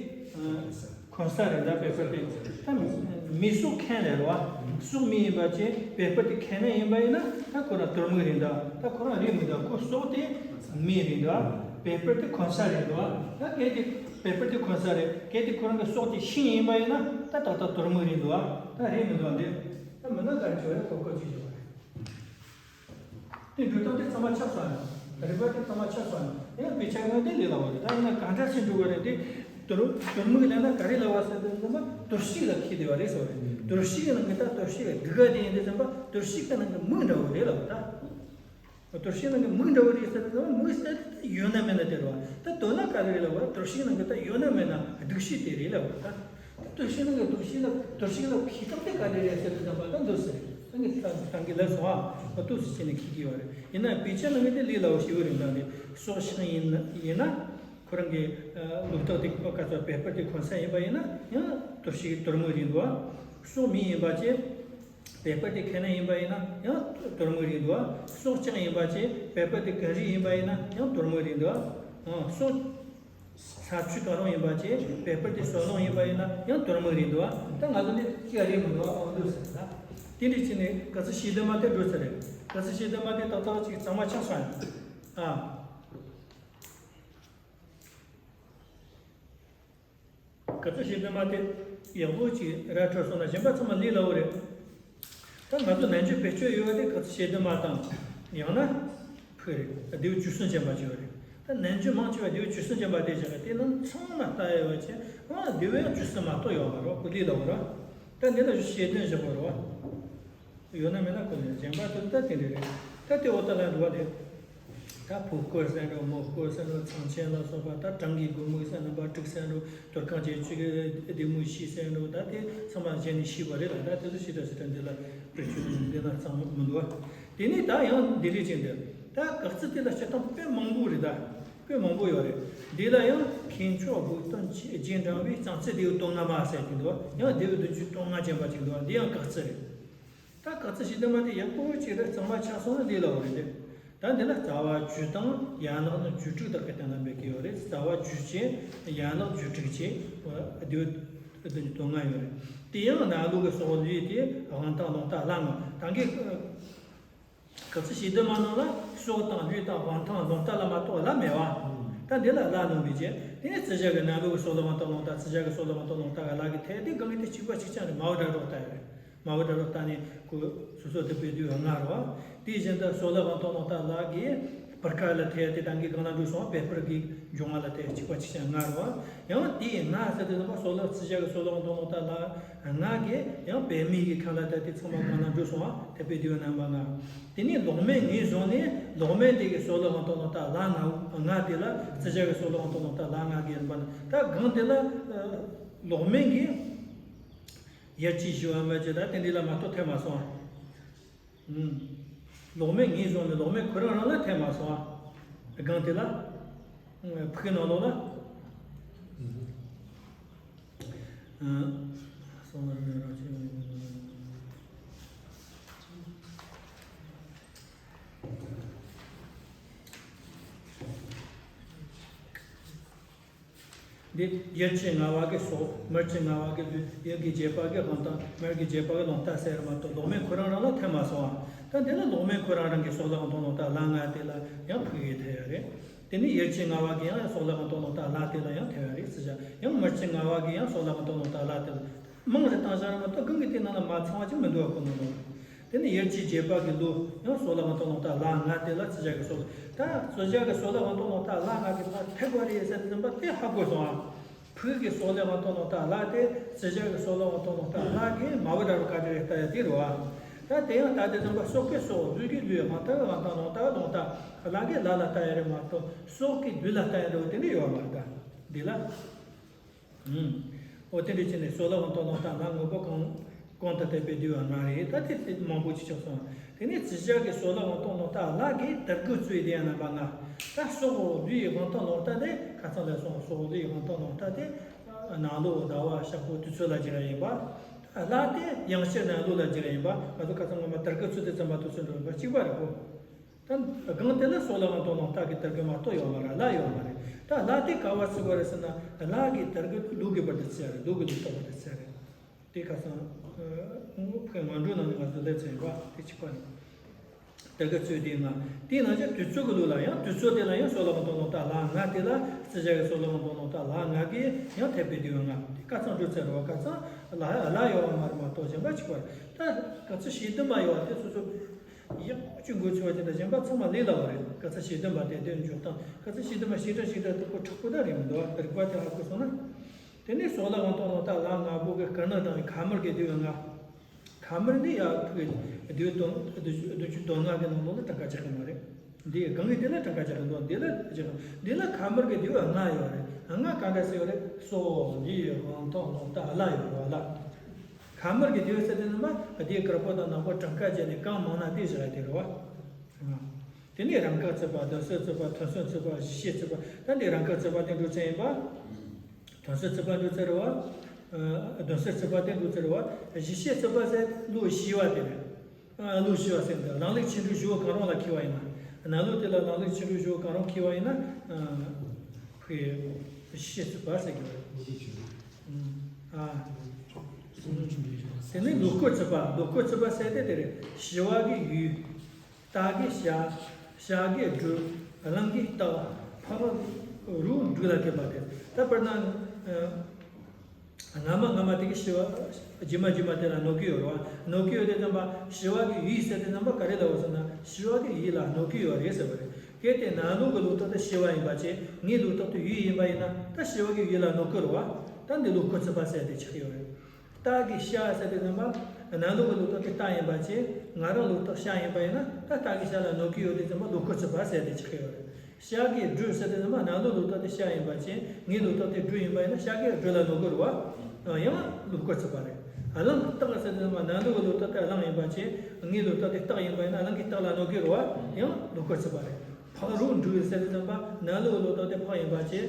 གོན་ས་རེད་ད་པེ་པར་དེ། ད་མིག་སོགས་མཁན་ལས་རེད་བ། སོགས་མིག་ཡིན་པ་ཅན་པེ་པར་དེ་མཁན་ན་ཡིན་པ་ཡིན་ན་ད་ཁོ་རང་དོར་མིག་རེད་ད། ད་ཁོ་རང་རེད་མི་འདུག་ཁོ་སོགས་དེ་མིག་རེད་འདུག་པེ་པར་དེ་གོན་ས་རེད་འདུག་ད་གལ་ཏེ་པེ་པར་དེ་གོན་ས་རེད། གལ་ཏེ་ཁོ་རང་གི་སོགས་དེ་ཤིང་ཡིན་པ་ཡིན་ན་ད་ཏག་ཏག་དོར་མིག་རེད་འདུག་ད་རེད་མི་འདུག་འདི་ད་མི་ན་ག་རེ་བྱོས་རེད། ཁོ་ཁོ་ཅིག་བྱོས་རེད། དེ་འགྲོ་སྟངས་དེ་ཚང་མ་ཆགས་སོང་ཡ། རིག་པ་དེ་ཚང་མ་ཆགས་སོང་ཡ། ཡང་དཔེ་ཆ་ངོས་དེ་ལས་སླ་བོ་རེད། ད་ཡིན་ན་གང་འདྲ་ཞིག་འགྲོ་བ་རེད་དེ། དོར་དོར་མིག་ལབ་ན་ག་རེ་ལབ་པ་ཟེར་དུས་ཙམ་པ་དོར་ཞིག་ལ་ཁེལ་བསྡད་པ་རེད་ཟེར་བ་རེད། དོར་ཞིག་གི་ནང་གི་ད་དོར་ཞིག་གི་སྒྲིག་ག་དེ་ཡིན་དུས་ཙམ་པ་དོར་ཞིག་གི་ནང་གི་མིག་འདྲ་བོ་རེད་ལབ་པ་ད། དོར་ཞིག་ནང་གི་མིག་འདྲ་བོ་རེད་ཟེར་དུས་ཙམ་པ་མིག་ཟེར་དེ་ད་ཡོད་ན་མེད་ན་དེ་རེད་བ། ད་དོར་ན་ག་རེ་རེད་ལབ་པ། དོར་ཞིག་ནང་གི་ད་ཡོད་ན་མེད་ན་སྒྲིག་ཞིག་དེ་རེད་ལབ་པ་ད། དོར་ཞིག་ནང་གི་དོར་ཞིག་ལ་དོར་ཞིག་ལ་ཁེལ་སྟངས་དེ་ག་རེ་རེད་ཟེར་དུས་ཙམ་པ་ད་འདུག་ཟེར། ད་ངས་ད་ད་གིན་ལབ་སོང་ཨ། འདུག་སེ་བྱས་ནས་ཁེལ་གྱི་ཡོད་རེད། ཡིན་ན་དཔེ་ཆ་ནང་གི་དེ་ལས་སླ་བོ་ཞིག་རེད། ད་འདི་སོགས་ཤིང་ཡིན་ན་ཡིན་ན་ཁོ་རང་གི་ལུགས་ལྟག་དེ་ག་ཚོད་པེ་པར་དེ་གོན་ས་ཡིན་པ་ཡིན་ན་ཡང་དོར་ཞིག་དོར་མིག་རེད་འདུག་ཨ། སོགས་མིག་ཡིན་པ་ཅན་པེ་པར་དེ་མཁན་ན་ཡིན་པ་ཡིན་ན་ཡང་དོར་མིག་རེད་འདུག་ཨ། སོགས་ལྕགས་ཡིན་པ་ཅན་པེ་པར་དེ་གངས་རི་ཡིན་པ་ཡིན་ན་ཡང་དོར་མིག་རེད་འདུག་ཨ། སོགས་ས་ཆུ་ག་རུང་ཡིན་པ་བྱས་པེ་པར་དེ་སོ་ལོང་ཡིན་པ་ཡིན་ན་ཡང་དོར་མིག་རེད་འདུག་ཨ། ད་ང་ཚོ་འདི་ཅི་ཡ་རེད་མི་འདུག་ཨ། འོ་འདུག་ཟེར་ན། དེ་འདྲ་བྱས་ནས་ག་ཚོད་ཤེས་ལྡན་མ་དེ་འགྲོ་ཚར་རེད། ག་ཚོད་ཤེས་ལྡན་མ་དེ་ཏག་ཏག་ཅིག་གཙང་མ་ཆགས་སོང་ཡ། ཨ། ག་ཚོད་ཤེས་ལྡན་མ་དེ་ཡག་པོ་ཅིག་ར་འཕྲོད་སོང་ན་གཞན་པ་ཚང་མ་ལས་སླ་བོ་རེད། ད་ང་ཚོ་ནན་ཆོས་བེད་སྤྱོད་ཡོད་པ་དེ་ག་ཚོད་ཤེས་ལྡན་མ་དང་ཡང་ན་ཕུག་རེད། ལྡེའུ་བཅུ་གསུམ་ཅན་པ་ཅིག་ཡོད་རེད། ད་ནན་ཆོས་མང་ཆེ་བ་ལྡེའུ་བཅུ་གསུམ་ཅན་པ་དེ་བཞག་ག་དེ་རྣམས་ཚང་མ་ལྟ་ཡོད་པ་ཅན་ཨ་ལྡེའུ་ཡང་བཅུ་གསུམ་མ་གཏོགས་ཡོད་མ་རེད། ཁོ་ལས་སླ་བོ་རེད། ད་འདི་ལ་ཤེས་ལྡན་བཞག་པ་རེད་བ། ཡོད་ན་མེད་ན་ཁོ་ལས་གཞན་པ་དེ་ད་དེ་འདྲ་རེད། ད་དེ་འོ་ད་ལ་འགྲོ་བ་དེ། ད་ཕོ་སྐོར་ཟེར་འགྲོ་མོ་སྐོར་ཟེར་འགྲོ་ཚངས་ཆེན་ལ་སོགས་པ་ད་བྲང་གི་སྒོ་མོ་ཟེར་རྣམ་པ་དྲུག་ཟེར་འགྲོ་དུར་ཁང་བཅས་ཆོས་ཀྱི་སྡེ་མོ་བཞི་ཟེར་འགྲོ་ད་དེ་ཚང་མ་གཞན་ནས་ཤེས་པ་རེད་ལ། ད་དེ་ཚོ་ཞེ་དྲག་ཞེ་དྲག་འདི་ལ་བེད་སྤྱོད་འདི་ན་གཙང་མ་མི་འདུག་བ། དེ་ནས་ད་ཡང་འདི་རེད་ཅེས་འདི་ད་ག་ཚོད་དེ་ལ་སྤྱིར་བཏང་དཔེ་མང་པོ་རེད། ད་དཔེ་མང་པོ་ཡོད་རེད། འདི་ལ་ཡང་མཁས་མཆོག་དགུ་སྟོན་རྗེས་འབྲང་བའི་གཙང་ཚད་ལྡེའུ་དོན་ལྔ་མ་ཟེར་གྱི་འདུག་ཡང་ལྡེའུ་བདུན་ཅུ་དོན་ལྔ་ཅན་པ་ཅིག་འདུག་འདི་ཡང་ག་ཚོད་རེད། ད་ག་ཚོད་ཤེས་ལྡན་མ་དེ་ཡག་པོ་ཅིག་རེད། གཙང་མ་ཆགས་སོང་ན་ལས་སླ་བོ་རེད་དེ། ད་འདི་ལ་རྩ་བ་བཅུ་དང་ཡན་ལག་ནི་བཅུ་དྲུག་དག་གི་སྟེང་ན་འབད་ཀྱི་ཡོད་རེད། རྩ་བ་བཅུ་བྱས་ཡན་ལག་བཅུ་དྲུག་བྱས་ལྡེའུ་བདུན་ཅུ་དོན་ལྔ་ཡོད་རེད། དེ་ཡང་ནང་ལུགས་ཀྱི་སྲོག་ལུས་དེ་དབང་ཐང་རླུང་རྟ་ལྷ་ངོ་ད་གིན་ག་ཚོད་ཤེས་ལྡན་མ་ནང་ལ་སྲོག་དང་ལུས་དང་དབང་ཐང་རླུང་རྟ་ལ་མ་གཏོགས་ལྷ་མེད་པ། ད་འདི་ལ་ལྷ་ནང་མི་བྱེད། དེ་ནས་ཙི་ཞ་གི་ནང་ལུགས་ཀྱི་སྲོག་ལ་དབང་ཐང་རླུང་རྟ་ཙི་ཞ་གི་སྲོག་ལ་དབང་ཐང་རླུང་རྟ་ག་ལ་གི་ཐད་དེ་གང་གི་དེ་གཅིག་པ་གཅིག་རྐྱང་རེད། མ་བུ་དྲག་རོགས་ལྟ་ཡོད་རེད། མ་བུ་དྲག་རོགས་ལྟ་ནས་ཁོ་སོ་སོ་དེ་དཔེ་དུས་ལྔ་རེད་བ། དེ་བཞིན་དུ་སྲོག་ལ་དབང་ཐང་རླུང་རྟ་ལ་གི་པར་ཁ་ལ་ཐད་དེ་ད་གིན་གང་ལ་འགྲོ་སོང་བ་པེ་པར་གི་འབྱུང་བ་ལ་ཐད་གཅིག་པ་གཅིག་རྐྱང་ལྔ་རེད་བ། ཡང་དེའི་ལྔ་ཟེར་དུས་ཙམ་པ་སྲོག་ལ་ཙི་ཞ་གི་སྲོག་ལ་དབང་ཐང་རླུང་རྟ་ལ་ལྔ་གི་ཡང་པད་མའི་གི་ཁ་ལ་ཐད་དེ་ཚང་མ་གང་ལ་འགྲོ་སོང་བ་དེ་དཔེ་དུས་རྣམ་པ་ལྔ། དེ་ནས་ལོག་མེད་ངོས་བཟུང་ནས་ལོག་མེད་དེ་གི་སྲོག་ལ་དབང་ཐང་རླུང་རྟ་ལ་ལྔ་ལྔ་དེ་ལ་ཙི་ཞ་གི་སྲོག་ལ་དབང་ཐང་རླུང་རྟ་ལ་ལྔ་གི་རིམ་པ་ནི་ད་གང་དེ་ལ་ལོག་མེད་གི་ཡར་གྱི་ཞི་བ་མར་གྱི་ད་དེ་འདི་ལ་མ་གཏོགས་ཐེ་མ་སོང་། ཨུམ། ལོག་མེད་ངོས་བཟུང་ནས་ལོག་མེད་ཁོ་རང་རང་ལ་ཐེ་མ་སོང་། སྒང་དེ་ལ། ཕུག་གི་ནང་ལོགས་ལ། ཨུམ། སོང་བ་རང་བཞིན། འདི་ཡར་གྱི་ལྔ་བ་གི་སྲོག་མར་གྱི་ལྔ་བ་གི་ལུས། ཡར་གྱི་བརྒྱད་པ་གི་དབང་ཐང་མར་གྱི་བརྒྱད་པ་གི་རླུང་རྟ་ཟེར་མ་གཏོགས་ལོག་མེད་ཁོ་རང་རང་ལ་ཐེ་མ་སོང་བ། ད་འདི་ལ་ལོག་མེད་ཁོ་རང་རང་གི་སྲོག་ལ་དབང་ཐང་རླུང་རྟ་ལ་ལྔ་དེ་ལ་ཡང་ཕུག་གི་ཐེ་ཡ་རེད། དེ་ནས་ཡར་གྱི་ལྔ་བ་གི་ཡང་སྲོག་ལ་དབང་ཐང་རླུང་རྟ་ལ་དེ་ལ་ཡང་ཐེ་ཡ་རེད་ཟེར་བྱ། ཡང་མར་གྱི་ལྔ་བ་གི་ཡང་སྲོག་ལ་དབང་ཐང་རླུང་རྟ་ལ་དེ་ལ། མང་རུ་བཏང་བཞག་རེད་མ་གཏོགས་གང་གི་དེ་ནང་ལ་མ་ཚང་བ་ཅིག་མི་འདུག་གོ་ནོ་ནོ། དེ་ནས་ཡར་གྱི་བརྒྱད་པ་གི་ལུས་ཡང་སྲོག་ལ་དབང་ཐང་རླུང་རྟ་ལ་ལྔ་དེ་ལ་ཙི་ཞ་གི་སྲོག་ད་ཙི་ཞ་གི་སྲོག་ལ་དབང་ཐང་རླུང་རྟ་ལ་ལྔ་གི་ཕར་ཐེག་པ་རེད་ཟེར་འཛིན་པ་དེ་ཧ་གོ་སོང་ཨ། ཕུག་གི་སྲོག་ལ་དབང་ཐང་རླུང་རྟ་ལ་དེ་ཙི་ཞ་གི་སྲོག་ལ་དབང་ཐང་རླུང་རྟ་ལ་གི་མ་བུ་ར་རུ་ག་དེ་རེད་ལྟ་ཡ་དེ་རུ་ཨ། ད་དེ་ཡང་ད་དེ་འཛིན་པ་སྲོག་གི་སྲོག་ལུས་ཀྱི་ལུས་དབང་ཐང་དབང་ཐང་རླུང་རྟ་རླུང་རྟ་ལ་གི་ལ་ལ་ལྟ་ཡ་རེད་མ་གཏོགས་སྲོག་གི་ལུས་ལ་ལྟ་ཡ་འདྲ་བོ་དེ་འདྲ་ཡོད་མ་རེད་ད། འདི་ལ། ཨུམ། འོ་དེ་འདྲ་བྱས་ནས་སྲོག་ལ་དབང་ཐང་རླུང་རྟ་ལ་དངོས་པོ་གང་གང་དུ་བལྟས་པའི་འདུས་པ་ལྔ་རེད། ད་དེ་དེ་མང་པོ་ཅིག་ཆགས་སོང་། དེ་ནས་ཙི་ཞ་གི་སྲོག་ལ་དབང་ཐང་རླུང་རྟ་ལ་གི་དར་གུ་ཚོས་དེ་ཡང་རྣམ་པ་ལྔ། ད་སྲོག་ལུས་ཡི་དབང་ཐང་རླུང་རྟ་དེ་ཁ་སང་ལ་སོང་སྲོག་ལུས་ཡི་དབང་ཐང་རླུང་རྟ་དེ་ནང་ལོགས་ཟླ་བ་ཞག་པོ་དུས་ཚོད་ལ་སྦྱར་ཡ་ཡིན་པ། ལ་དེ་ཡང་ཕྱིར་ནང་ལོགས་ལ་སྦྱར་ཡ་ཡིན་པ་ང་ཚོ་ཁ་སང་ངོ་མ་དར་གུ་ཚོས་དེ་ཙམ་པ་དུས་ཚོད་འགྲོ་ཡིན་པ་གཅིག་པ་རེད་གོ། ད་སྒང་དེ་ལ་སྲོག་ལ་དབང་ཐང་རླུང་རྟ་གི་དར་གུ་མ་གཏོགས་ཡོད་མ་རེད། ལ་ཡོད་མ་རེད། ད་ལ་དེ་ག་བ་ཚིག་པ་རེད་ཟེར་ན། ལ་གི་དར་གི་ལུག་གི་བར་དུ་ཚིག་རེད། ལུག་གི་ལུག་རྟགས་བར་དུ་ཚིག་རེད། དེ་ཁ་སང་ཕ་ངོ་འགྲོ་ནང་ནས་ང་ཚོ་ལས་ཚན་པ་དེ་གཅིག་པ་ནི། དེ་ག་ཚོད་དེ་ང་དེ་ནང་བཞིན་དུས་ཚོད་ཀྱི་ལུགས་ལ་ཡང་དུས་ཚོད་དེ་ལ་ཡང་སྲོག་ལ་གང་དང་ལོག་ལྟ་ལ་ང་དེ་ལ་བརྩི་བྱ་གི་སྲོག་ལ་གང་དང་ལོག་ལྟ་ལ་ང་གི་ཡང་འཐད་པའི་དུས་ང་དེ་ཁ་སང་འགྲོ་ཚར་བ་ཁ་སང་ལ་ལ་ཡོད་བ་མ་རེད་མ་གཏོགས་གཞན་པ་གཅིག་པ་རེད། ད་ག་ཚོད་ཤེས་ལྡན་པ་ཡོད་བ་དེ་སོ་སོ། ཡག་པོ་ཅིག་འགོ་ཚུགས་པ་དེ་འདྲ་གཞན་པ་ཚང་མ་ལས་སླ་བ་རེད། ག་ཚོད་ཤེས་ལྡན་པ་དེ་དེ་འཇོག་སྟངས་ག་ཚོད་ཤེས་ལྡན་པ་ཞིག་འདྲ་ཞིག་འདྲ་དེ་ཁོ་དྲག་པོ་ད་རེད་མི་འདུག་བ། རིག་པ་དེ་ཧ་གོ་སོང་ན། དེ་ནས་སྲོག་ལ་གང་དང་ལོག་ལྟ་ལ་ང་བོ་གི་ཀར་ན་དང་ཁ་མར་གི་དུས་ང་། ཁ་མར་འདི་ཡ་ཕུག་གི་དུས་དོན་དུས་དོན་ལྔ་གི་ནང་ལོགས་ལ་གྲངས་ཀ་ཆགས་ཀྱི་མ་རེད། འདི་གང་གི་དེ་ལ་གྲངས་ཀ་ཆགས་ཀྱི་འདུག་འདི་ལ་ཆགས་ཀྱི་འདི་ལ་ཁ་མར་གི་དུས་ལྔ་ཡོད་རེད། ལྔ་གང་འདྲ་ཟེར་ཡོད་རེད། སྲོག་འདི་ཡི་གང་དང་ལོག་ལྟ་ལ་ཡོད་རེད་བ་ལ། ཁ་མར་གྱི་དུས་ཟེར་དེ་ནི་མ་དེའི་དཀར་པོ་དང་ནག་པོ་གྲངས་ཀ་བྱས་ནས་གང་མང་ན་དེ་བཞག་དེ་རེད་བ། དེ་ནས་རང་ཁ་ཚིག་པ། དོན་སོགས་ཚིག་པ། ཐོན་སོགས་ཚིག་པ། གཞི་ཤེས་ཚིག་པ། ད་འདི་རང་ཁ་ཚིག་པ་དེ་འགྲོ་ཚད་ཡིན་པ། ཐོན་སོགས་ཚིག་པ་འགྲོ་ཚད་རེད་བ། དོན་སོགས་ཚིག་པ་དེ་འགྲོ་ཚད་རེད་བ། གཞི་ཤེས་ཚིག་པ་ཟེར་ལུགས་ཞི་བ་དེ་རེད། ལུགས་ཞི་བ་ཟེར་འདི་རང་ལུགས་ཕྱི་འགྲོ་ཞུ་བ་གང་རུང་ལ་འཁེལ་བ་ཡིན་ན། ནང་ལུགས་དེ་ལ་རང་ལུགས་ཕྱི་འགྲོ་ཞུ་བ་གང་རུང་འཁེལ་བ་ཡིན་ན། ཕའི་གཞི་ཤེས་ཚིག་པ་ཟེར་གྱི་རེད། ཨ། དེ་ནས་ལུགས་སྐོར་ཚིག་པ། ལུགས་སྐོར་ཚིག་པ་ཟེར་དེ་དེ་རེད། ཞི་བ་གི་ཡུལ། རྟ་གི་ཤ། ཤ་གི་སྦྲུལ། གླང་གི་སྟག་ཕག་རོ་འབྲུག་ལ་ཐེབས་པ་དེ། ད་དཔེར་ན། སྔ་མ་སྔ་མ་དེ་གི་ཞི་བ། རྗེས་མ་རྗེས་མ་དེ་ལ་གནོད་ཀྱི་ཡོད་རེད་བ། གནོད་ཀྱི་ཡོད་དེ་ཙམ་པ་ཞི་བ་གི་ཡུལ་ཟེར་དེ་ཙམ་པ་ག་རེ་ལབ་པ་ཟེར་ན། ཞི་བ་གི་ཡུལ་ལ་གནོད་ཀྱི་ཡོད་རེད་ཟེར་བ་རེད། གལ་ཏེ་ནང་ལུགས་ཀྱི་ལུགས་ལྟར་དུ་ཞི་བ་ཡིན་པ་བྱས། ངའི་ལུགས་ལྟར་དུ་ཡུལ་ཡིན་པ་ཡིན་ན། ད་ཞི་བ་གི་ཡུལ་ལ་གནོད་ཀྱི་རེད་བ། ད་འདི་ལུགས་སྐོར་ཚིག་པ་ཟེར་དེ་ཆགས་ཡོད་རེད། རྟ་གི་ཤ་ཟེར་དེ་ཙམ་པ། ནང་ལུགས་ཀྱི་ལུགས་ལྟར་དུ་རྟ་ཡིན་པ་བྱས། ང་རང་ལུགས་ལྟར་ཤ་ཡིན་པ་ཡིན་ན། ད་རྟ་གི་ཤ་ལ་གནོད་ཀྱི་ཡོད་དེ་ཙམ་པ་ལུགས་སྐོར་ཚིག་པ་ཟེར་དེ་ཆགས་ཡོད་རེད། ཤ་གི་སྦྲུལ་ཟེར་དེ་ཙམ་པ་ནང་ལུགས་ལུགས་ལྟར་དུ་ཤ་ཡིན་པ་བྱས། ངའི་ལུགས་ལྟར་དུ་སྦྲུལ་ཡིན་པ་ཡིན་ན། ཤ་གི་སྦྲུལ་ལ་གནོད་ཀྱི་རེད་བ། ཡང་ལུགས་སྐོར་ཚིག་པ་རེད། གླང་སྟག་ཟེར་དེ་ཙམ་པ་ནང་ལུགས་ཀྱི་ལུགས་ལྟར་དུ་གླང་ཡིན་པ་བྱས། ངའི་ལུགས་ལྟར་དུ་སྟག་ཡིན་པ་ཡིན་ན། གླང་གི་སྟག་ལ་གནོད་ཀྱི་རེད་བ། ཡང་ལུགས་སྐོར་ཚིག་པ་རེད། ཕག་རོ་འབྲུག་ཟེར་དེ་ཙམ་པ་ནང་ལུགས་ཀྱི་ལུགས་ལྟར་དུ་ཕག་ཡིན་པ་བྱས།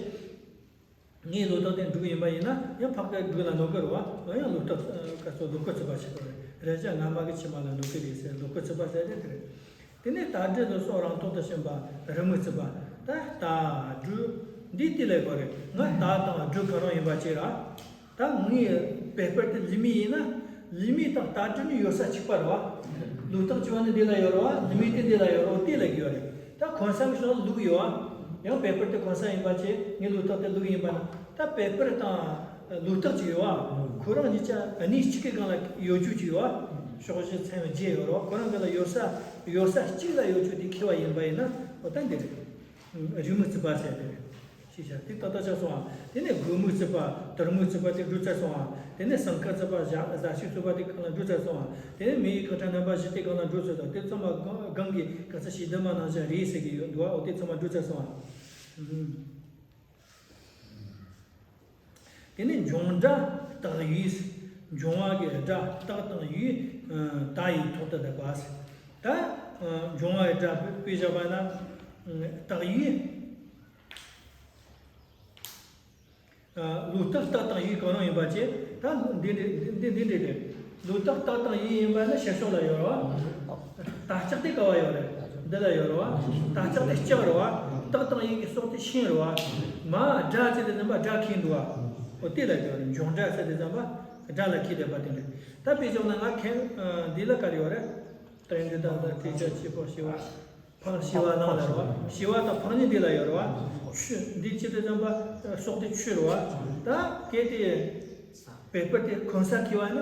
ངའི་ལུགས་ལྟར་དུ་འབྲུག་ཡིན་པ་ཡིན་ན། ཡང་ཕག་གི་འབྲུག་ལ་གནོད་ཀྱི་རེད་བ། ཡང་ལུགས་ལྟར་སྐབས་སུ་ལུགས་སྐོར་ཚིག་པ་ཞིག་རེད། རེ་ཆ་སྔ་མ་གི་ཕྱི་མ་ལ་གནོད་ཀྱི་རེད་ཟེར། ལུགས་སྐོར་ཚིག་པ་ཟེར་དེ་དེ་རེད། དེ་ནས་རྟ་སྦྲུལ་ལ་སོགས་རང་ཐོག་ཏུ་ཕྱིན་པ། རི་མོའི་ཚིག་པ། ད་རྟ་སྦྲུལ་འདི་དེ་ལས་གོ་རེད། ང་རྟ་དང་སྦྲུལ་གང་རུང་ཡིན་པ་བྱས་ར། ད་ངའི་བེ་པར་དེ་ལི་མི་ཡིན་ན། ལི་མི་དང་རྟ་སྦྲུལ་ནི་ཡོད་ས་གཅིག་པ་རེད་བ། ལུགས་ལྟར་བྱས་པ་ནི་འདི་ལ་ཡོད་རེད་བ། ལི་མི་དེ་འདི་ལ་ཡོད་རེད་བ། དེ་ལ་གི་ཡོད་རེད། ད་གོན་ས་གི་ཕྱོགས་ལུགས་ཡོད་བ། ཡང་བེ་པར་དེ་གོན་ས་ཡིན་པ་བྱས། ངའི་ལུགས་ལྟར་དེ་ལུགས་ཡིན་པ་ན། ད་བེ་པར་དང་ལུགས་ལྟར་གཅིག་ཡོད་བ། ཁོ་རང་གཉིས་ཆ་གནས་གཅིག་གི་སྒང་ལ་ཡོད་རྒྱུ་གཅིག་ཡོད་བ། ཕྱོགས་བཞི་ཚན་བརྒྱད་ཡོད་རེད་བ། ཁོ་རང་གི་ལ་ཡོད་ས་ཡོད་ས་གཅིག་ལ་ཡོད་རྒྱུ་དེ་འཁེལ་བ་ཡིན་པ་ཡིན་ན། འོ་ད་འདི་རེད། རི་མོའི་ཚིག་པ་ཟེར་དེ་རེད། ཤེས་བྱ་དེ་ཏག་ཏག་ཆགས་སོང་ཨ། དེ་ནས་རྒོད་མོའི་ཚིག་པ། དུར་མོའི་ཚིག་པ་དེ་འགྲོ་ཚར་སོང་ཨ། དེ་ནས་ཟངས་དཀར་ཚིག་པ། བཞག་བཞག་ཤིང་ཚིག་པ་དེ་གང་ལ་འགྲོ་ཚར་སོང་ཨ། དེ་ནས་མེ་ཡི་ཁ་ཕྲལ་རྣམ་པ་བཞི་དེ་གང་ལ་འགྲོ་ཚར་སོང་། དེ་ཚང་མ་གང་གང་གི་ག་ས་ཤེས་ལྡན་མ་ནང་བཞིན་རེད་ཟེར་གི་ཡོད་འདུག་ཨ། འོ་དེ་ཚང་མ་འགྲོ་ཚར་སོང་ཨ། དེ་ནས་འབྱུང་སྒྲ་རྟགས་ཡུལ། འབྱུང་བ་གི་སྒྲ་རྟགས་དང་ཡུལ། ད་ཡིག་ཐོག་ཏུ་བསྡུ་བ། ད་འབྱུང་བ་གི་སྒྲ་དཔེ་བཞག་པ་ན། རྟགས་ཡུལ། ལུགས་ལྟར་རྟགས་དང་ཡུལ་གང་རུང་ཡིན་པ་བྱས། ད་འདི་འདྲ་འདི་འདི་འདྲ་རེད། ལུགས་ལྟར་རྟགས་དང་ཡུལ་ཡིན་པ་ནི་ཕྱི་ཕྱོགས་ལ་ཡོད་རེད་བ། ད་ལྕགས་དེ་ག་བ་ཡོད་རེད། འདི་ལ་ཡོད་རེད་བ། ད་ལྕགས་དེ་ལྕགས་རེད་བ། རྟགས་དང་ཡུལ་གྱི་སྲོག་དེ་ཤིང་རེད་བ། མ་སྒྲ་ཟེར་དེ་ཙམ་པ་སྒྲ་འཁེལ་འདུག་བ། འོ་དེ་ལ་ཡོད་རེད། འབྱུང་སྒྲ་ཟེར་དེ་ཙམ་པ་སྒྲ་ལ་འཁེལ་བསྡད་པ་དེ་འདྲ། ད་དཔེ་བཞག་ན་ང་ཁེ་འདི་ལ་ག་རེ་ཡོད་རེད། ཏན་ཏན་ཏན་ཏན་ཏིག་ཏིག་ཕྱི་པོ་ཞི་བ། ཕག་ཞི་བ་གླང་ལ་རེད་བ། ཞི་བ་དང་ཕག་གཉིས་འདི་ལ་ཡོད་རེད་བ། ཆུ་འདི་ཅི་དེ་ཙམ་པ་སྲོག་དེ་ཆུ་རེད་བ། ད་གལ་ཏེ་བེ་པར་དེ་གོན་ས་འཁེལ་བ་ན་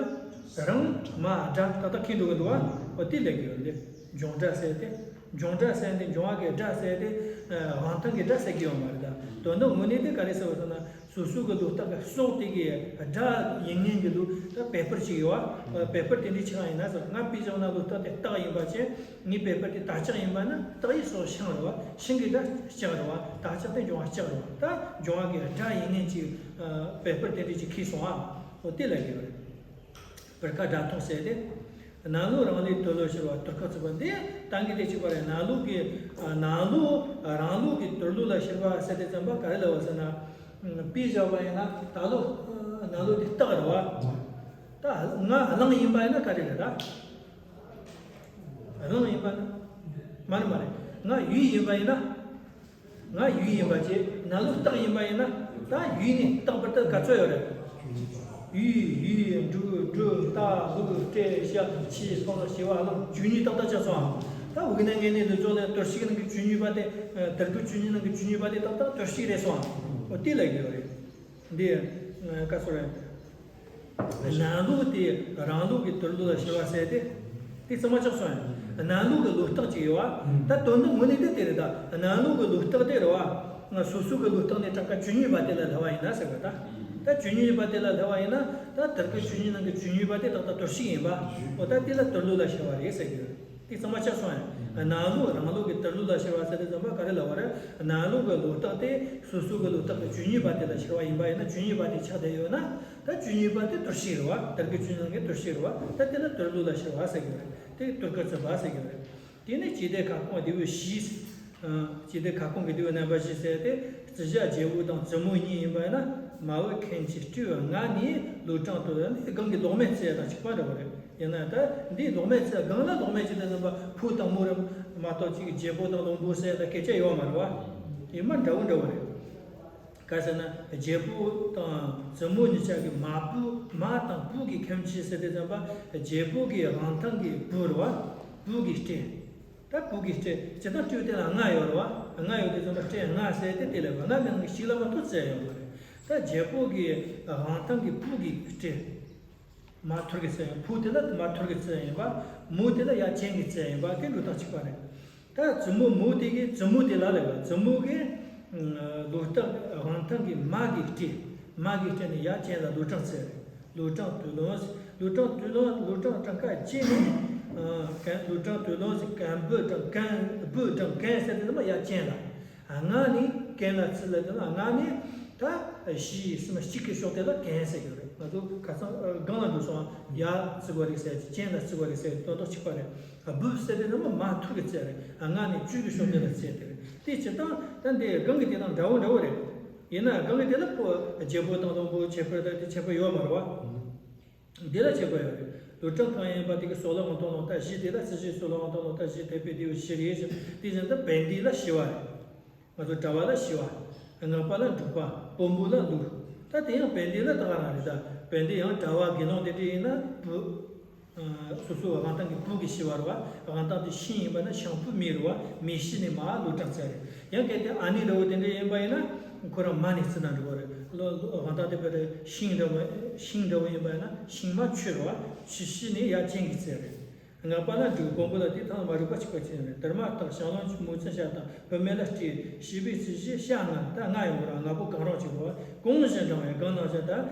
རང་མ་སྒྲ་ཏག་ཏག་འཁེལ་འགྲོ་གི་འདུག་བ། འོ་དེ་ལས་གི་ཡོད་འདི། འབྱུང་སྒྲ་ཟེར་ཏེ། འབྱུང་སྒྲ་ཟེར་ཏེ་འབྱུང་བ་གི་སྒྲ་ཟེར་ཏེ། དབང་ཐང་གི་སྒྲ་ཟེར་གི་ཡོད་མ་རེད་ད། དོན་དག་དངོས་གནས་དེ་ག་རེ་ཟེར་བ་ཟེར་ན། སོ་སོ་གི་ལུགས་རྟགས་ཀྱི་སྲོག་དེ་གི་སྒྲ་ཡིན་ངེས་ཀྱི་ལུགས་ད་བེ་པར་ཅིག་ཡོད་བ། བེ་པར་དེ་འདྲའི་ཆགས་ཡིན་ན་ཟེར། ང་དཔེ་བཞག་ན་ལུགས་རྟགས་དེ་སྟག་ཡིན་པ་བྱས། ངའི་བེ་པར་དེ་ད་ལྕགས་ཡིན་པ་ན། སྟག་ཡི་སྲོག་ཤིང་རེད་བ། ཤིང་གི་སྒྲ་ལྕགས་རེད་བ། ད་ལྕགས་དེ་འབྱུང་བ་ལྕགས་རེད་བ། ད་འབྱུང་བ་གི་སྒྲ་ཡིན་ངེས་ཀྱི་བེ་པར་དེ་འདྲའི་ཅིག་འཁེལ་སོང་ཨ། འོ་དེ་ལ་གི་རེད། བེར་ཀ་སྒྲ་ཐོགས་ཟེར་ཏེ། ནང་ལུགས་རང་ལུགས་དུར་ལུགས་ཕྱི་རུ་བ། དུར་ཁ་ཚུགས་པ་འདི་ཏང་གི་དེ་གཅིག་པ་རེད། ནང་ལུགས་ཀྱི་ནང་ལུགས་རང་ལུགས་ཀྱི་དུར་ལུགས་ལ་ཕྱི་རུ་བ་ཟེར་ཏེ་ཙམ་པ་ག་རེ་ལབ་པ་ཟེར་ན། དཔེ་བཞག་པ་ཡིན་ན་ད་ལོ་ནང་ལུགས་དེ་སྟག་རེད་བ། ད་ང་གླང་ཡིན་པ་ཡིན་ན་ག་རེ་རེད་ད། གླང་ཡིན་པ་ན། མ་རེད་མ་རེད། ང་ཡུལ་ཡིན་པ་ཡིན་ན། ང་ཡུལ་ཡིན་པ་བྱས། ན་ལུགས་རྟགས་ཡིན་པ་ཡིན་ན། ད་ཡུལ་ནི་རྟག་པར་ད་ག་ཚོད་ཡོད་རེད། ཡུལ། ཡུལ། འབྲུག། འབྲུག་རྟ། ལུག་སྤྲེལ། བྱ། ཁྱི། སྤང་། བྱི་བ། གླང་། བཅུ་གཉིས་ཏག་ཏག་ཆགས་སོང་ཨ། ད་དབུགས་ནས་ངེས་ནས་ལུས་ཚོགས་ལ་དོར་ཞིག་ནང་གི་བཅུ་གཉིས་པ་དེ། དར་གོས་བཅུ་གཉིས་ནང་གི་བཅུ་གཉིས་པ་དེ་ཏག་ཏག་དོར་ཞིག་རེད་སོང་ཨ། འོ་དེ་ལ་ཡོད་རེད། འདི་ག་སོ་རེད། ནང་ལུགས་དེ་རང་ལུགས་ཀྱི་དུར་ལུགས་ལ་ཤི་བ་ཟེར་ཏེ། དེ་གཙང་མ་ཆགས་སོང་ཡང་། ནང་ལུགས་ཀྱི་ལུགས་རྟགས་ཅིག་ཡོད་བ། ད་དོན་དུ་དངོས་གནས་དེ་དེ་རེད་ད། ནང་ལུགས་ཀྱི་ལུགས་རྟགས་དེ་རེད་བ། སོ་སོ་གི་ལུགས་རྟགས་ནས་གྲངས་ཀ་བཅུ་གཉིས་པ་དེ་ལ་སླེབས་པ་ཡིན་ན་ཟེར་བ་ད། ད་བཅུ་གཉིས་པ་དེ་ལ་སླེབས་པ་ཡིན་ན། ད་དར་གོས་བཅུ་གཉིས་ནང་གི་བཅུ་གཉིས་པ་དེ་ཏག་ཏག་དོར་ཞིག་ཡིན་པ། འོ་ད་དེ་ལ་དུར་ལུགས་ལ་ཤི་བ་རེད་ཟེར་གི་ཡོད་རེད། དེ་གཙང་མ་ཆགས་སོང་ཡང་། ནང་ལུགས་རང་ལུགས་ཀྱི་དུར་ལུགས་ལ་ཤི་བ་ཟེར་དུས་ཙམ་པ་ག་རེ་ལབ་པ་རེད། ནང་ལུགས་ཀྱི་ལུགས་རྟགས་དེ་སོ་སོ་གི་ལུགས་རྟགས་ཀྱི་བཅུ་གཉིས་པ་དེ་ལ་ཤི་བ་ཡིན་པ་ཡིན་ན། བཅུ་གཉིས་པ་དེ་ཆགས་བསྡད་ཡོད་ན། ད་བཅུ་གཉིས་པ་དེ་དུར་ཞིག་རེད་བ། དར་གོས་བཅུ་གཉིས་ནང་གི་དུར་ཞིག་རེད་བ། ད་དེ་ལ་དུར་ལུགས་ལ་ཤི་བ་ཟེར་གི་རེད། དེ་དུར་གི་བརྩི་བ་ཟེར་གི་རེད། དེ་ནས་ཇི་ལྟར་ཁ་སྐོང་ལྡེའུ་བཞི། ཇི་ལྟར་ཁ་སྐོང་གི་ལྡེའུ་རྣམ་པ་བཞི་ཟེར་ཏེ། བརྩི་བྱ་རྒྱལ་པོ་དང་བཙུན་མོ་གཉིས་ཡིན་པ་ཡིན་ན། མ་འོངས་ཁན་གྱི་སྤྲེའུ་ལྔ་ནི་ལུས་གྲངས་དུ་ལ་ནི་སྒང་གི་ལོག་མེད་བརྩི་ཡ་དང་གཅིག་པ་འདྲ་བ་རེད། ཡིན་ན་ད་འདིའི་ལོག་མེད་ཚེ་སྒང་ལ་ལོག་མེད་ཅིག་དང་ལྡན་པ་ཕོ་དང་མོ་རེད་མ་གཏོགས་ཅིག་རྒྱལ་པོ་དང་བློན་པོ་ཟེར་ཡ་ད་སྐད་ཆ་ཡོད་མ་རེད་བ། ཡིན་མ་འདྲ་བོ་འདྲ་བོ་རེད། ག་ཟེར་ན་རྒྱལ་པོ་དང་བཙུན་མོ་གཉིས་ཆ་གི་མ་བུ། མ་དང་བུ་གི་ཁྱིམ་གཅིག་ཟེར་དུས་ཙམ་པ་རྒྱལ་པོ་གི་དབང་ཐང་གི་བུ་རེད་བ། བུ་གི་སྤྲེལ། ད་བུ་གི་སྤྲེལ་སྤྱིར་བཏང་སྤྲེའུ་དེ་ལ་ལྔ་ཡོད་རེད་བ། ལྔ་ཡོད་དུས་ཙམ་པ་སྤྲེལ་ལྔ་ཟེར་ཏེ་དེ་ལ་ལྔ་མིན་གཅིག་ལ་མ་གཏོགས་བརྩི་ཡ་ཡོད་མ་རེད། ད་རྒྱལ་པོ་གི་དབང་ཐང་གི་བུ་གི་སྤྲེལ། མ་ཐུར་གི་བརྩི་ཡིན། ཕོ་དེ་ལ་མ་ཐུར་གི་བརྩི་ཡིན་པ། མོ་དེ་ལ་ཡ་ཅན་གི་བརྩི་ཡིན་པ། དེ་འགྲོ་སྟངས་གཅིག་པ་རེད། ད་བཙུན་མོ་མོ་དེ་གི་བཙུན་མོ་དེ་ལ་ལབ་པ། བཙུན་མོ་གི་ལུས་རྟགས་དབང་ཐང་གི་མ་གི་སྤྲེལ། མ་གི་སྤྲེལ་ནི་ཡ་ཅན་ལ་ལུས་གྲངས་བརྩི་རེད། ལུས་གྲངས་དུ་ལོན། ལུས་གྲངས་དུ་ལོན། ལུས་གྲངས་གྲངས་ཀ་བརྒྱད་ནི། ལུས་གྲངས་དུ་ལོན་ཟེར་གན་བུ་གྲངས་གན་བུ་གྲངས་གན་ཟེར་དེ་ལ་མ་ཡ་ཅན་ལ། ལྔ་ནི་གན་ལ་བརྩི་ལ་དེ་ལ་ལྔ་ནི་ད་བཞི་གསུམ་གཅིག་གི་ཕྱོགས་དེ་ལ་གན་ཟེར་གྱི་རེད། ང་ཚོ་ཁ་སང་སྒང་ལ་འགྲོ་སོང་། ཡ་བརྩི་དགོས་རེད་ཟེར། ཅན་ལ་བརྩི་དགོས་རེད་ཟེར། དོན་དག་གཅིག་པ་རེད། བུ་ཟེར་དེ་ནི་མ་ཐུར་གི་བརྩི་རེད། ལྔ་ནི་བཅུ་གི་ཕྱོགས་དེ་ལ་བརྩི་དེ་རེད། དེ་སྤྱིར་བཏང་ད་འདི་སྒང་གི་དེ་དང་འདྲ་བོ་འདྲ་བོ་རེད། ཡིན་ན་སྒང་གི་དེ་ལ་ཕོ་རྒྱལ་པོ་དང་བློན་པོ་ཁྱད་པར་ད་དེ་ཁྱད་པར་ཡོད་མ་རེད་བ། འདི་ལ་ཁྱད་པར་ཡོད་རེད། ལུས་གྲངས་གང་ཡིན་པ་དེ་གི་སྲོག་ལ་དབང་ཐང་ལོག་ལྟ་བཞི། དེ་ལ་བརྩི་བྱའི་སྲོག་ལ་དབང་ཐང་ལོག་ལྟ་བཞི། ཐེག་པའི་ལྡེའུ་བཞི་རེད། དེ་བཞིན་དུ་བན་དེ་ལ་ཤི་བ་རེད། ང་ཚོ་གྲྭ་པ་ལ་ཤི་བ། སྔགས་པ་ལ་འབྲུག་པ། བོན་པོ་ལ་ལུག་ད་དེ་ཡང་བན་དེ་ལ་ད་ག་རང་རེད་ད། བན་དེ་ཡང་གྲྭ་པ་དགེ་སློང་དེ་འདྲ་ཡིན་ན་བུ། སོ་སོའི་དབང་ཐང་གི་བུ་གི་ཤི་བ་རེད་བ། དབང་ཐང་དེ་ཤིང་ཡིན་པ་ན་ཤིང་བུ་མེ་རེད་བ། མེ་ཤི་ནས་མ་ལུས་གྲངས་བརྩི་རེད། ཡང་གལ་ཏེ་ཨ་ནེ་འདྲ་བོ་དེ་འདྲ་ཡིན་པ་ཡིན་ན་ཁོ་རང་མ་ནས་བརྩི་ན་འགྲིག་པ་རེད། ལོ་ལོ་དབང་ཐང་དེ་བས་ཤིང་འདྲ་བོ་ཤིང་འདྲ་བོ་ཡིན་པ་ཡིན་ན་ཤིང་མ་ཆུ་རེད་བ། ཆུ་ཤི་ནས་ཡ་ཅན་གྱི་བརྩི་རེད། སྔགས་པ་ལ་འབྲུག་བོན་པོ་ལ་དེ་ཐང་མ་རིག་པ་གཅིག་པ་ཅན་རེད། དར་མ་སྟག་ཞང་བློན་མོ་བཙུན་བྱ་དང་བུད་མེད་ལ་སྤྲེལ། བྱིས་པའི་བརྩི་བྱའི་བྱ་ལྔ་ད་ལྔ་ཡོང་གི་རེད། ལྔ་པོ་གང་རུང་གཅིག་པོ་གང་བཞིན་འབྲང་བའི་སྒང་ནང་བཞིན་ད།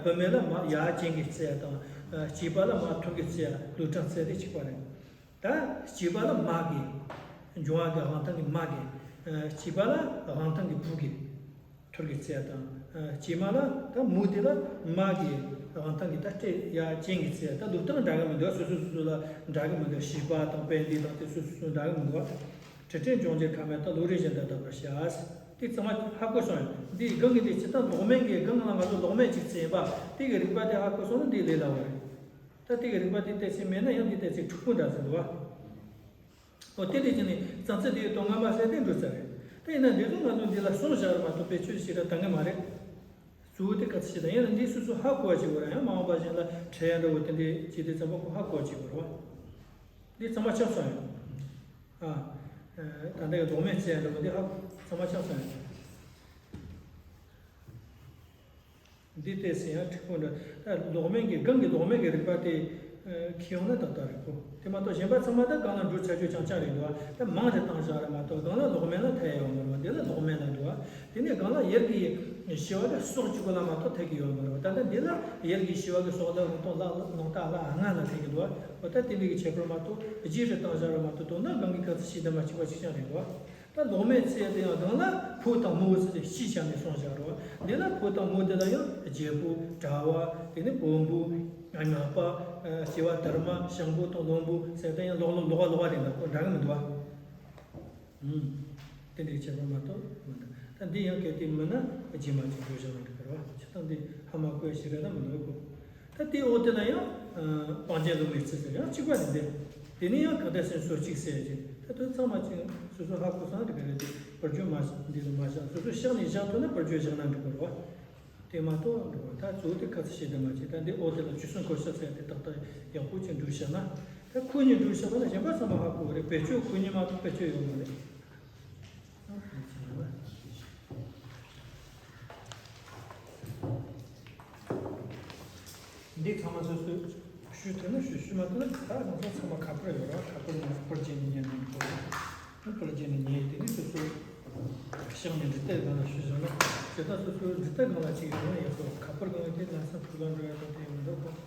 བུད་མེད་ལ་མ་ཡ་ཅན་གྱི་བརྩི་ཡ་དང་། བྱིས་པ་ལ་མ་ཐུར་གྱི་བརྩི་ཡ་ལུས་གྲངས་བརྩི་དེ་གཅིག་པ་རེད། ད་བྱིས་པ་ལ་མ་གི་འབྱུང་བ་གི་དབང་ཐང་གི་མ་གི། བྱིས་པ་ལ་དབང་ཐང་གི་བུ་གི། ཐུར་གྱི་བརྩི་ཡ་དང་། བྱེ་མ་ལ་ད་མོ་དེ་ལ་མ་གི་དབང་ཐང་གི་ད་སྤྲེལ་ཡ་ཅན་གྱི་བརྩི་ཡ་ད་ལུགས་སྟངས་འདྲ་གི་མི་འདུག་སོ་སོ་སོ་སོ་ལ་འདྲ་གི་མི་འདུག་བྱིས་པ་དང་བན་དེ་དང་དེ་སོ་སོ་སོ་འདྲ་གི་མི་འདུག་ཁྲི་ཕྲན་ཅུང་ཟད་ཁ་མེད་དང་ལུགས་རིགས་གཞན་དག་དག་པར་བྱ། དེ་ཚང་མ་ཧ་གོ་སོང་ཡ། འདིའི་སྒང་གི་དེ་སྤྱིར་བཏང་ལོག་མེད་ཀྱི་སྒང་ལ་ང་ཚོ་ལོག་མེད་ཅིག་བརྩི་ཡིན་པ་དེ་གི་རིགས་པ་དེ་ཧ་གོ་སོང་ན་འདི་ལས་སླ་བ་རེད། ད་དེ་གི་རིགས་པ་དེ་གཏན་ཚིགས་མེད་ན་ཡང་འདི་གཏན་ཚིགས་འཁྲུག་པོ་འདྲ་ཟེར་འདུག་བ། ཨོ་དེ་དེ་བྱས་ནས་རྩ་ཚིག་དེའི་དོན་ངན་པ་ཟེར་དེ་འགྲོ་ཚར་རེད། ད་ཡིན་ན་འདི་ཚོ་ང་ཚོ་འདི་ལ་གསུངས་བཞག་རེད་མ་གཏོགས་བེད་སྤྱོད་ཞིག་ར་ད་ངེས་མ་རེད། གཙོ་བོ་དེ་ག་ཚོད་ཞིག་དང་ཡིན་ན་འདི་སོ་སོ་ཧ་གོ་བ་ཅིག་དགོས་ར། ཡང་མ་འོངས་པ་གཞན་ལ་འཕྲད་ཡ་འདྲ་བོ་དེ་འདྲའི་ཅིག་དེ་ཚང་མ་ཁོ་ཧ་གོ་བ་ཅིག་དགོས་ར་བ། འདི་ཚང་མ་ཆགས་སོང་ཡང་། ཨ། ད་ལྟ་ཡང་ལྡོག་མེད་ཅན་འདྲ་བོ་འདི་ཧ་ཚང་མ་ཆགས་སོང་ཡང་། འདི་ལྟས་སེ་ཡང་འཁྲུག་པོ་འདྲ། ད་ལོག་མེད་ཀྱི་སྒང་གི་ལོག་མེད་ཀྱི་རིགས་པ་དེ་ཁྱེར་ཡོང་ན་ཏག་ཏག་རེད་གོ། དེ་མ་གཏོགས་གཞན་པ་ཚང་མ་ད་སྒང་ལ་འགྲོ་ཚར་རྒྱུ་རྐྱང་རྐྱང་རེད་འདུག་ད་མང་དུ་བཏང་བཞག་རེད་མ་གཏོགས་སྒང་ལ་ལོག་མེད་ལ་ཐད་ཡོད་མ་རེད། འདི་ལ་ལོག་མེད་ལ་འདུག་དེ་ནས་སྒང་ལ་ཡུལ་གྱི་ཞི་བ་ལ་སྲོག་གཅིག་པོ་ལ་མ་གཏོགས་ཐད་ཀྱི་ཡོད་མ་རེད། ད་ལྟ་འདི་ལ་ཡུལ་གྱི་ཞི་བ་གི་སྲོག་ལ་འོང་དང་ལ་ནང་ལྟ་ལ་ལྔ་ལ་ཐད་ཀྱི་འདུག་འོ་ད་དེ་འདྲ་གི་ཁྱད་པར་མ་གཏོགས་རྗེས་རེ་བཏང་བཞག་རེད་མ་གཏོགས་དོན་དག་སྒང་གི་ག་ཚོད་ཞིག་དེ་མ་གཅིག་པ་གཅིག་རྐྱང་རེད་འདུག་ད་ལོག་མེད་ཚེ་དེ་ཡང་སྒང་ལ་ཕོ་དང་མོ་ཟེར་ཏེ་སྤྱི་བྱས་ནས་གསུངས་བཞག་རོ། འདི་ལ་ཕོ་དང་མོ་དེ་ལ་ཡང་རྒྱལ་པོ་གྲྭ་པ་དེ་ནི་བོན་པོ་སྔགས་པ་སྐྱེ་བ་དར་མ་ཞང་པོ་དང་བློན་པོ་ཟེར་ཏེ་ཡང་ལོག་ལོག་ལོག་པ་ལོག་པ་རེད་འདུག་འདྲ་གི་མི་འདུག་ཨ། ཨུམ། དེ་འདྲའི་ཁྱད་པར་མ་གཏོགས་མི་འདུག་ད་འདི་ཡང་གལ་ཏེ་མིན་ན་རྗེས་མ་ཅིག་འགྲོ་བཞག་ན་འགྲིག་གི་རེད་བ། ཁྱེད་དང་འདི་ཧ་མ་གོ་ཞིག་རེད་ན་མི་འདུག་གོ། ད་དེའི་འོག་དེ་ལ་ཡང་སྤང་བྱ་ལུང་མའི་ཚིག་ཟེར་ཡང་གཅིག་པ་རེད་འདི། དེ་ནི་ཡང་གང་དེ་སེམས་སོ་གཅིག་ཟེར་གྱི། ད་དོན་ཚང་མ་ཅིག་སོ་སོ་ཧ་གོ་སོང་། དེ་ག་རེ་དེ་བར་བརྗོད་མ་བྱས། འདི་ལ་མ་བྱས། སོ་སོ་ཤག་ནས་བཞག་ཐུབ་ན་བར་བརྗོད་བཞག་ན་འགྲིག་གི་རེད་བ། དེ་མ་གཏོགས་འགྲིག་གི་མ་རེད། ད་གཙོ་བོ་དེ་ག་ཚོད་བྱས་དེ་མ་བྱས། ད་འདི་ཨོ་དེ་ལ་ཆུ་སྲིན་འཁོར་ཤག་ཟེར་དེ་ཏག་ཏག་ཡག་པོ་ཅིག་འབྲུ་བྱས་ན། ད་ཁོ་གཉིས་འབྲུ་བྱས་པ་ན་གཞན་པ་ཚང་མ་ཧ་གོ་གི་རེད། བེད་སྤྱོད་ཁོ་གཉིས་མ་གཏོགས་བེད་སྤྱོད་ཡོད་མ་རེད། འདི་ཚང་མ་སོ་སོས་ཞུ་ཐུབ་ན་ཞུ། ཞུ་མ་ཐུབ་ན། ད་ང་ཚོ་ཚང་མ་ཁ་པར་ཡོད་ར། ཁ་པར་ནང་ཁ་པར་བརྒྱུད་ནས་ཉན་ན་འགྲིག་གི་རེད། ཁ་པར་བརྒྱུད་ནས་ཉན། དེ་ནས་སོ་སོ་ཤག་ནས་འབྲི་དེབ་སྒང་ལ་ཞུ་བཞག་ན། ཇི་ལྟར་སོ་སོའི་འབྲི་དེབ་སྒང་ལ་ཅིག་ཡོང་ན་ཡག་པོ། ཁ་པར་སྒང་ལ་དེ་ལམ་སང་ཕུར་ལ་འགྲོ་ཡག་དང་དེ་མི་འདུག་གོ།